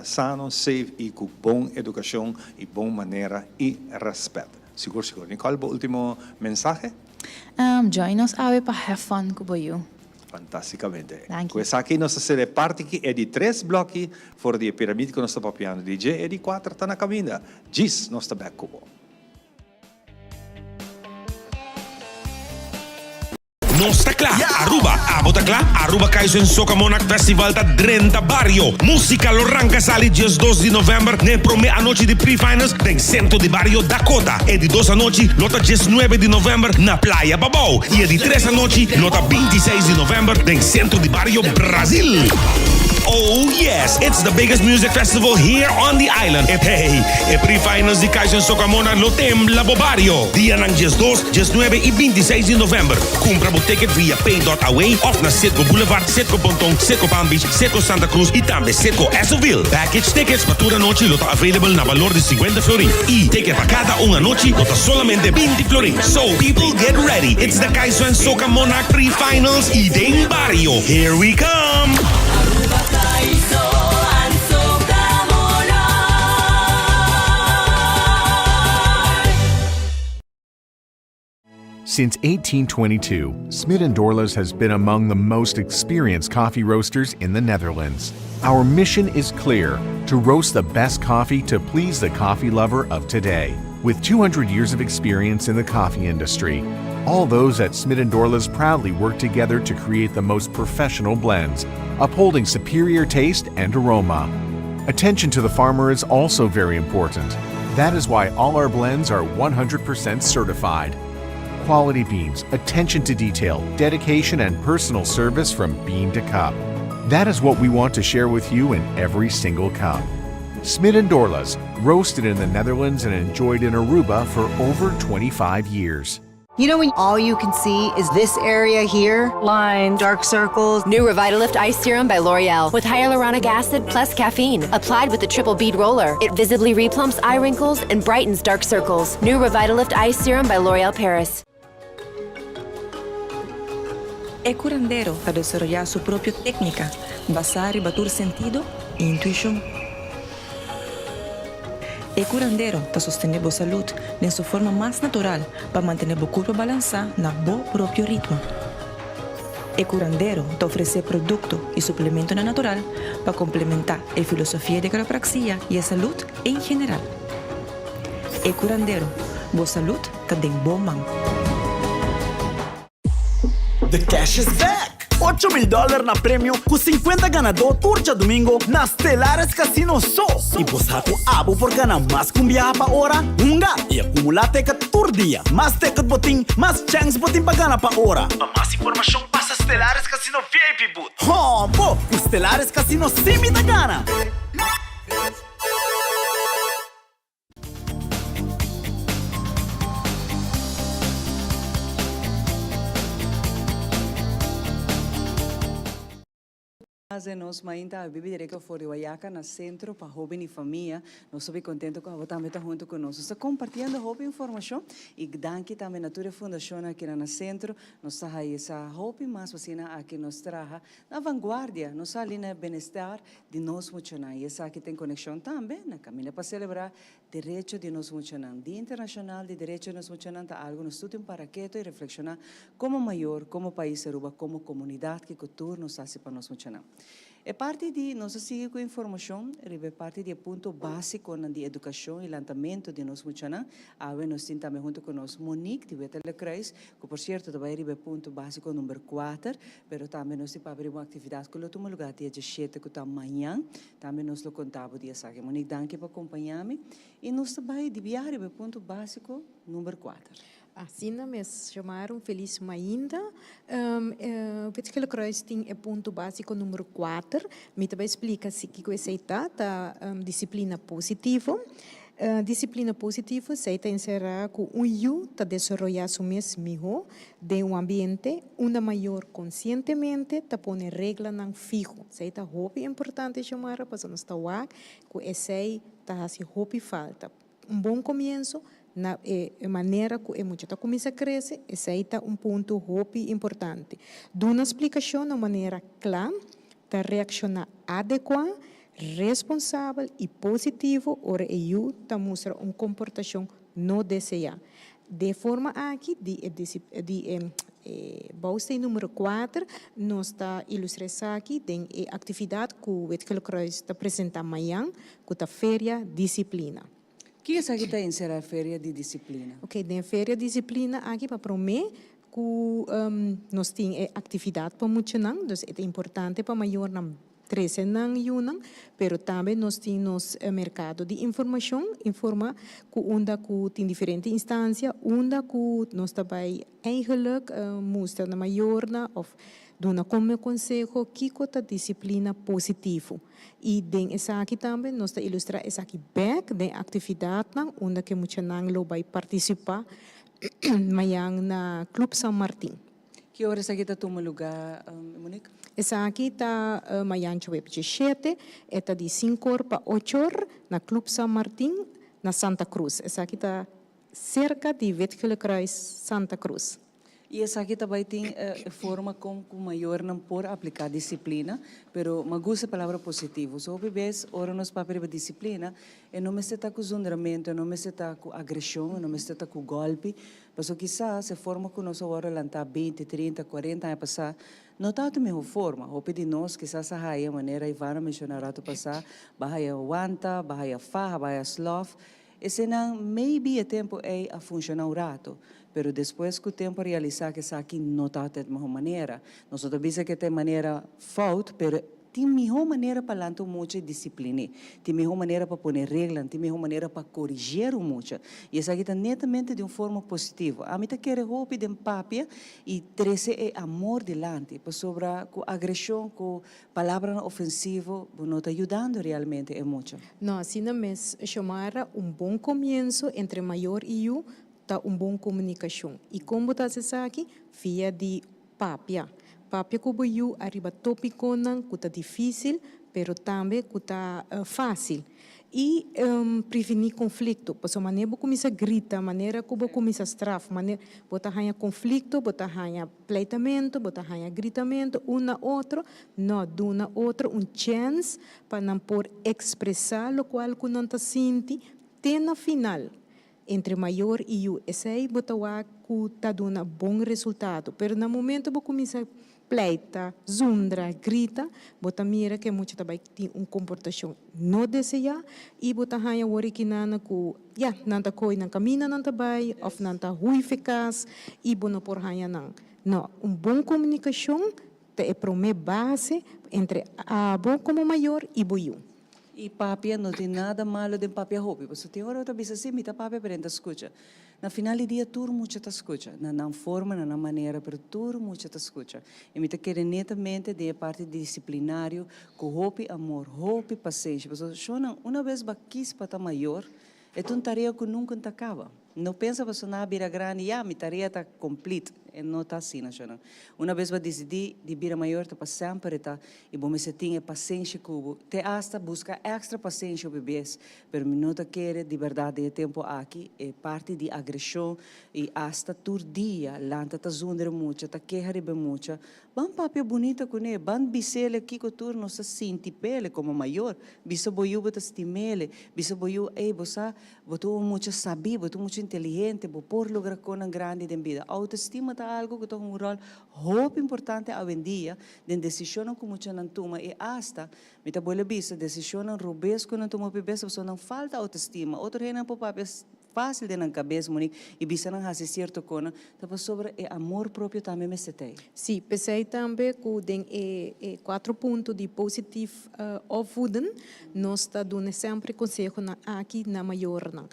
sano, safe i ku bon edukashon i bon manera i rèspèt. Sigur sigur. Nicole, bo último mensahe? Join nos awe pa have fun ku bo yu. Fantasticamente. Danki. Cu esaki nos ta cera e parti ki e di tres bloki for di e piramid cu nos ta papiando di dje, e di cuater ta na caminda. Djis nos ta bek cu bo. Nos ta kla! Aruba, abo ta kla? Aruba Kaiso en Soca Monarch Festival ta drenta bario! Musica lo ranca sali diesdos di november na e prome anochi di pre-finals den centro di bario Dakota. E di dos anochi lo ta diesnuebe di november na Playa Pabou y e di tres anochi lo ta bintiseis di november den centro di bario Brazil. Oh yes, it's the biggest music festival here on the island. E hey, e pre-finals di Kaiso en Soca Monarch lo tembla bo bario. Dianan diesdos, diesnuebe y bintiseis di november. Cumpra bo ticket via pay dot away of na Citgo Boulevard, Citgo Ponton, Citgo Palm Beach, Citgo Santa Cruz y tambe Citgo Essoville. Package tickets pa tur anochi lo ta available na balor di cincuenta florin y ticket pa cada un anochi lo ta solamente binti florin. So people get ready, it's the Kaiso and Soca Monarch Pre-Finals y den Bario, here we come! Aruba Kaiso and Soca Monarch. Since 1822, Smit & Dorlas has been among the most experienced coffee roasters in the Netherlands. Our mission is clear, to roast the best coffee to please the coffee lover of today. With 200 years of experience in the coffee industry, all those at Smith & Dorla's proudly work together to create the most professional blends, upholding superior taste and aroma. Attention to the farmer is also very important. That is why all our blends are 100% certified. Quality beans, attention to detail, dedication, and personal service from bean to cup. That is what we want to share with you in every single cup. Smit and Dorlas, roasted in the Netherlands and enjoyed in Aruba for over 25 years. You know when all you can see is this area here? Lines, dark circles. New Revitalift Ice Serum by L'Oreal with hyaluronic acid plus caffeine. Applied with the triple bead roller. It visibly replumps eye wrinkles and brightens dark circles. New Revitalift Ice Serum by L'Oreal Paris. E curandero ta desaroyá su propio técnica basá riba tur sentido i intuishon. E curandero ta sostené bo salud den su forma mas natural pa mantené bo curpa balansá na bo propio ritmo. E curandero ta ofresé producto i suplementonan natural pa complementá e filosofia di quiropraxia i e salud en general. E curandero, bo salud ta den bo man. The cash is back! 8000 dollar na premio cu 50 ganador tur djadomingo na Stellaris Casino so! Y bo sa cu abo por gana mas cu un biaha pa ora? Hunga y acumula ticket tur dia! Mas ticket bo tin, mas chance bo tin pa gana pa ora! Pa mas informacion pasa Stellaris Casino VIP booth. Hombo! Cu Stellaris Casino si mi ta gana! Mas de nos mainta a bibi directo for di Wayaca na Centro pa Hoben y Famia. Nos hopi contento cu abo tambe ta hunto cu nos. Nos ta compartiendo hopi informacion y danki tambe na tur e fundacionnan aki na Centro. Nos ta haya sa hopi mas asina aki nos traha na vanguardia, nos sali na e benestar di nos muchanan y esaki ta en conexion tambe na caminda pa celebra derecho di nos muchanan. Dia Internacional di Derecho di nos Muchanan ta algo nos tur tin para keto y reflexiona como mayor, como pais Aruba, como comunidad kico tur nos haci pa nos muchanan. E parti di nos a sigui cu informacion riba e parti di e punto basiconan di educacion y lantamento di nos muchanan. Awe nos tin tambe hunto cu nos Monique di Wetterlijk Kruis, cu por cierto ta bay riba e punto basico number cuater, pero tambe nos tin papia riba un actividad cu lo tuma lugar dia diesshete cu ta mañan. Tambe nos lo conta bo di esaki. Monique, danki pa compaña mi y nos ta bay di biaha riba e punto basico number cuater. Asina mes, Xiomara, un felis mainta. Wit Gele Kruis tin e punto basico numero cuater. Mi ta bay splica si kico esey ta. Ta disciplina positivo. Disciplina positivo esey ta encera cu un yu ta desaroya su mes miho den un ambiente unda mayor conscientemente ta pone reglanan fiho. Esey ta hopi importante, Xiomara, pasobra nos ta wak cu esey ta haci hopi falta. Un bon comienso na e manera cu e mucha ta cuminsa crece, esey ta un punto hopi importante. Duna splicacion na un manera cla, ta reacciona adecua, responsabel y positivo ora e yu ta mustra un comportacion no desea. De forma aki di e di e bouwsteen numero cuater nos ta ilustra esaki den e actividad cu Wit Gele Kruis ta presenta mayan cu ta Feria Disciplina. Ki esaki ta encera Feria di Disciplina? Ok, den Feria Disciplina aki pa prome cu nos tin e actividad pa muchanan, dus e ta importante pa mayornan trece nan yunan, pero tambe nos tin nos mercado di informacion, informa cu unda cu tin diferente instancia, unda cu nos ta bay eigenlijk mustra na mayornan of duna como conseho kico ta disciplina positivo. Y den esaki tambe nos ta ilustra esaki bek den actividadnan unda cu e muchanan lo bay participa mayan na Club San Martin. Ki ora esaki ta tuma luga, Monique? Esaki ta mayan djueb djeshete, e ta di sinkor pa ochor na Club San Martin na Santa Cruz. Esaki ta serka di Wit Gele Kruis Santa Cruz. I esaki ta bai tin e forma kon ku mayornan por apliká disiplina, pero mi a gusta e palabra positivo. So hopi bes ora nos papia riba disiplina, e no mester ta ku zundramentu, e no mester ta ku agreshon, e no mester ta ku gòlpi, Pasobra kisas e forma ku nos a wòrdu lantá binti, trinta, kuarenta aña pasá no tabata e mihó forma. Hopi di nos kisas a haya, manera Ivana a menshoná ratu pasá, bo a haya wanta, bo a haya faha, bo a haya slòf. Eseinan maybe e tempo ei a funciona un rato, pero despues cu tempo a realisa cu esaki no ta e miho manera. Nos no ta bisa cu ta e manera fout, pero tin miho manera pa lanta un mucha y discipline. Tin miho manera pa pone regla, tin miho manera pa corigi un mucha. Y esaki ta netamente di un forma positivo. Ami ta kere hopi den papia y trece e amor dilanti, pasobra cu agresion, cu palabranan ofensivo, bo no ta yudando realmente e mucha. No, asina mes, Xiomara, un bon comienso entre mayor y yu ta un bon comunicacion. Y con bo ta haci esaki? Via di papia. Papia cu bo yu ariba topiconan cu ta dificil, pero tambe cu ta facil. Y preveni conflicto. Pasobra manera bo cuminsa grita, manera cu bo cuminsa straf, manera bo ta haya conflicto, bo ta haya pleitamento, bo ta haya gritamento un na otro. No, duna otro un chens pa nan por expresa locual cu nan ta sinti te na final. Entre mayor y yu, esey bo ta wak cu ta duna bon resultado. Pero na momento bo cuminsa pleita, zundra, grita, bo ta mira cu e mucha ta bay tin un comportacion no desea y bo ta haya wor ekinana cu ya, nan ta coy nan camina nan ta bay of nan ta huy fe cas y bo no por haya nan. No, un bon comunicacion ta e prome base entre abo como mayor y bo yu. Y papia, no tin nada malo den papia hopi. Pasobra tin ora bo ta bisa, si, mi ta papia, pero e no ta scucha. Na final di dia tur mucha ta scucha, na nan forma, na nan manera, pero tur mucha ta scucha. Y mi ta kere netamente den e parti disciplinario cu hopi amor, hopi pasenshi. Pasobra shownan, una bes bo a kies pa ta mayor, e ta un tarea cu nunca no ta caba. No pensa pasobra nan a bira grandi, ya, mi tarea ta complete. E no ta asina, shownan. Una bes bo a dicidi di bira mayor ta pa semper e ta y bo mester tin e pasenshi cu bo. Te hasta busca extra pasenshi hopi bes, pero mi no ta kere di berdad den e tempo aki e parti di agresion y hasta tur dia lanta ta zundra e mucha, ta keha riba e mucha. Ban papia bunita cune, ban bisele kico tur nos ta sinti pele como mayor. Bisa bo yu bo ta stimele, bisa bo yu, ey bo sa, Bo ta un mucha sabí, bo ta un mucha inteligente, bo por logra konan grandi den bida. Autoestima ta algu ku ta hunga un ròl hopi importante awendia den desishonnan ku muchanan tuma i asta, mi ta bolbe bisa, desishonnan robes ku nan tuma hopi bes pasobra nan falta autoestima. Otro hendenan por papia fásil den nan kabes, Monique, i bisa nan hasi sierto konan, ta pasobra e amor propio tambe mester ta ei. Sí, p'esei tambe ku den e e kuatro punto di positief opvoeden nos ta duna semper e konsehonan aki na mayornan.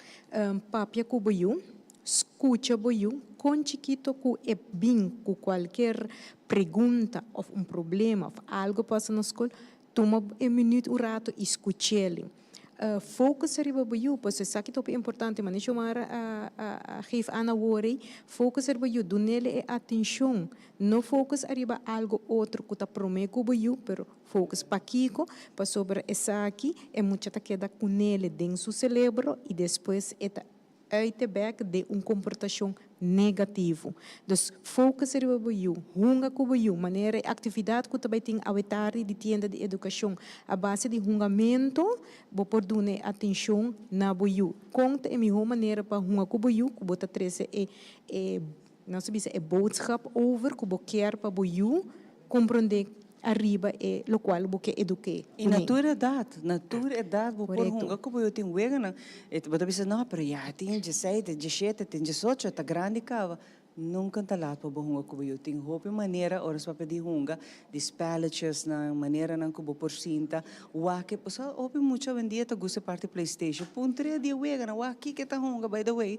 Papia ku bo yu, skucha bo yu, kon chikito ku e bin ku kualker pregunta òf un problema òf algu pasa na skol, tuma e minüt un rato i skuch'el. Focus riba bo yu, pasobra esaki ta hopi importante, manera Xiomara a a geef aan awor ei, focus riba yu, dunele e atencion, no focus ariba algo otro cu ta prome cu bo yu, pero focus pakico, pasobra esaki e mucha ta keda cunele den su celebro y despues e ta uit e bek den un komportashon negativo. Dus focus riba bo yu, hunga ku bo yu, manera e aktividat ku ta bai tin awe tardi di tienda di edukashon a base di hungamentu, bo por duna e atenshon na bo yu. Kon ta e mihó manera pa hunga ku bo yu ku bo ta trese e e nos ta bisa e boodschap over ku bo kier pa bo yu komprondé ariba e lokual bo ke eduké I na tur edat, na tur edat bo por hunga ku bo yu tin weganan. Bo ta bisa no, pero ya tin dieseis, diesshete, tin diesocho, ta grandi kaba. Nunka ta lat pa bo hunga ku bo yu. Tin hopi manera ora sa papia di hunga, di spelletjesnan, maneranan ku bo por sinta, wak e, pasobra hopi mucha awendia ta gusta e parti playstation. Puntra di e weganan, wak kiko e ta hunga, by the way,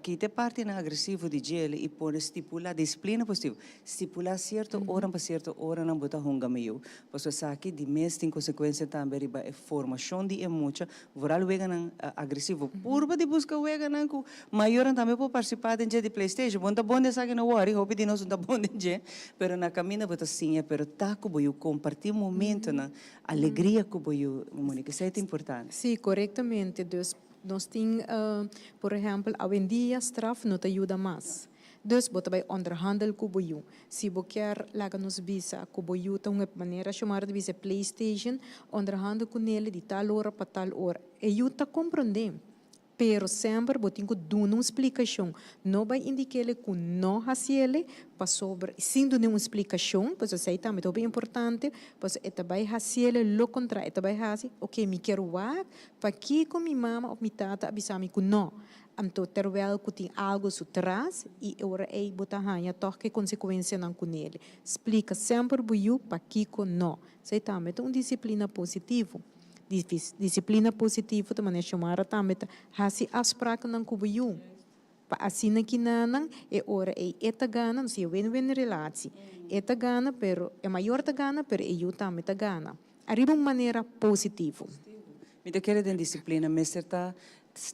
kita e partinan agresivo di djele i pone stipula, disiplina positivo. Stipulá sierto ora pa sierto oranan bo ta hunga meyu. Pasobra esaki di mes tin konsekuensia tambe riba e formashon di e mucha, vooral weganan agresivo. Purba di buska weganan ku mayornan tambe por partisipá den dje di playstation. Bo no ta bon den esaki no wòri, hopi di nos no ta bon den dje, pero na kaminda bo ta siña. Pero ta ku bo yu kompartí momentonan, alegria ku bo yu, Monica. Esei ta importante. Sí, korektamente. Dus nos tin, por ehèmpel, awendia straf no ta yuda mas. Dus bo ta bai onderhandel ku bo yu. Si bo kier laga nos bisa ku bo yu ta un e manera Xiomara ta bisa e playstation, onderhandel ku nele di tal ora pa tal ora. E yu ta komprondé. Pero semper bo tin ku duna un splikashon. No bai indik'ele ku no hasiele pasobra sin dun'e un splikashon, pasobra esei tambe ta hopi importante, pasobra e ta bai hasiele lo kontra, e ta bai hasi, oke mi kier wak pakiko mi mama òf mi tata a bisa mi ku no. Anto terwel ku tin algu su tras i e ora ei bo ta haña tòg ke konsekuensianan kunele. Splika semper bo yu pakiko no. Esei tambe ta un disiplina positivo. Disiplina positivo ta manera Xiomara tambe ta hasi afsprakennan ku bo yu. Pa asina kinanan e ora ei e ta gana, nos e win-win relatie. E ta gana pero e mayor ta gana pero e yu tambe ta gana. Ariba un manera positivo. Mi ta kere den disiplina mester ta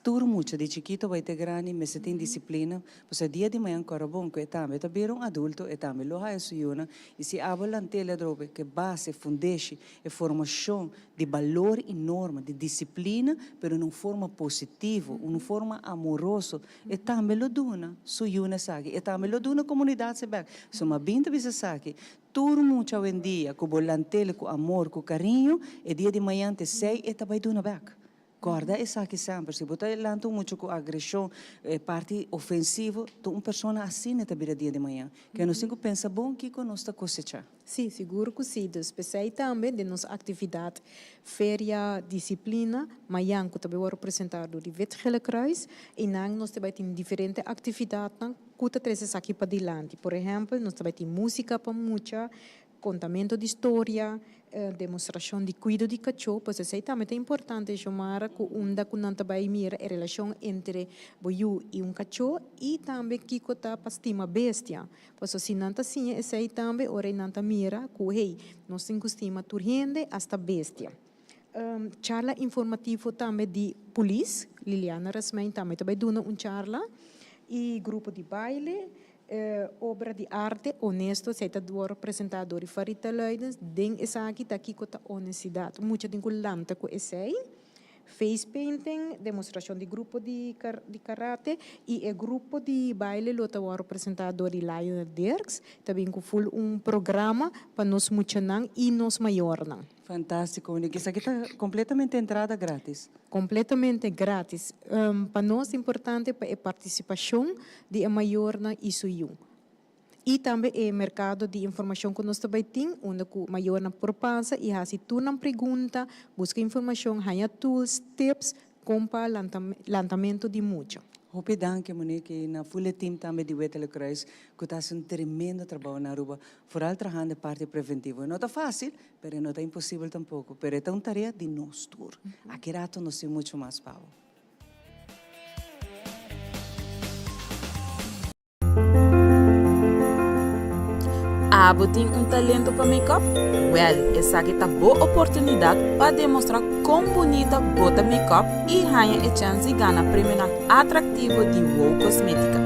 Tur mucha, di chikito bai te grandi, mester tin disiplina, pasobra dia di mañan kòrda bon ku e tambe ta bira un adulto, e tambe lo haya su yunan, i si abo lant'el atrobe ku e base, fundeshi, e formashon di balor i norma, di disiplina, pero na un forma positivo, un forma amoroso, e tambe lo duna su yunan esaki, e tambe lo duna komunidat esei bèk. So m'a bin ta bisa esaki, tur mucha awendia ku bo lant'el ku amor, ku kariño, e dia di mañan t'esei e ta bai duna bèk. Kòrda esaki semper, si bo ta lanta un mucha ku agreshon, e parti ofensivo, ta un persona asina ta bira dia di mañan. Ke nos tin ku pensa bon kiko nos ta kosechá. Sí, sigur ku sí. Dus p'esei tambe den nos aktividat Feria Disiplina mañan ku ta bai wòrdu presentá dor di Wit Gele Kruis, einan nos ta bai tin diferente aktividatnan ku ta trese esaki padilanti. Por ehèmpel, nos ta bai tin músika pa mucha, Kontamento di storia, demostrashon di kuido di kachó, pues esei tambe ta importante, Xiomara, ku unda ku nan ta bai mira e relashon entre bo yu i un kachó i tambe kiko ta pa stima bestia. Pasobra si nan ta siña esei tambe ora nan ta mira ku hey, nos tin ku stima tur hende, asta bestia. Charla informativo tambe di polis, Liliana Rasmijn tambe ta bai duna un charla i grupo di baile. E obra di arte honesto esei ta wòrdu presentá dor di Farita Luidens. Den esaki ta kiko ta honestidat. Un mucha tin ku lanta ku esei. Face painting, demostrashon di grupo di di karate i e grupo di baile lo ta wòrdu presentá dor di Lionel Dirks. Ta bin ku ful un programa pa nos muchanan i nos mayornan. Fantástiko, Monique. Esaki ta kompletamente entrada grátis? Kompletamente grátis. Pa nos ta importante pa e partisipashon di e mayornan i su yu. I tambe e merkado di informashon ku nos ta bai tin, unda ku mayornan por pasa i hasi tur nan pregunta, buska informashon, haña tools, tips kon pa lantamentu di mucha. Hopi danki Monique y na full e team tambe di Wetele Kruis cu ta haci un tremendo trabao na Aruba, vooral trahando e parti preventivo. E no ta facil, pero e no ta imposibel tampoco, pero e ta un tarea di nos tur. Aki rato nos tin mucho mas pa bo. Abo tin un talento pa make-up? Wèl, esaki ta bo oportunidat pa demostrá kon bunita bo ta make-up i haña e chèns di gana premionan atraktivo di Wow Kosmétika.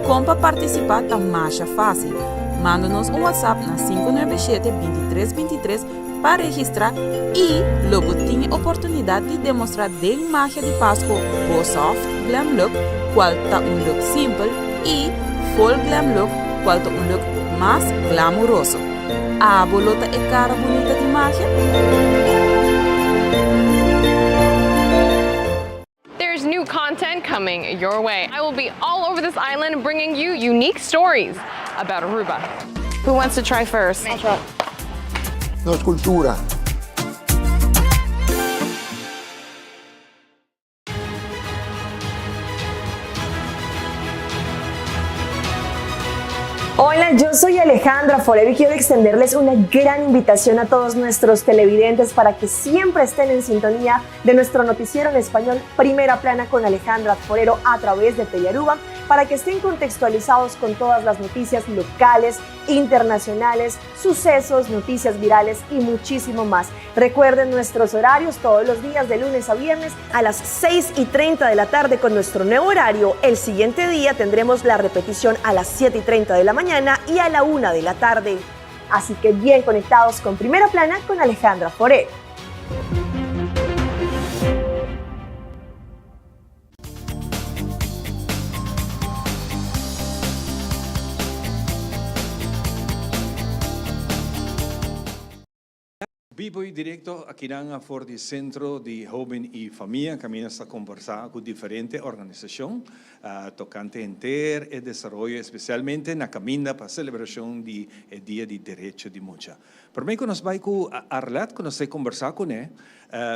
Kon pa partisipá ta masha fásil. Manda nos un WhatsApp na 597 23 23 pa registrá i lo bo tin e oportunidat di demostrá den magia di Pasco bo soft glam look, cual ta un look simpel, i full glam look, cual ta un look mas glamuroso. Abo lo ta e cara bunita di magia? There's new content coming your way. I will be all over this island bringing you unique stories about Aruba. Who wants to try first? Nos cultura. Hola, yo soy Alejandra Forero y quiero extenderles una gran invitación a todos nuestros televidentes para que siempre estén en sintonía de nuestro noticiero en español Primera Plana con Alejandra Forero a través de Telearuba para que estén contextualizados con todas las noticias locales, internacionales, sucesos, noticias virales y muchísimo más. Recuerden nuestros horarios todos los días de lunes a viernes a las 6 y 30 de la tarde con nuestro nuevo horario. El siguiente día tendremos la repetición a las 7 y 30 de la mañana y a la 1 de la tarde. Así que bien conectados con Primera Plana con Alejandra Forero. Bibo y directo akinan for di Centro di Hoben y Famia caminda sa conversa cu diferente organisacion tocante henter e desaroyo especialmente na caminda pa celebracion di e Dia di Derecho di Mucha. Prome cu nos bay cu Arlette cu nos ta conversa cune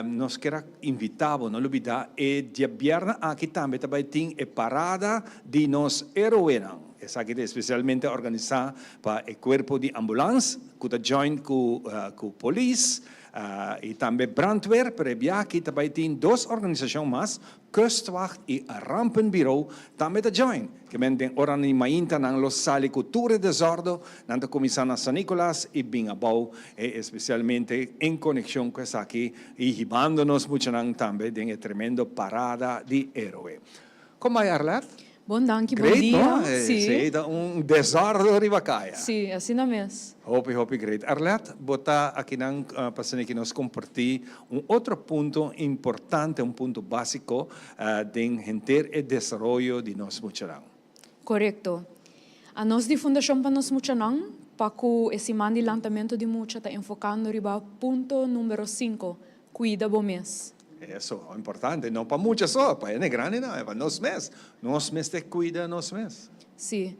nos kier a invita bo no lubida e diabierna aki tambe ta bay tin e parada di nos heroenan. Esaki ta especialmente organisa pa e cuerpo di ambulans cu ta join cu cu polis y tambe brandweer, pero e biaha aki ta bay tin dos organisacion mas, Kustwacht y Rampenbureau tambe ta join. Ke men den oranan di mainta nan lo sali cu tur e desordo, nan ta cuminsa na San Nicolas y bin abou, especialmente en conexion cu esaki y hibando nos muchanan tambe den e tremendo parada di heroe. Con bay Arlette? Bon danki, bon Great, dia. no? Sí. Sí, ta un desordo riba kaya. Sí, asina mes. Hopi, hopi great. Arlette, bo ta akinan pa asina ki nos comparti un otro punto importante, un punto basico den henter e desaroyo di nos muchanan. Corecto. Anos di Fundacion pa Nos Muchanan, pa cu e siman di lantamento di mucha ta enfocando riba punto numero cinco, Cuida bo mes. Eso, importante, no pa mucha so, pa hende grandi tambe, pa nos mes. Nos mester cuida nos mes. Sí.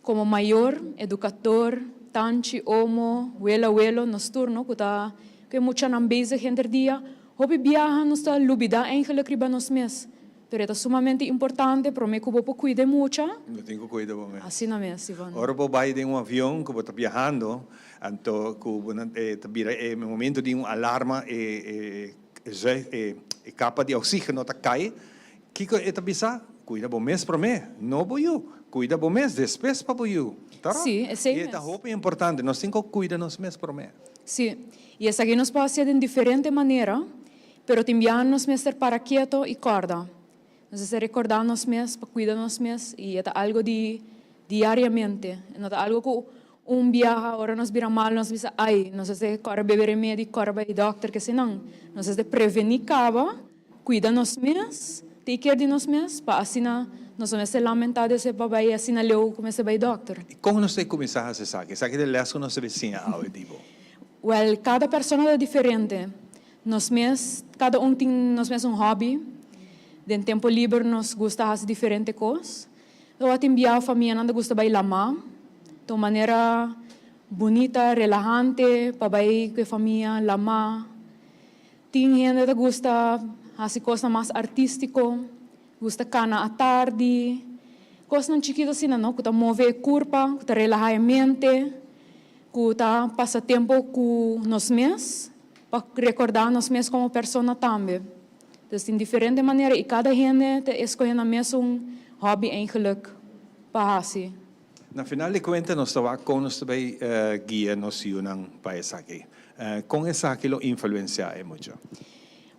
Como mayor, educador, tanchi, omo, wela, welo, nos tur no, cu ta cu e muchanan bezig henter dia, hopi biaha nos ta lubida eigenlijk riba nos mes. Pero e ta sumamente importante prome cu bo por cuida e mucha. Bo tin cu cuida bo mes. Asina mes, Ivonne. Ora bo bay den un avion cu bo ta biahando, anto cu bo nan ta bira e momento di un alarma e e e capa di oxigeno ta cay, kico e ta bisa? Cuida bo mes prome, no bo yu. Cuida bo mes, despues pa bo yu. Ta ro? Si, esey Y e ta mes. hopi importante, nos tin cu cuida nos mes prome. Si, y esaki nos por haci den diferente manera. Pero tin biaha nos mester para keto i kòrda. Nos mester rekordá nos mes pa kuida nos mes i e ta algu di diariamente. E no ta algu ku un biaha ora nos bira mal nos bisa ai nos mester kòrda bebe remedi, kòrda bai dòkter kesenan. Nos mester prevení kaba, kuida nos mes, take care di nos mes pa asina nos no mester lamentá despues pa bai asina leu ku mester bai dòkter. I kon nos ta kuminsá hasi esaki? Esaki ta e lès ku nos debe siña awe di bo. Wèl, kada persona ta diferente. Nos mes, kada un tin nos mes un hobby. Den tempo liber nos gusta hasi diferente kos. Ora tin biaha famianan ta gusta bai lamá. Ta un manera bunita, relahante pa bai ku e famia lamá. Tin hende ta gusta hasi kosnan mas artístiko, gusta kana atardi. Kosnan chikito asina no, ku ta move e kurpa, ku ta relahá e mente, ku ta pasa tempo ku nos mes. Pa rekordá nos mes komo persona tambe. Dus tin diferente manera i kada hende ta eskohe nan mesun hòbi eigenlik pa hasi. Na final di kuenta nos ta wak kon nos ta bay guia nos yunan pa esaki. Kon esaki lo influensiá e mucha?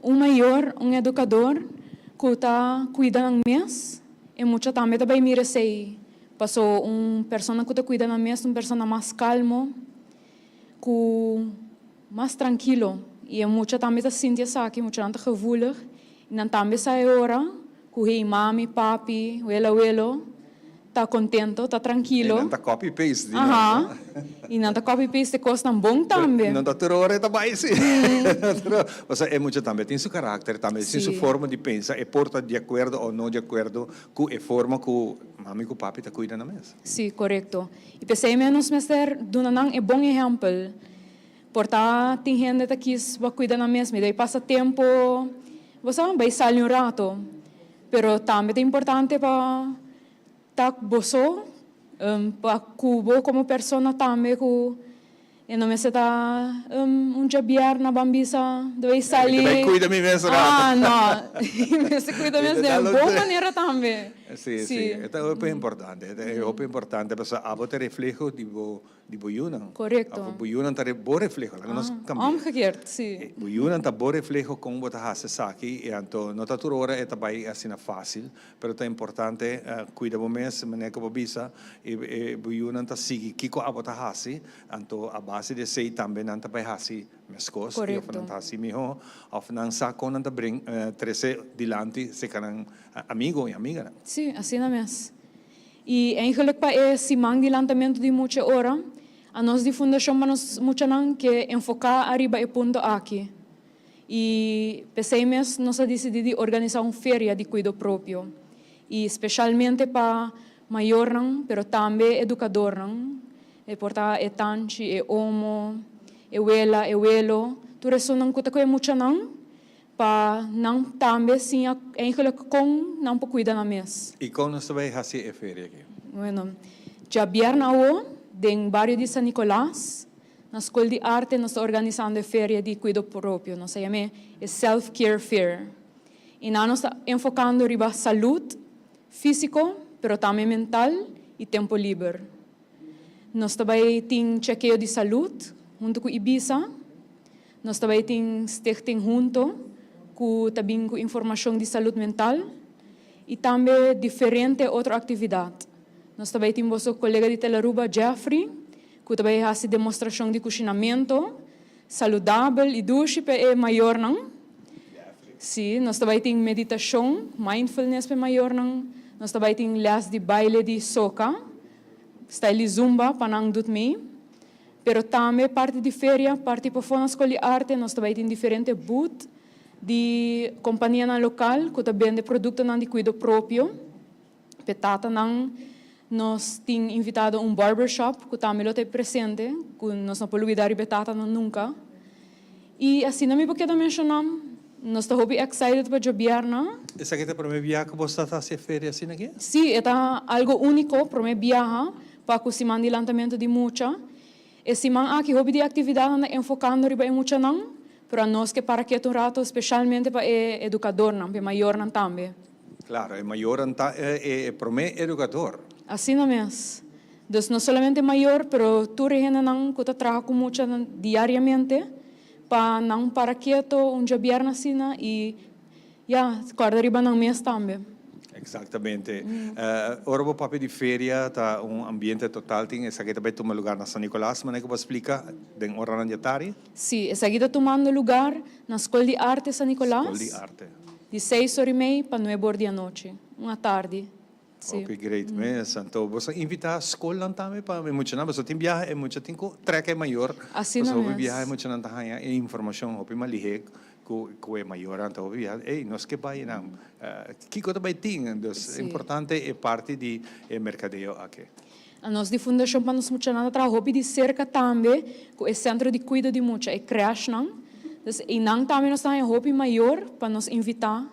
Un mayor, un edukador ku ta kuida nan mes, e mucha tambe ta bay mira esei. Paso un persona ku ta kuida nan mes ta un persona mas kalmo, ku mas trankilo i e mucha tambe ta sinti esaki, muchanan ta gevoelig i nan tambe sa e ora ku hey mami, papi, wela, welo ta kontento, ta trankilo. I nan ta copy paste di nos, no? I nan ta copy paste e kosnan bon tambe. No ta tur ora e ta bai si. Pasobra e mucha tambe tin su karakter, tambe tin su forma di pensa, e por ta di akuerdo o no di akuerdo ku e forma ku mami ku papi ta kuida nan mes. Si, korekto. I p'esei mes nos mester duna nan e bon ehèmpel. Por ta tin hende ta kis bo cuida nan mes, mi debe pasa tempo, bo sa, bay sali un rato. Pero tambe ta importante pa ta bo so, pa cu bo como persona tambe cu e no mester ta un djabièrna ban bisa debe sali. Mi ta bay cuida mi mes rato. Ah, no. Mi mester cuida mi mes den bon manera tambe. Si, si. E ta hopi importante. E ta hopi importante pasobra abo ta refleho di bo Di bo yunan. Korekto. Of bo yunan ta bo refleho. Laga nos kambia. Omgekeerd, si. Bo yunan ta bo refleho kon bo ta hasi esaki i anto no ta tur ora e ta bai asina fásil, pero ta importante kuida bo mes manera ku bo bisa i e bo yunan ta sigui kiko abo ta hasi, anto a base di esei tambe nan ta bai hasi meskos i of nan ta hasi mihó of nan sa kon nan ta bring trese dilanti serka nan amigo i amiganan. Si, asina mes. I eigenlijk pa e siman di lantamentu di mucha ora, Anos di Fundashon pa Nos Muchanan ke enfoká ariba e punto aki i p'esei mes nos a disidí di organisá un feria di kuido propio i speshalmente pa mayornan pero tambe edukadornan, e por ta e tanchi, e omo, e wela, e welo, tur esunnan ku ta ku e muchanan pa nan tambe siña eigenlijk kon nan por kuida nan mes. I kon nos ta bai hasi e feria aki? Bueno, djabièrnè awo den bario di San Nicolas, na Skol di Arte nos ta organisando e feria di kuido propio. Nos ta yam'é e Self Care Fair. I nan nos ta enfokando riba salud físiko, pero tambe mental i tempo liber. Nos ta bai tin chekeo di salud huntu ku Ibisa. Nos ta bai tin stichting hunto ku ta bin ku informashon di salud mental i tambe diferente otro aktividat. Nos ta bai tin boso kolega di Telaruba Jeffrey ku ta bai hasi demostrashon di kushinamento saludabel i dushi pa e mayornan. Sí, nos ta bai tin meditashon, mindfulness pa e mayornan. Nos ta bai tin lès di baile di soka, style di zumba pa nan dut mee. Pero tambe parti di feria, parti pafó na Skol di Arte nos ta bai tin diferente booth di kompanianan lokal ku ta bende produktonan di kuido propio. P'e tatanan nos tin invitado un barbershop ku tambe lo ta presente, ku nos no por lubidá riba e tatanan nunka. I asina mi por keda menshoná, nos ta hopi excited pa djobièrnè. Esaki ta e promé biaha ku bo sa ta hasi e feria asina aki? Sí, e ta algo úniko, promé biaha pa ku siman di lantamentu di mucha. E siman aki hopi di aktividatnan ta enfokando riba e muchanan, pero anos ke para ketu un rato speshalmente pa e edukadornan, pa e mayornan tambe. Klaro, e mayornan ta e promé edukador. Asina mes. Dus no solamente mayor, pero tur e hendenan ku ta traha ku mucha diariamente pa nan para keto un djabièrnè asina i ya, kòrda riba nan mes tambe. Eksaktamente. Ora bo papia di feria ta un ambiente total tin esaki ta bai tuma lugar na San Nicolas, manera ku bo a splika den oranan di atardi? Sí, esaki ta tumando lugar na Skol di Arte San Nicolas. Skol di Arte. Di seis or i mei pa nuebe or di anochi, un atardi. Sí. Hopi great mes. Anto bo sa invita skolnan tambe pa e muchanan, pasobra tin biaha e mucha tin ku trek e mayor. Asina Pasobra hopi mes. biaha e muchanan ta haña e informashon hopi mas lihé ku ku e mayornan. Anto hopi biaha, ey, nos ke bai nan, kiko ta bai tin? Dus Sí. importante e parti di e merkadeo aki. Anos di Fundashon pa Nos Muchanan ta traha hopi di serka tambe ku e sentro di kuido di mucha, e krèshnan. Dus einan tambe nos ta haña hopi mayor pa nos invitá.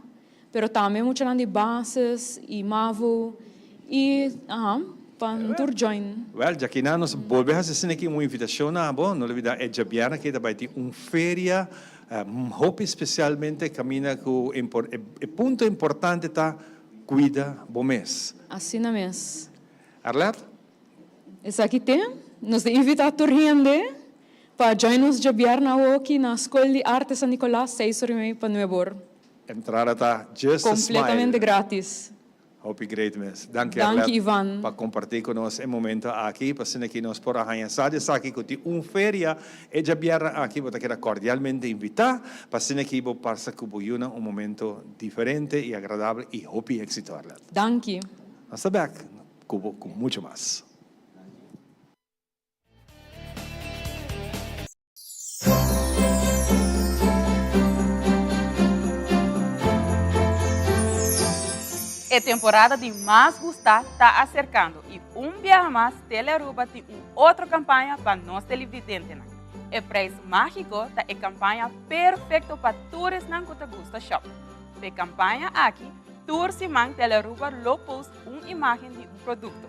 Pero tambe muchanan di bases y mavo y aha pa nan tur join. Wel, djakinan nos bolbe haci asina aki un invitacion na bo. No lubida e djabièrnè aki ta bay tin un feria hopi specialmente caminda cu e punto importante ta cuida bo mes. Asina mes. Arlette? Esaki te. Nos ta invita tur hende pa join nos djabièrnè awoki na Skol di Arte San Nicolas seis or y mei pa nuebe or. Entrada ta just a smile. Completamente gratis. Hopi great mes. Danki Danki Arlette Ivan. pa comparti cu nos e momento aki pa asina ki nos por a haña sa di esaki cu tin un feria e djabièrnè aki bo ta keda cordialmente invita pa asina ki bo pasa cu bo yunan un momento diferente y agradabel y hopi exito Arlette. Danki. Nos ta bek cu bo cu mucho mas. E temporada di mas gustá ta aserkando i un biaha mas Telearuba tin un otro kampaña pa nos televidentenan. E Prijs Mágiko ta e kampaña perfekto pa tur esnan ku ta gusta shòp. P'e kampaña aki, tur siman Telearuba lo post un imágen di un produkto.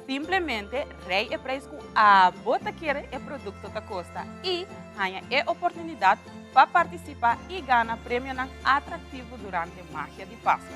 Simplemente rei e prijs ku abo ta kere e produkto ta kosta i haña e oportunidat pa partisipá i gana premionan atraktivo durante Magia di Pasku.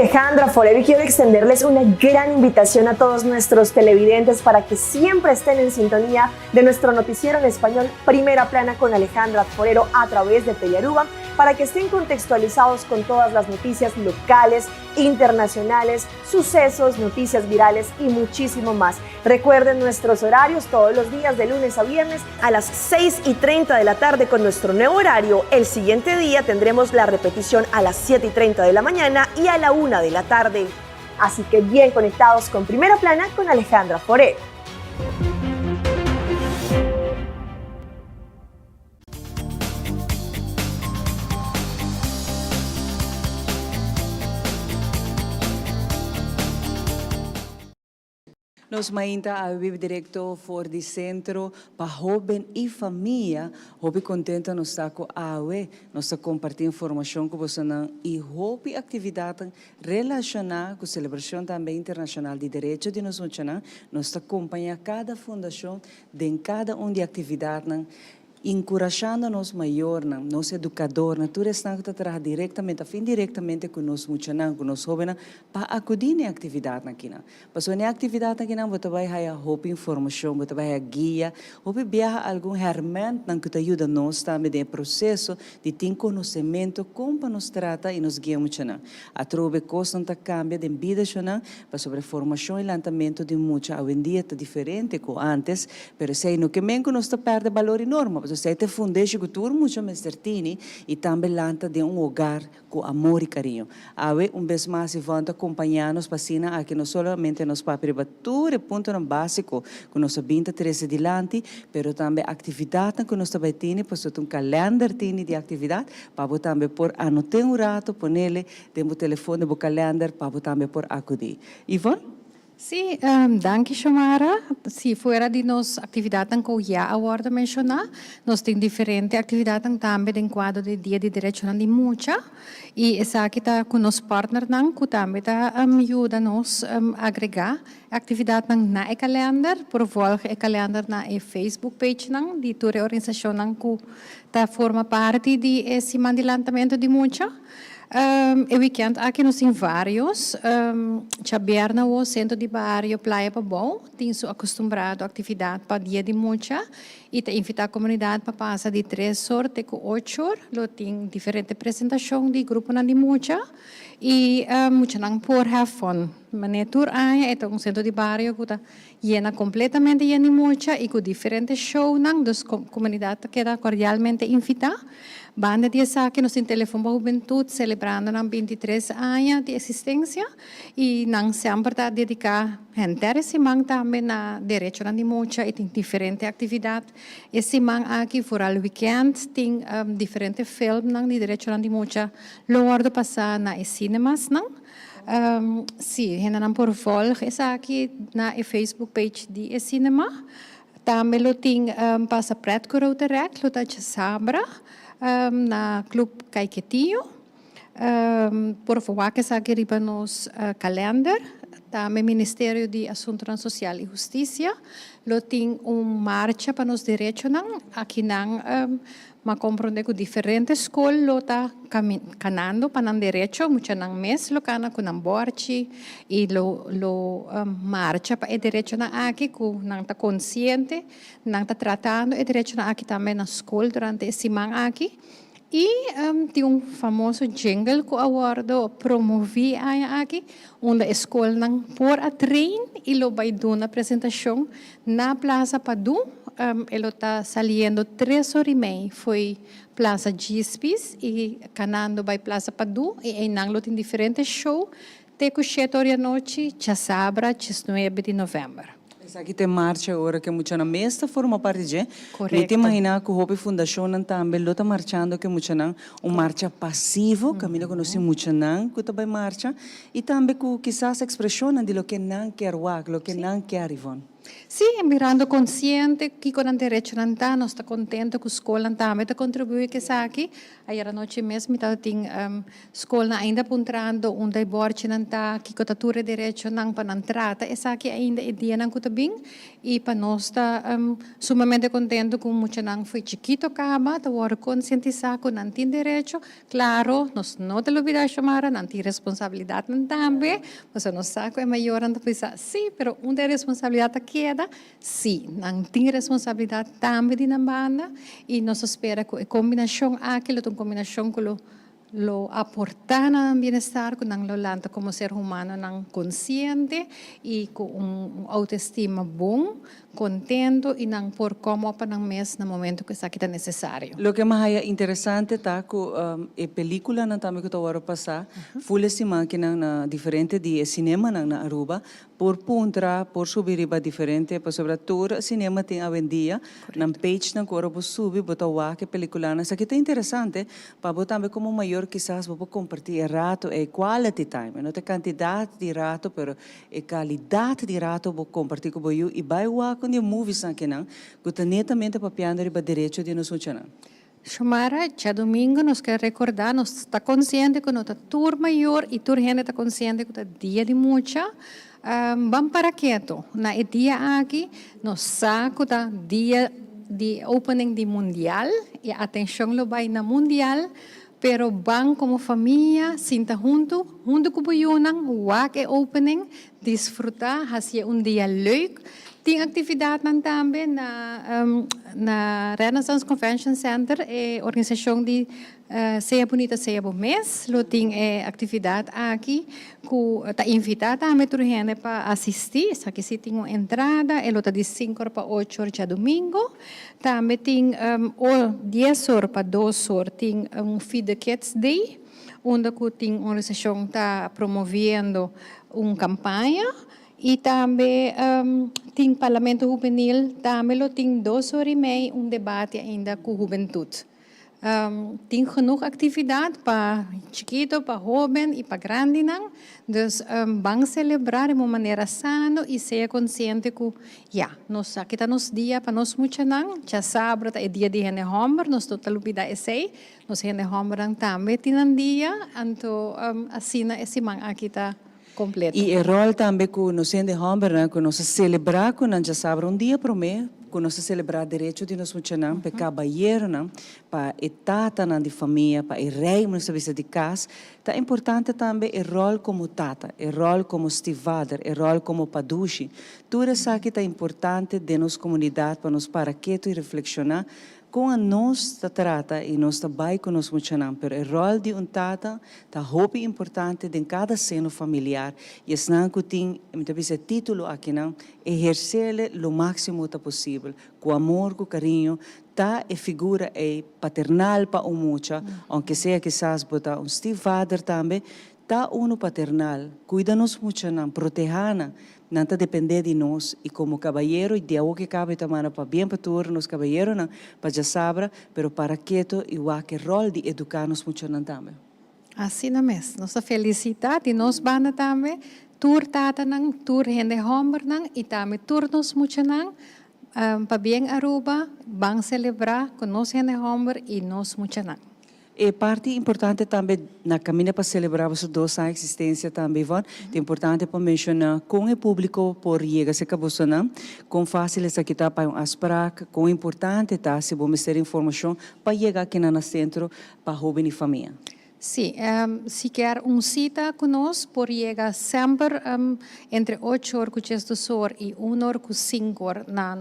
Alejandra Forero y quiero extenderles una gran invitación a todos nuestros televidentes para que siempre estén en sintonía de nuestro noticiero en español Primera Plana con Alejandra Forero a través de Telearuba para que estén contextualizados con todas las noticias locales, internacionales, sucesos, noticias virales y muchísimo más. Recuerden nuestros horarios todos los días de lunes a viernes a las 6 y 30 de la tarde con nuestro nuevo horario. El siguiente día tendremos la repetición a las 7 y 30 de la mañana y a la 1 de la tarde. Así que bien conectados con Primera Plana con Alejandra Forero. Nos mainta a biba directo for di Centro pa Hoben y Famia. Hopi contento nos ta cu awe nos ta comparti informacion cu bosonan y hopi actividadnan relaciona cu celebracion tambe internacional di derecho di nos muchanan. Nos ta compaña cada fundacion den cada un di actividadnan. Enkurashando nos mayornan, nos edukadornan, tur esnan ku ta traha direktamente òf indirektamente ku nos muchanan, ku nos hóbennan, pa akudí na e aktividatnan akinan. Pasobra na e aktividatnan akinan bo ta bai haya hopi informashon, bo ta bai haya guia, hopi biaha algun hèrmèntnan ku ta yuda nos tambe den e proseso di tin konosementu kon pa nos trata i nos guia muchanan. Atrobe kosnan ta kambia den bida shonnan, pasobra e formashon i lantamentu di mucha awendia ta diferente ku ántes, Pero esei no ke men ku nos ta pèrdè balor i norma, pasobra esei ta e fundeshi ku tur mucha mester tini i tambe lanta den un hogar ku amor i kariño. Awe, un bes mas Yvonne ta kompañá nos pa asina aki no solamente nos papia riba tur e puntonan básiko ku nos a bin ta trese dilanti, pero tambe aktividatnan ku nos ta bai tini, pasobra ta un kalènder tini di aktividat pa bo tambe por anot'é un rato, ponele den bo telefon, den bo kalènder pa bo tambe por akudí. Yvonne? Sí, danki Xiomara. Sí, fuera di nos actividadnan cu ya a wordo menciona, nos tin diferente actividadnan tambe den cuadro di Dia di Derechonan di Mucha y esaki ta cu nos partnernan cu tambe ta yuda nos agrega actividadnan na e kalender. Por volg e kalender na e Facebook pagenan di tur e organisacionnan cu ta forma parti di e Siman di Lantamento di Mucha. E weekend aki nos tin varios. Djabièrnè awo Sentro di Bario Playa Pabou tin su acostumbrado actividad pa Dia di Mucha y ta invita comunidad pa pasa di tres or te cu ocho or. Lo tin diferente presentacion di gruponan di mucha y muchanan por have fun. Manera tur aña e ta un Sentro di Bario cu ta yena completamente yen di mucha y cu diferente shownan, dus comunidad ta keda cordialmente invita. Banda di esaki nos tin Telefon pa Hubentud celebrando nan 23 aña di existencia y nan semper ta dedica henter e siman tambe na derechonan di mucha y tin diferente actividad. E siman aki vooral weekend tin diferente filmnan di derechonan di mucha lo wordo pasa na e cinemasnan. Sí, hendenan por volg esaki na e Facebook page di e cinema. Tambe lo tin pasa pret ku Rotaract, lo ta djasabra na Club Caiquetio. Por wak esaki riba nos kalender. Tambe Ministerio di Asuntonan Sosial i Hustisia lo tin un marcha pa nos derechonan. Akinan M'a komprondé ku diferente skol lo ta kanando pa nan derecho, muchanan mes lo kana ku nan bòrchi i lo lo marcha pa e derechonan aki ku nan ta konsiente, nan ta tratando e derechonan aki tambe na skol durante e siman aki. I tin un famoso jingle ku a wòrdu promoví e aña aki unda e skolnan por a train i lo bai duna presentashon Na Plaza Padu e lo ta saliendo tres or i mei fo'i Plaza Djispis i kanando bai Plaza Padu i einan lo tin diferente show te ku shete or di anochi djasabra diesnuebe di novèmber. Esaki ta e marcha ora ku e muchanan mes ta forma parti dje. Mi ta imaginá ku hopi fundashonnan tambe lo ta marchando ku e muchanan, un marcha pasivo kaminda ku nos tin muchanan ku ta bai marcha i tambe ku kisas ekspreshonnan di loke nan kier wak, loke nan kier, Yvonne. Sí, mirando konsiente kiko nan derechonan ta, nos ta kontento ku skolnan tambe ta kontribuí ku esaki. Ayera nochi mes mi tabatin skolnan ainda puntrando unda e bòrchinan ta, kiko ta tur e derechonan pa nan trata esaki ainda e dianan ku ta bin. I pa nos ta sumamente kontento ku muchanan fo'i chikito kaba ta wòrdu konsientisá ku nan tin derecho. Klaro, nos no ta lubidá Xiomara, nan tin responsabilidatnan tambe, pasobra nos sa ku e mayornan ta bisa, sí, pero unda e responsabilidat ta keda? Sí, nan tin responsabilidat tambe di nan banda i nos ta spera ku e kombinashon aki lo ta un kombinashon ku lo lo aportá na nan bienestar, ku nan lo lanta komo ser humanonan konsiente i ku un outoestima bon. Contento y nan por come op pa nan mes na momento cu esaki ta necesario. Loke mi haya interesante ta cu e peliculanan tambe cu ta worde pasa ful e simankinan na diferente di e cinemanan na Aruba por puntra, por subi riba diferente pasobra tur cinema tin awendia nan pagenan cu ora bo subi bo ta wak e peliculanan. Esaki ta interesante pa bo tambe como mayor kisas bo por comparti e rato ey, quality time, no ta e cantidad di rato pero E kalidat di rato bo kompartí ku bo yu i bai wak un di e moviesnan akinan ku ta netamente papiando riba derecho di nos muchanan. Xiomara, Djadumingu nos ke rekordá, nos ta konsiente ku no ta tur mayor i tur hende ta konsiente ku ta dia di mucha. Ban para ketu na e dia aki, nos sa ku ta dia di opening di mundial i atenshon lo bai na mundial, Pero ban como famia, sinta hunto, hunto cu bo yunan, wak e opening, disfruta, haci'e un dia leuk. Tin actividadnan tambe na na Renaissance Convention Center, e organisacion di Sea Bunita Sea Bo Mes lo tin e actividad aki cu ta invita tambe tur hende pa asisti. Esaki si tin un entrada, e lo ta di cinco or pa ocho or djadomingo. Tambe tin o dies or pa dos or tin un Feed the Kids Day, unda ku tin un organisashon ta promoviendo un kampaña i tambe tin Parlamento Hubenil tambe lo tin dos or i mei un debate ainda ku hubentut. Tin genoeg actividad pa chikito, pa hoben y pa grandinan. Dus ban celebra den un manera sano y sea consciente cu ya, nos aki ta nos dia pa nos muchanan. Djasabra ta e dia di hende homber, nos no ta lubida esey. Nos hende hombernan tambe tin nan dia, anto asina e siman aki ta completo. Y e rol tambe cu nos hende hombernan cu nos a celebra cu nan djasabra un dia prome cu nos a celebra derecho di nos muchanan pa e cabayeronan, pa e tatanan di famia, pa e rey nos ta bisa di cas, ta importante tambe e rol como tata, e rol como stiefvader, e rol como padushi. Tur esaki ta importante den nos comunidad pa nos para keto y reflexiona Kon a nos ta trata i nos ta bai ku nos muchanan, pero e ròl di un tata ta hopi importante den kada seno familiar i esnan ku tin, mi ta bisa e título akinan, ehersele lo máksimo ta posibel, ku amor, ku kariño, ta e figura ei paternal pa un mucha, ounke sea kisas bo ta un stiefvader tambe, Ta unu paternal, cuida nos muchanan, proteha nan, nan ta depende di nos y como cabayero y di awo ke caba e ta manda pa bien pa tur nos cabayeronan pa djasabra, pero para keto y wak e rol di educa nos muchanan tambe. Asina mes, nos ta felicita di nos banda tambe tur tatanan, tur hende hombernan y tambe tur nos muchanan pa bien Aruba ban celebra cu nos hende homber y nos muchanan. E parti importante tambe na caminda pa celebra boso dos aña existencia tambe Yvonne, ta importante pa menciona con e publico por yega cerca bosonan, con facil esaki ta pa un afspraak, con importante ta si bo mester informacion pa yega akinan na Centro pa Hoben y Famia. Sí, si kier un cita cu nos por yega semper entre ocho or cu diesdos or y un or cu cinco or na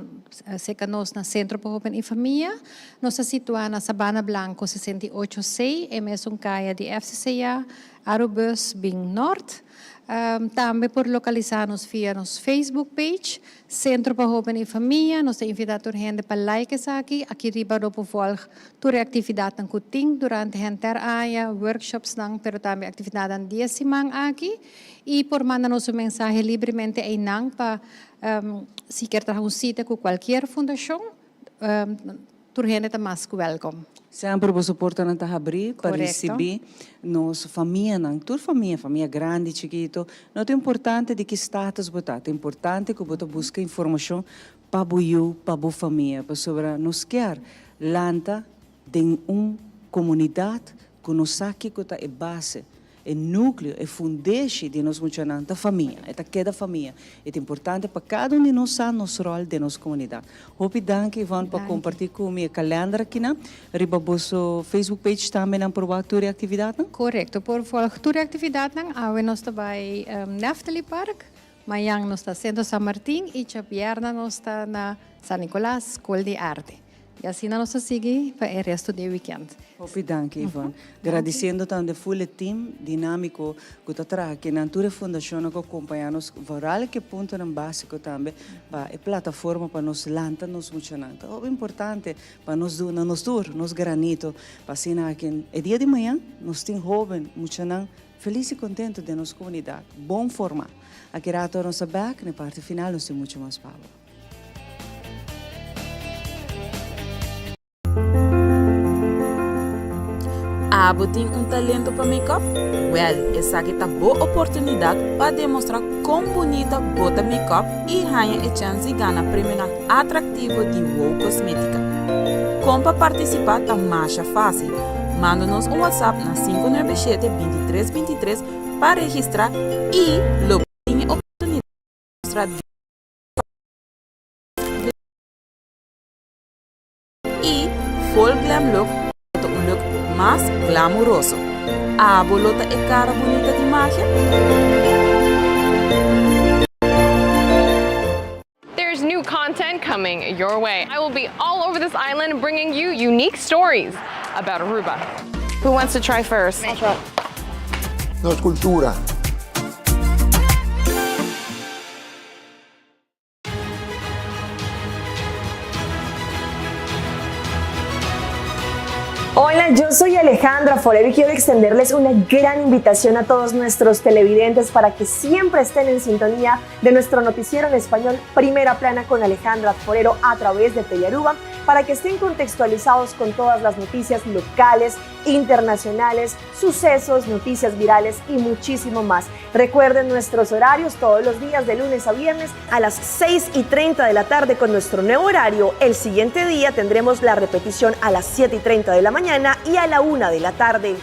cerca nos na Centro pa Hoben y Famia. Nos ta situá na Sabana Blanco 68 C, e mesun kaya di FCCA, Arubus bin Nort. Tambe por lokalisá nos via nos Facebook page, Sentro pa Hoben i Famia. Nos ta invitá tur hende pa like esaki. Aki riba lo por vòlg tur e aktividatnan ku tin durante henter aña, workshopsnan, pero tambe aktividatnan di e siman aki. I por manda nos un mensahe libremente einan pa si kier traha un sita ku kualkier fundashon. Tur hende ta mas ku wèlkom. Semper boso portanan ta habrí pa Korekto. risibí nos famianan, tur famia, famia grandi, chikito. No ta importante di ki status bo ta, ta importante ku bo ta buska informashon pa bo yu, pa bo famia, pasobra nos kier lanta den un komunidat ku nos sa kiko ta e base E núkleo, e fundeshi di nos muchanan ta famia. E ta keda famia. E ta importante pa kada un di nos sa nos ròl den nos komunidat. Hopi danki Yvonne pa kompartí ku mi e kalènder akinan. Riba boso Facebook page tambe nan por wak tur e aktividatnan? Korekto, por vòlg tur e aktividatnan. Awe nos ta bai Neftali Park, mañan nos ta Sentro San Martin i djabièrnè nos ta na San Nicolas, Skol di Arte. I asina nos ta sigui pa e resto di e weekend. Hopi danki Yvonne. Gradisiendo tambe full e team dinamico cu ta traha akinan, tur e fundacionnan cu a compaña nos, vooral cu e puntonan basico tambe pa e plataforma pa nos lanta nos muchanan. Ta hopi importante pa nos duna nos tur nos granito pa asina aki e dia di mañan nos tin hoben muchanan felis y contento den nos comunidad, bon forma. Aki rato nos ta bek, na e parti final nos tin mucho mas pa bo. Abo tin un talento pa make-up? Wel, esaki ta bo oportunidad pa demostra con bunita bo ta make-up y haña e chens di gana premionan atractivo di Wow Cosmetica. Con pa participa ta masha facil. Manda nos un WhatsApp na 597 23 23 pa registra y lo bo tin e oportunidad di mostra Y full glam look lo ta un look mas glamuroso. Abo lo ta e cara bunita di magia? There's new content coming your way. I will be all over this island bringing you unique stories about Aruba. Who wants to try first? Nos cultura. Hola, yo soy Alejandra Forero y quiero extenderles una gran invitación a todos nuestros televidentes para que siempre estén en sintonía de nuestro noticiero en español Primera Plana con Alejandra Forero a través de Telearuba para que estén contextualizados con todas las noticias locales, internacionales, sucesos, noticias virales y muchísimo más. Recuerden nuestros horarios todos los días de lunes a viernes a las 6 y 30 de la tarde con nuestro nuevo horario. El siguiente día tendremos la repetición a las 7 y 30 de la mañana y a la 1 de la tarde.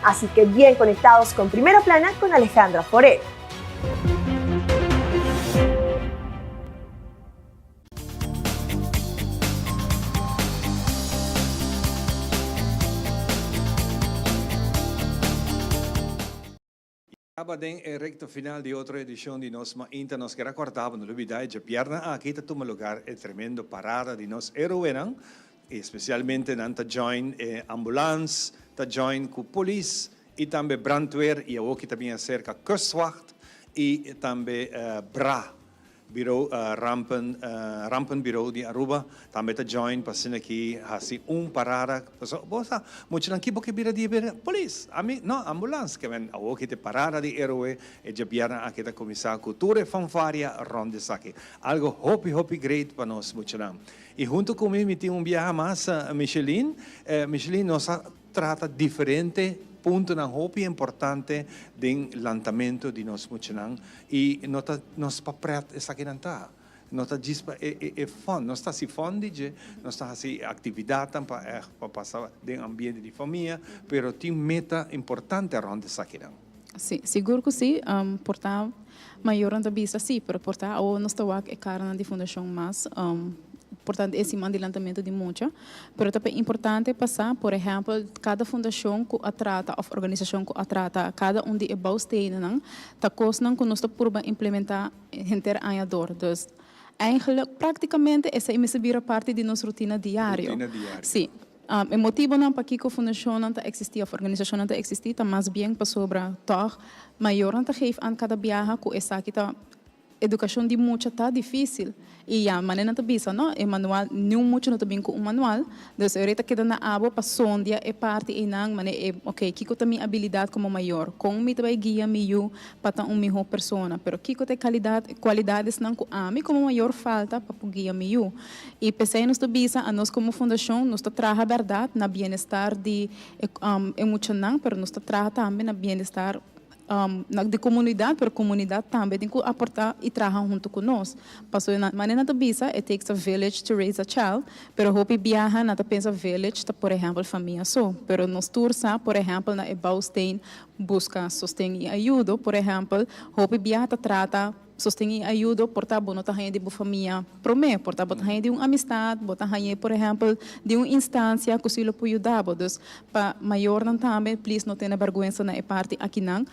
Así que bien conectados con Primera Plana con Alejandra Forero. Caba den e recto final di otro edicion di nos Mainta. Nos kier a corta bo no lubida e djabièrnè aki ta tuma lugar e tremendo parada di nos heroenan y especialmente nan ta join e ambulance, ta join cu polis y tambe brandweer y awoki ta bin acerca kustwacht y tambe bra. Bureau Rampen Rampenbureau di Aruba tambe ta join pa asina ki hasi un parada pasobra bo sa muchanan ki bo ke bira di bira polis ami no ambulans ke men awor ki ta e parada di heroe e djabièrnè aki ta kuminsá ku tur e fanfaria rònt di esaki algo hopi hopi great pa nos muchanan i hunto ku mi mi tin un biaha mas Micheline Micheline nos a Trata diferente puntonan hopi importante den lantamento di nos muchanan y no ta nos pa pret esakinan ta. No ta djis pa e e fun. Nos ta haci fun di dje, nos ta haci actividadnan pa echt pa pasa den ambiente di famia, pero tin meta importante rond esakinan. Si, sigur cu si. Por ta mayornan ta bisa si, pero por ta awo nos ta wak e caranan di fundacion mas. Por ta e siman di lantamento di mucha. Pero ta importante pa sa, por ehempel, cada fundacion cu a trata of organisacion cu a trata cada un di e bouwstenennan ta cosnan cu nos ta purba implementa henter aña dor. Dus, eigenlijk, practicamente esey mester bira parti di nos rutina diario. Rutina diario. Si. E motibonan pakiko fundacionnan ta existi of organisacionnan ta existi ta mas bien pasobra tog mayornan ta geef aan cada biaha cu esaki ta. Edukashon di mucha ta difísil. I ya, manera nan ta bisa, no, e manual, niun mucha no ta bin ku un manual. Dus e ora ta keda na abo pa sondia e parti einan, manera e, ok, kiko ta mi abilidat komo mayor? Kon mi ta bai guia mi yu pa ta un mihó persona? Pero kiko ta e kalidat, kualidadesnan ku ami komo mayor falta pa por guia mi yu? I p'esei nos ta bisa, anos komo fundashon nos ta traha bèrdat na bienestar di e, e muchanan, pero nos ta traha tambe na bienestar na di comunidad, pero comunidad tambe tin cu aporta y traha hunto cu nos. Pasobra na manera nan ta bisa, it takes a village to raise a child, pero hopi biaha nan ta pensa village ta por ehempel famia so, pero nos tur sa por ehempel na e bouwsteen busca sosten y ayudo, por ehempel hopi biaha ta trata Sosten i ayudo por ta bo no ta haña di bo famia promé, por ta bo ta haña di un amistad, bo ta hañ'é por ehèmpel di un instansia ku si lo por yuda bo. Dus pa mayornan tambe please no tene bèrgwensa na e parti akinan.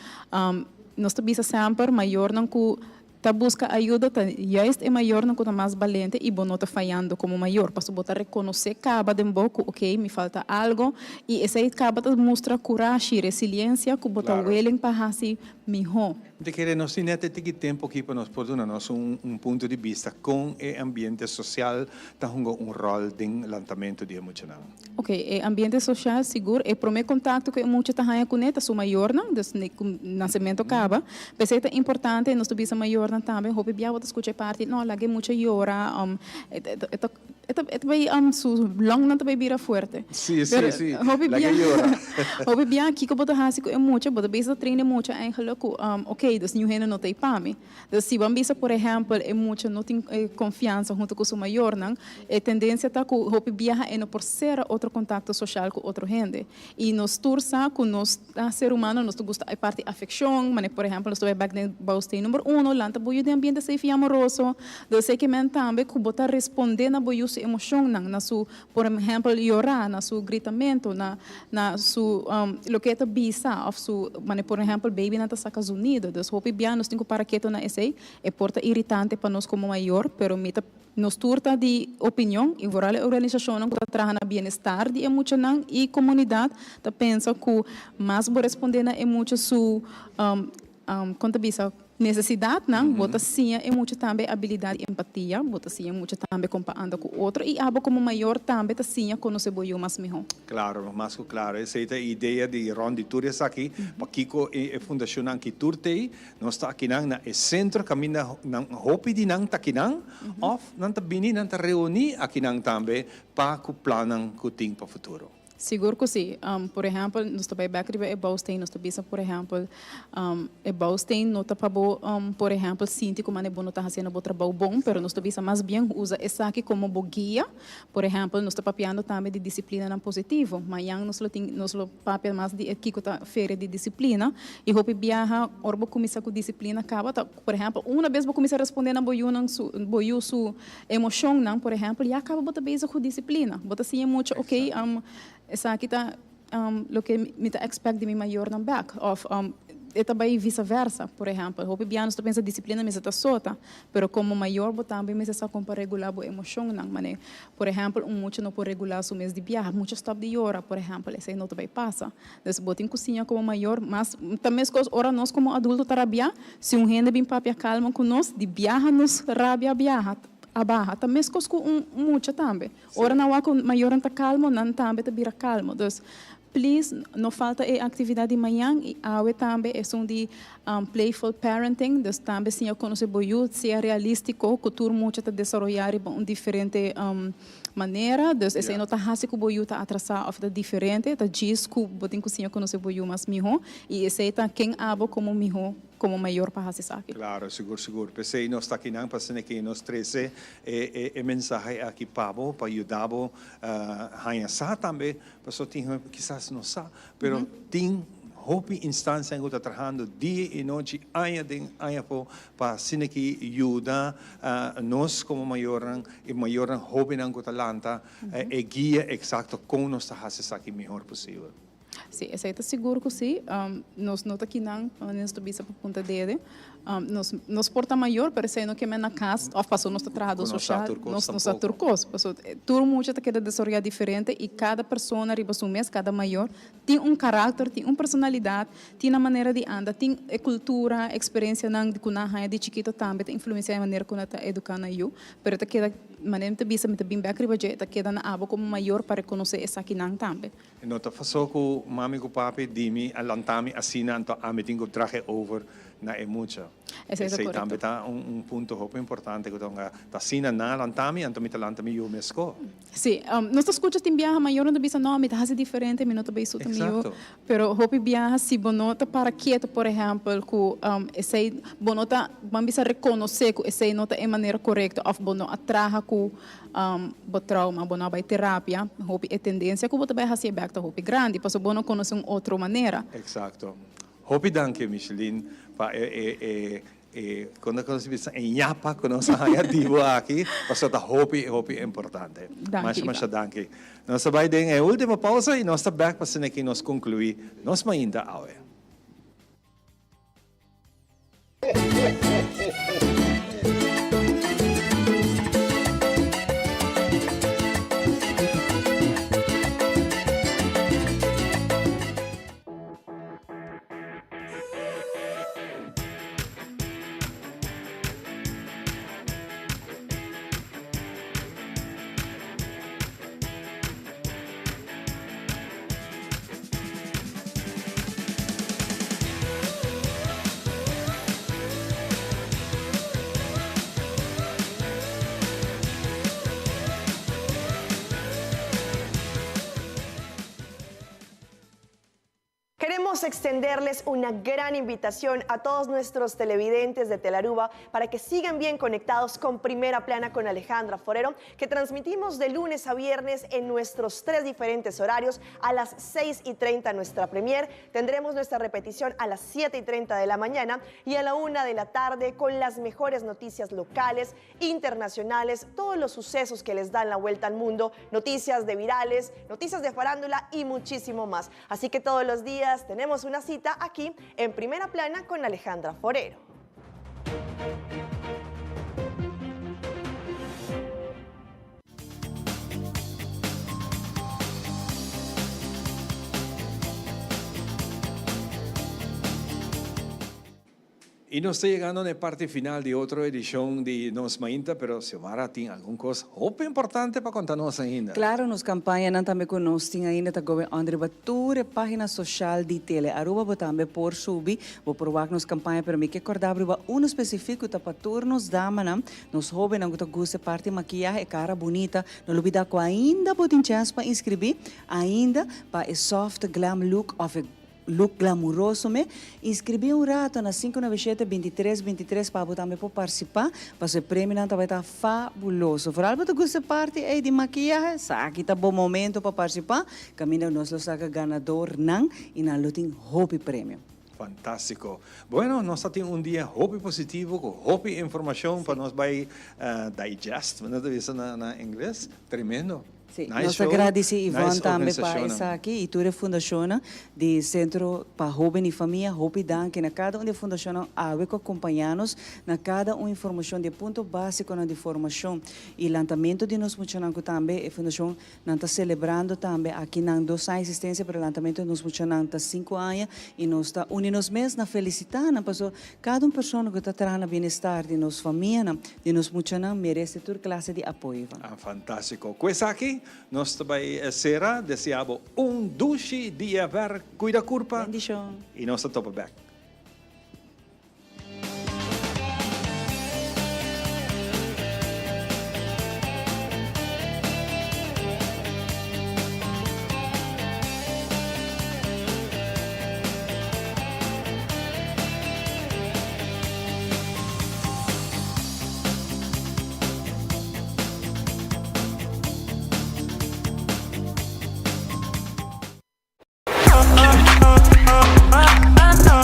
Nos ta bisa semper mayornan ku ta buska ayudo ta juist e mayornan ku ta mas balente i bo no ta fayando komo mayor pasobra bo ta rekonosé kaba den bo ku oke mi falta algo i esei kaba ta mustra kurashi, resiliensia ku bo ta willing pa hasi mihó. Mi ta kere nos tin net e tiki tempo aki pa nos por duna nos un un punto di bista con e ambiente social ta hunga un rol den lantamento di e muchanan. Ok, e ambiente social sigur e prome contacto cu e mucha ta haña cune ta su mayornan, dus cu nacemento caba. P'esey ta importante nos ta bisa mayornan tambe hopi bia bo ta scucha e parti no laga e mucha yora, e ta E ta e ta bai su longnan ta bai bira fuerte. Sí, sí, sí. Hopi Laga bia yora. Hopi bia kiko bo ta hasi ku e mucha, bo ta bisa ta train e mucha eigenlijk ku oké, dus niun hende no ta ei pa mi. Dus si bo a bisa por ehèmpel e mucha no tin e konfiansa huntu ku su mayornan, e tendensia ta ku hopi biaha e no por sera otro kontakto soshal ku otro hende. I nos tur sa ku nos ta ser humano, nos ta gusta e parti afekshon, manera por ehèmpel nos ta bai bèk den bouwsteen number uno, lanta bo yu den ambiente safe i amoroso. Dus esei ke men tambe ku bo ta respondé na bo yu su emoshonnan, na su por ehèmpel yorá, na su gritamentu, na na su loke e ta bisa òf su manera por ehèmpel babynan ta saka zonido. Dus hopi bia nos tin ku para ketu na esei. E por ta iritante pa nos komo mayor, pero mi ta. Nos tur ta di opinion i vooral e organisashonnan ku ta traha na bienestar di e muchanan i komunidat ta pensa ku mas bo respondé na e mucha su kon ta bisa nesesidatnan bo ta siña e mucha tambe e abilidat di empatia, bo ta siña e mucha tambe kon pa anda ku otro i abo komo mayor tambe ta siña konosé bo yu mas mihó. Klaro, mas ku klaro. Esei ta e idea di rònt di tur esaki, pakiko e fundashonnan aki tur t'ei. Nos ta akinan na e sentro kaminda nan hopi di nan ta akinan òf nan ta bini nan ta reuní akinan tambe pa ku plannan ku tin pa futuro. Sigur ku si. Por ehèmpel, nos ta bai bèk riba e bouwsteen, nos ta bisa por ehèmpel, e bouwsteen no ta pa bo por ehèmpel sinti ku manera bo no ta hasiendo bo trabou bon, pero nos ta bisa mas bien usa esaki komo bo guia. Por ehèmpel, nos ta papiando tambe di disiplinanan positivo. Mañan nos lo tin nos lo Papia mas di e kiko ta feria di disiplina i hopi biaha ora bo kuminsá ku disiplina kaba ta por ehèmpel una bes bo kuminsá respondé na bo yunan su bo yu su emoshonnan por ehèmpel ya kaba bo ta bezig ku disiplina bo ta siña mucha oke esaki ta loke mi ta expect di mi mayornan bèk òf e ta bai visa versa por ehèmpel hopi biaha nos ta pensa disiplina mester ta sota pero komo mayor bo tambe mester sa kon pa regulá bo emoshonnan manera Por ehèmpel, un mucha no por regulá su mes di biaha. Mucha stòp di yora, por ehèmpel, esei no ta bai pasa. Dus bo tin ku siña komo mayor mas. Ta meskos ora nos komo adulto ta rabiá, si un hende bin papia kalma ku nos, di biaha nos rabia biaha a baha. Ta meskos ku un mucha tambe. Ora nan wak ku mayornan ta kalmo, nan tambe ta bira kalmo. Dus Please no falta e actividad di mañan y awe tambe esun di playful parenting, dus tambe siña conoce bo yu, sea realistico cu tur mucha ta desaroya riba un diferente manera, dus esey no ta haci cu bo yu ta atrasa of ta diferente, ta djis cu bo tin cu siña conoce bo yu mas miho y esey ta ken abo como miho como mayor pa haci esaki. Claro, sigur sigur. P'esey nos ta akinan pa asina ke nos trece e e mensahe aki pa bo, pa yuda bo haña sa tambe Pasobra tin hende kisas no sa, pero tin hopi instancianan cu ta trahando dia y nochi, aña den aña afo, pa asina ki yuda nos como mayornan y mayornan hobennan cu ta lanta e guia exacto con nos ta haci esaki mihor posibel. Sí, esei ta sigur cu sí. Nos no ta kinan, nos ta bisa pa punta dede. Nos nos por ta mayor pero esei no ke men na kas of paso nos ta trahadó soshal nos no sa tur kos. Paso tur mucha ta keda desaroyá diferente i kada persona riba su mes, kada mayor tin un karakter, tin un personalidat, tin nan manera di anda, tin e kultura, eksperensianan ku nan haña di chikito tambe ta influensiá e manera ku nan ta eduká nan yu. Pero ta keda, manera mi ta bisa, mi ta bin bèk riba dje, ta keda na abo komo mayor pa rekonosé esakinan tambe. E no ta faso ku mami ku papi di mi a lanta mi asina anto ami tin ku traha e over na e mucha. Esei ta Esei tambe korekto. ta un punto hopi importante ku ta hunga ta asina nan a lanta mi anto mi ta lanta mi yu meskó. Sí, nos ta skucha tin biaha mayornan ta bisa no mi ta hasi diferente mi no ta bay suta mi yu. Eksakto. Pero hopi biaha si bo no ta para ketu por ehèmpel ku esei bo no ta ban bisa rekonosé ku esei no ta e manera korekto òf bo no a traha ku Bo trauma, bo no a bai terapia, hopi e tendencia cu bo ta bai haci e bek ta hopi grandi, pasobra bo no conoce un otro manera. Exacto. Hopi danki Micheline pa e e e e con ta si bisa e ñapa cu nos a haya di bo aki, pasobra ta hopi hopi importante. Danki Masha Ivan. masha danki. Nos ta bai den e ultimo pausa y nos ta bek pa asina aki nos conclui nos mainta awe. Queremos extenderles una gran invitación a todos nuestros televidentes de Telaruba para que sigan bien conectados con Primera Plana con Alejandra Forero, que transmitimos de lunes a viernes en nuestros tres diferentes horarios a las 6 y 30 nuestra premier. Tendremos nuestra repetición a las 7 y 30 de la mañana y a la 1 de la tarde con las mejores noticias locales, internacionales, todos los sucesos que les dan la vuelta al mundo, noticias de virales, noticias de farándula y muchísimo más. Así que todos los días tenemos una cita aquí en Primera Plana con Alejandra Forero. Y nos ta yegando na e parti final di otro edicion di Nos Mainta, pero Xiomara tin algun cos hopi importante pa conta nos ainda. Claro, nos campañanan tambe cu nos tin ainda ta going on riba tur e pagina social di Tele Aruba. Bo tambe por subi, bo por wak nos campaña, pero mi ke corda bo riba uno specifico cu ta pa tur nos damanan, Nos hóbennan ku ta gusta e parti makiyahe, e kara bunita, no lubidá ku ainda bo tin chèns pa inskribí ainda pa e soft glam look òf e look glamuroso me. Inskribí un rato na 597 23 23 pa bo tambe por partisipá, pasobra e premionan ta bai ta fabuloso. Foral bo ta gusta e parti ei di makiyahe, esaki ta bo momento pa partisipá, kaminda nos lo saka ganadornan i nan lo tin hopi premio. Fantástiko. Bueno, nos ta tin un dia hopi positivo ku hopi informashon pa nos bai digest, manera ta bisa na ingles. Tremendo. Sí, Nice nos ta show, gradisí Yvonne nice tambe pa organisashonnan. esaki i tur e fundashonnan di Sentro pa Hóben i Famia. Hopi danki na kada un di e fundashonnan awe ku a kompañá nos na kada un informashon di e punto básikonan di formashon i lantamentu di nos muchanan ku tambe e fundashon Nan ta celebrando tambe aki nan dos aña existencia pero lantamento di nos muchanan ta cinco aña y nos ta uni nos mes na felicita nan paso cada un persona cu ta traha na bienestar di nos famianan, di nos muchanan merece tur clase di apoyo Ivan. Ah fantastico. Cu esaki nos ta bay cera, desea bo un dushi dia ver, cuida curpa Bendicion. y nos ta topa bek.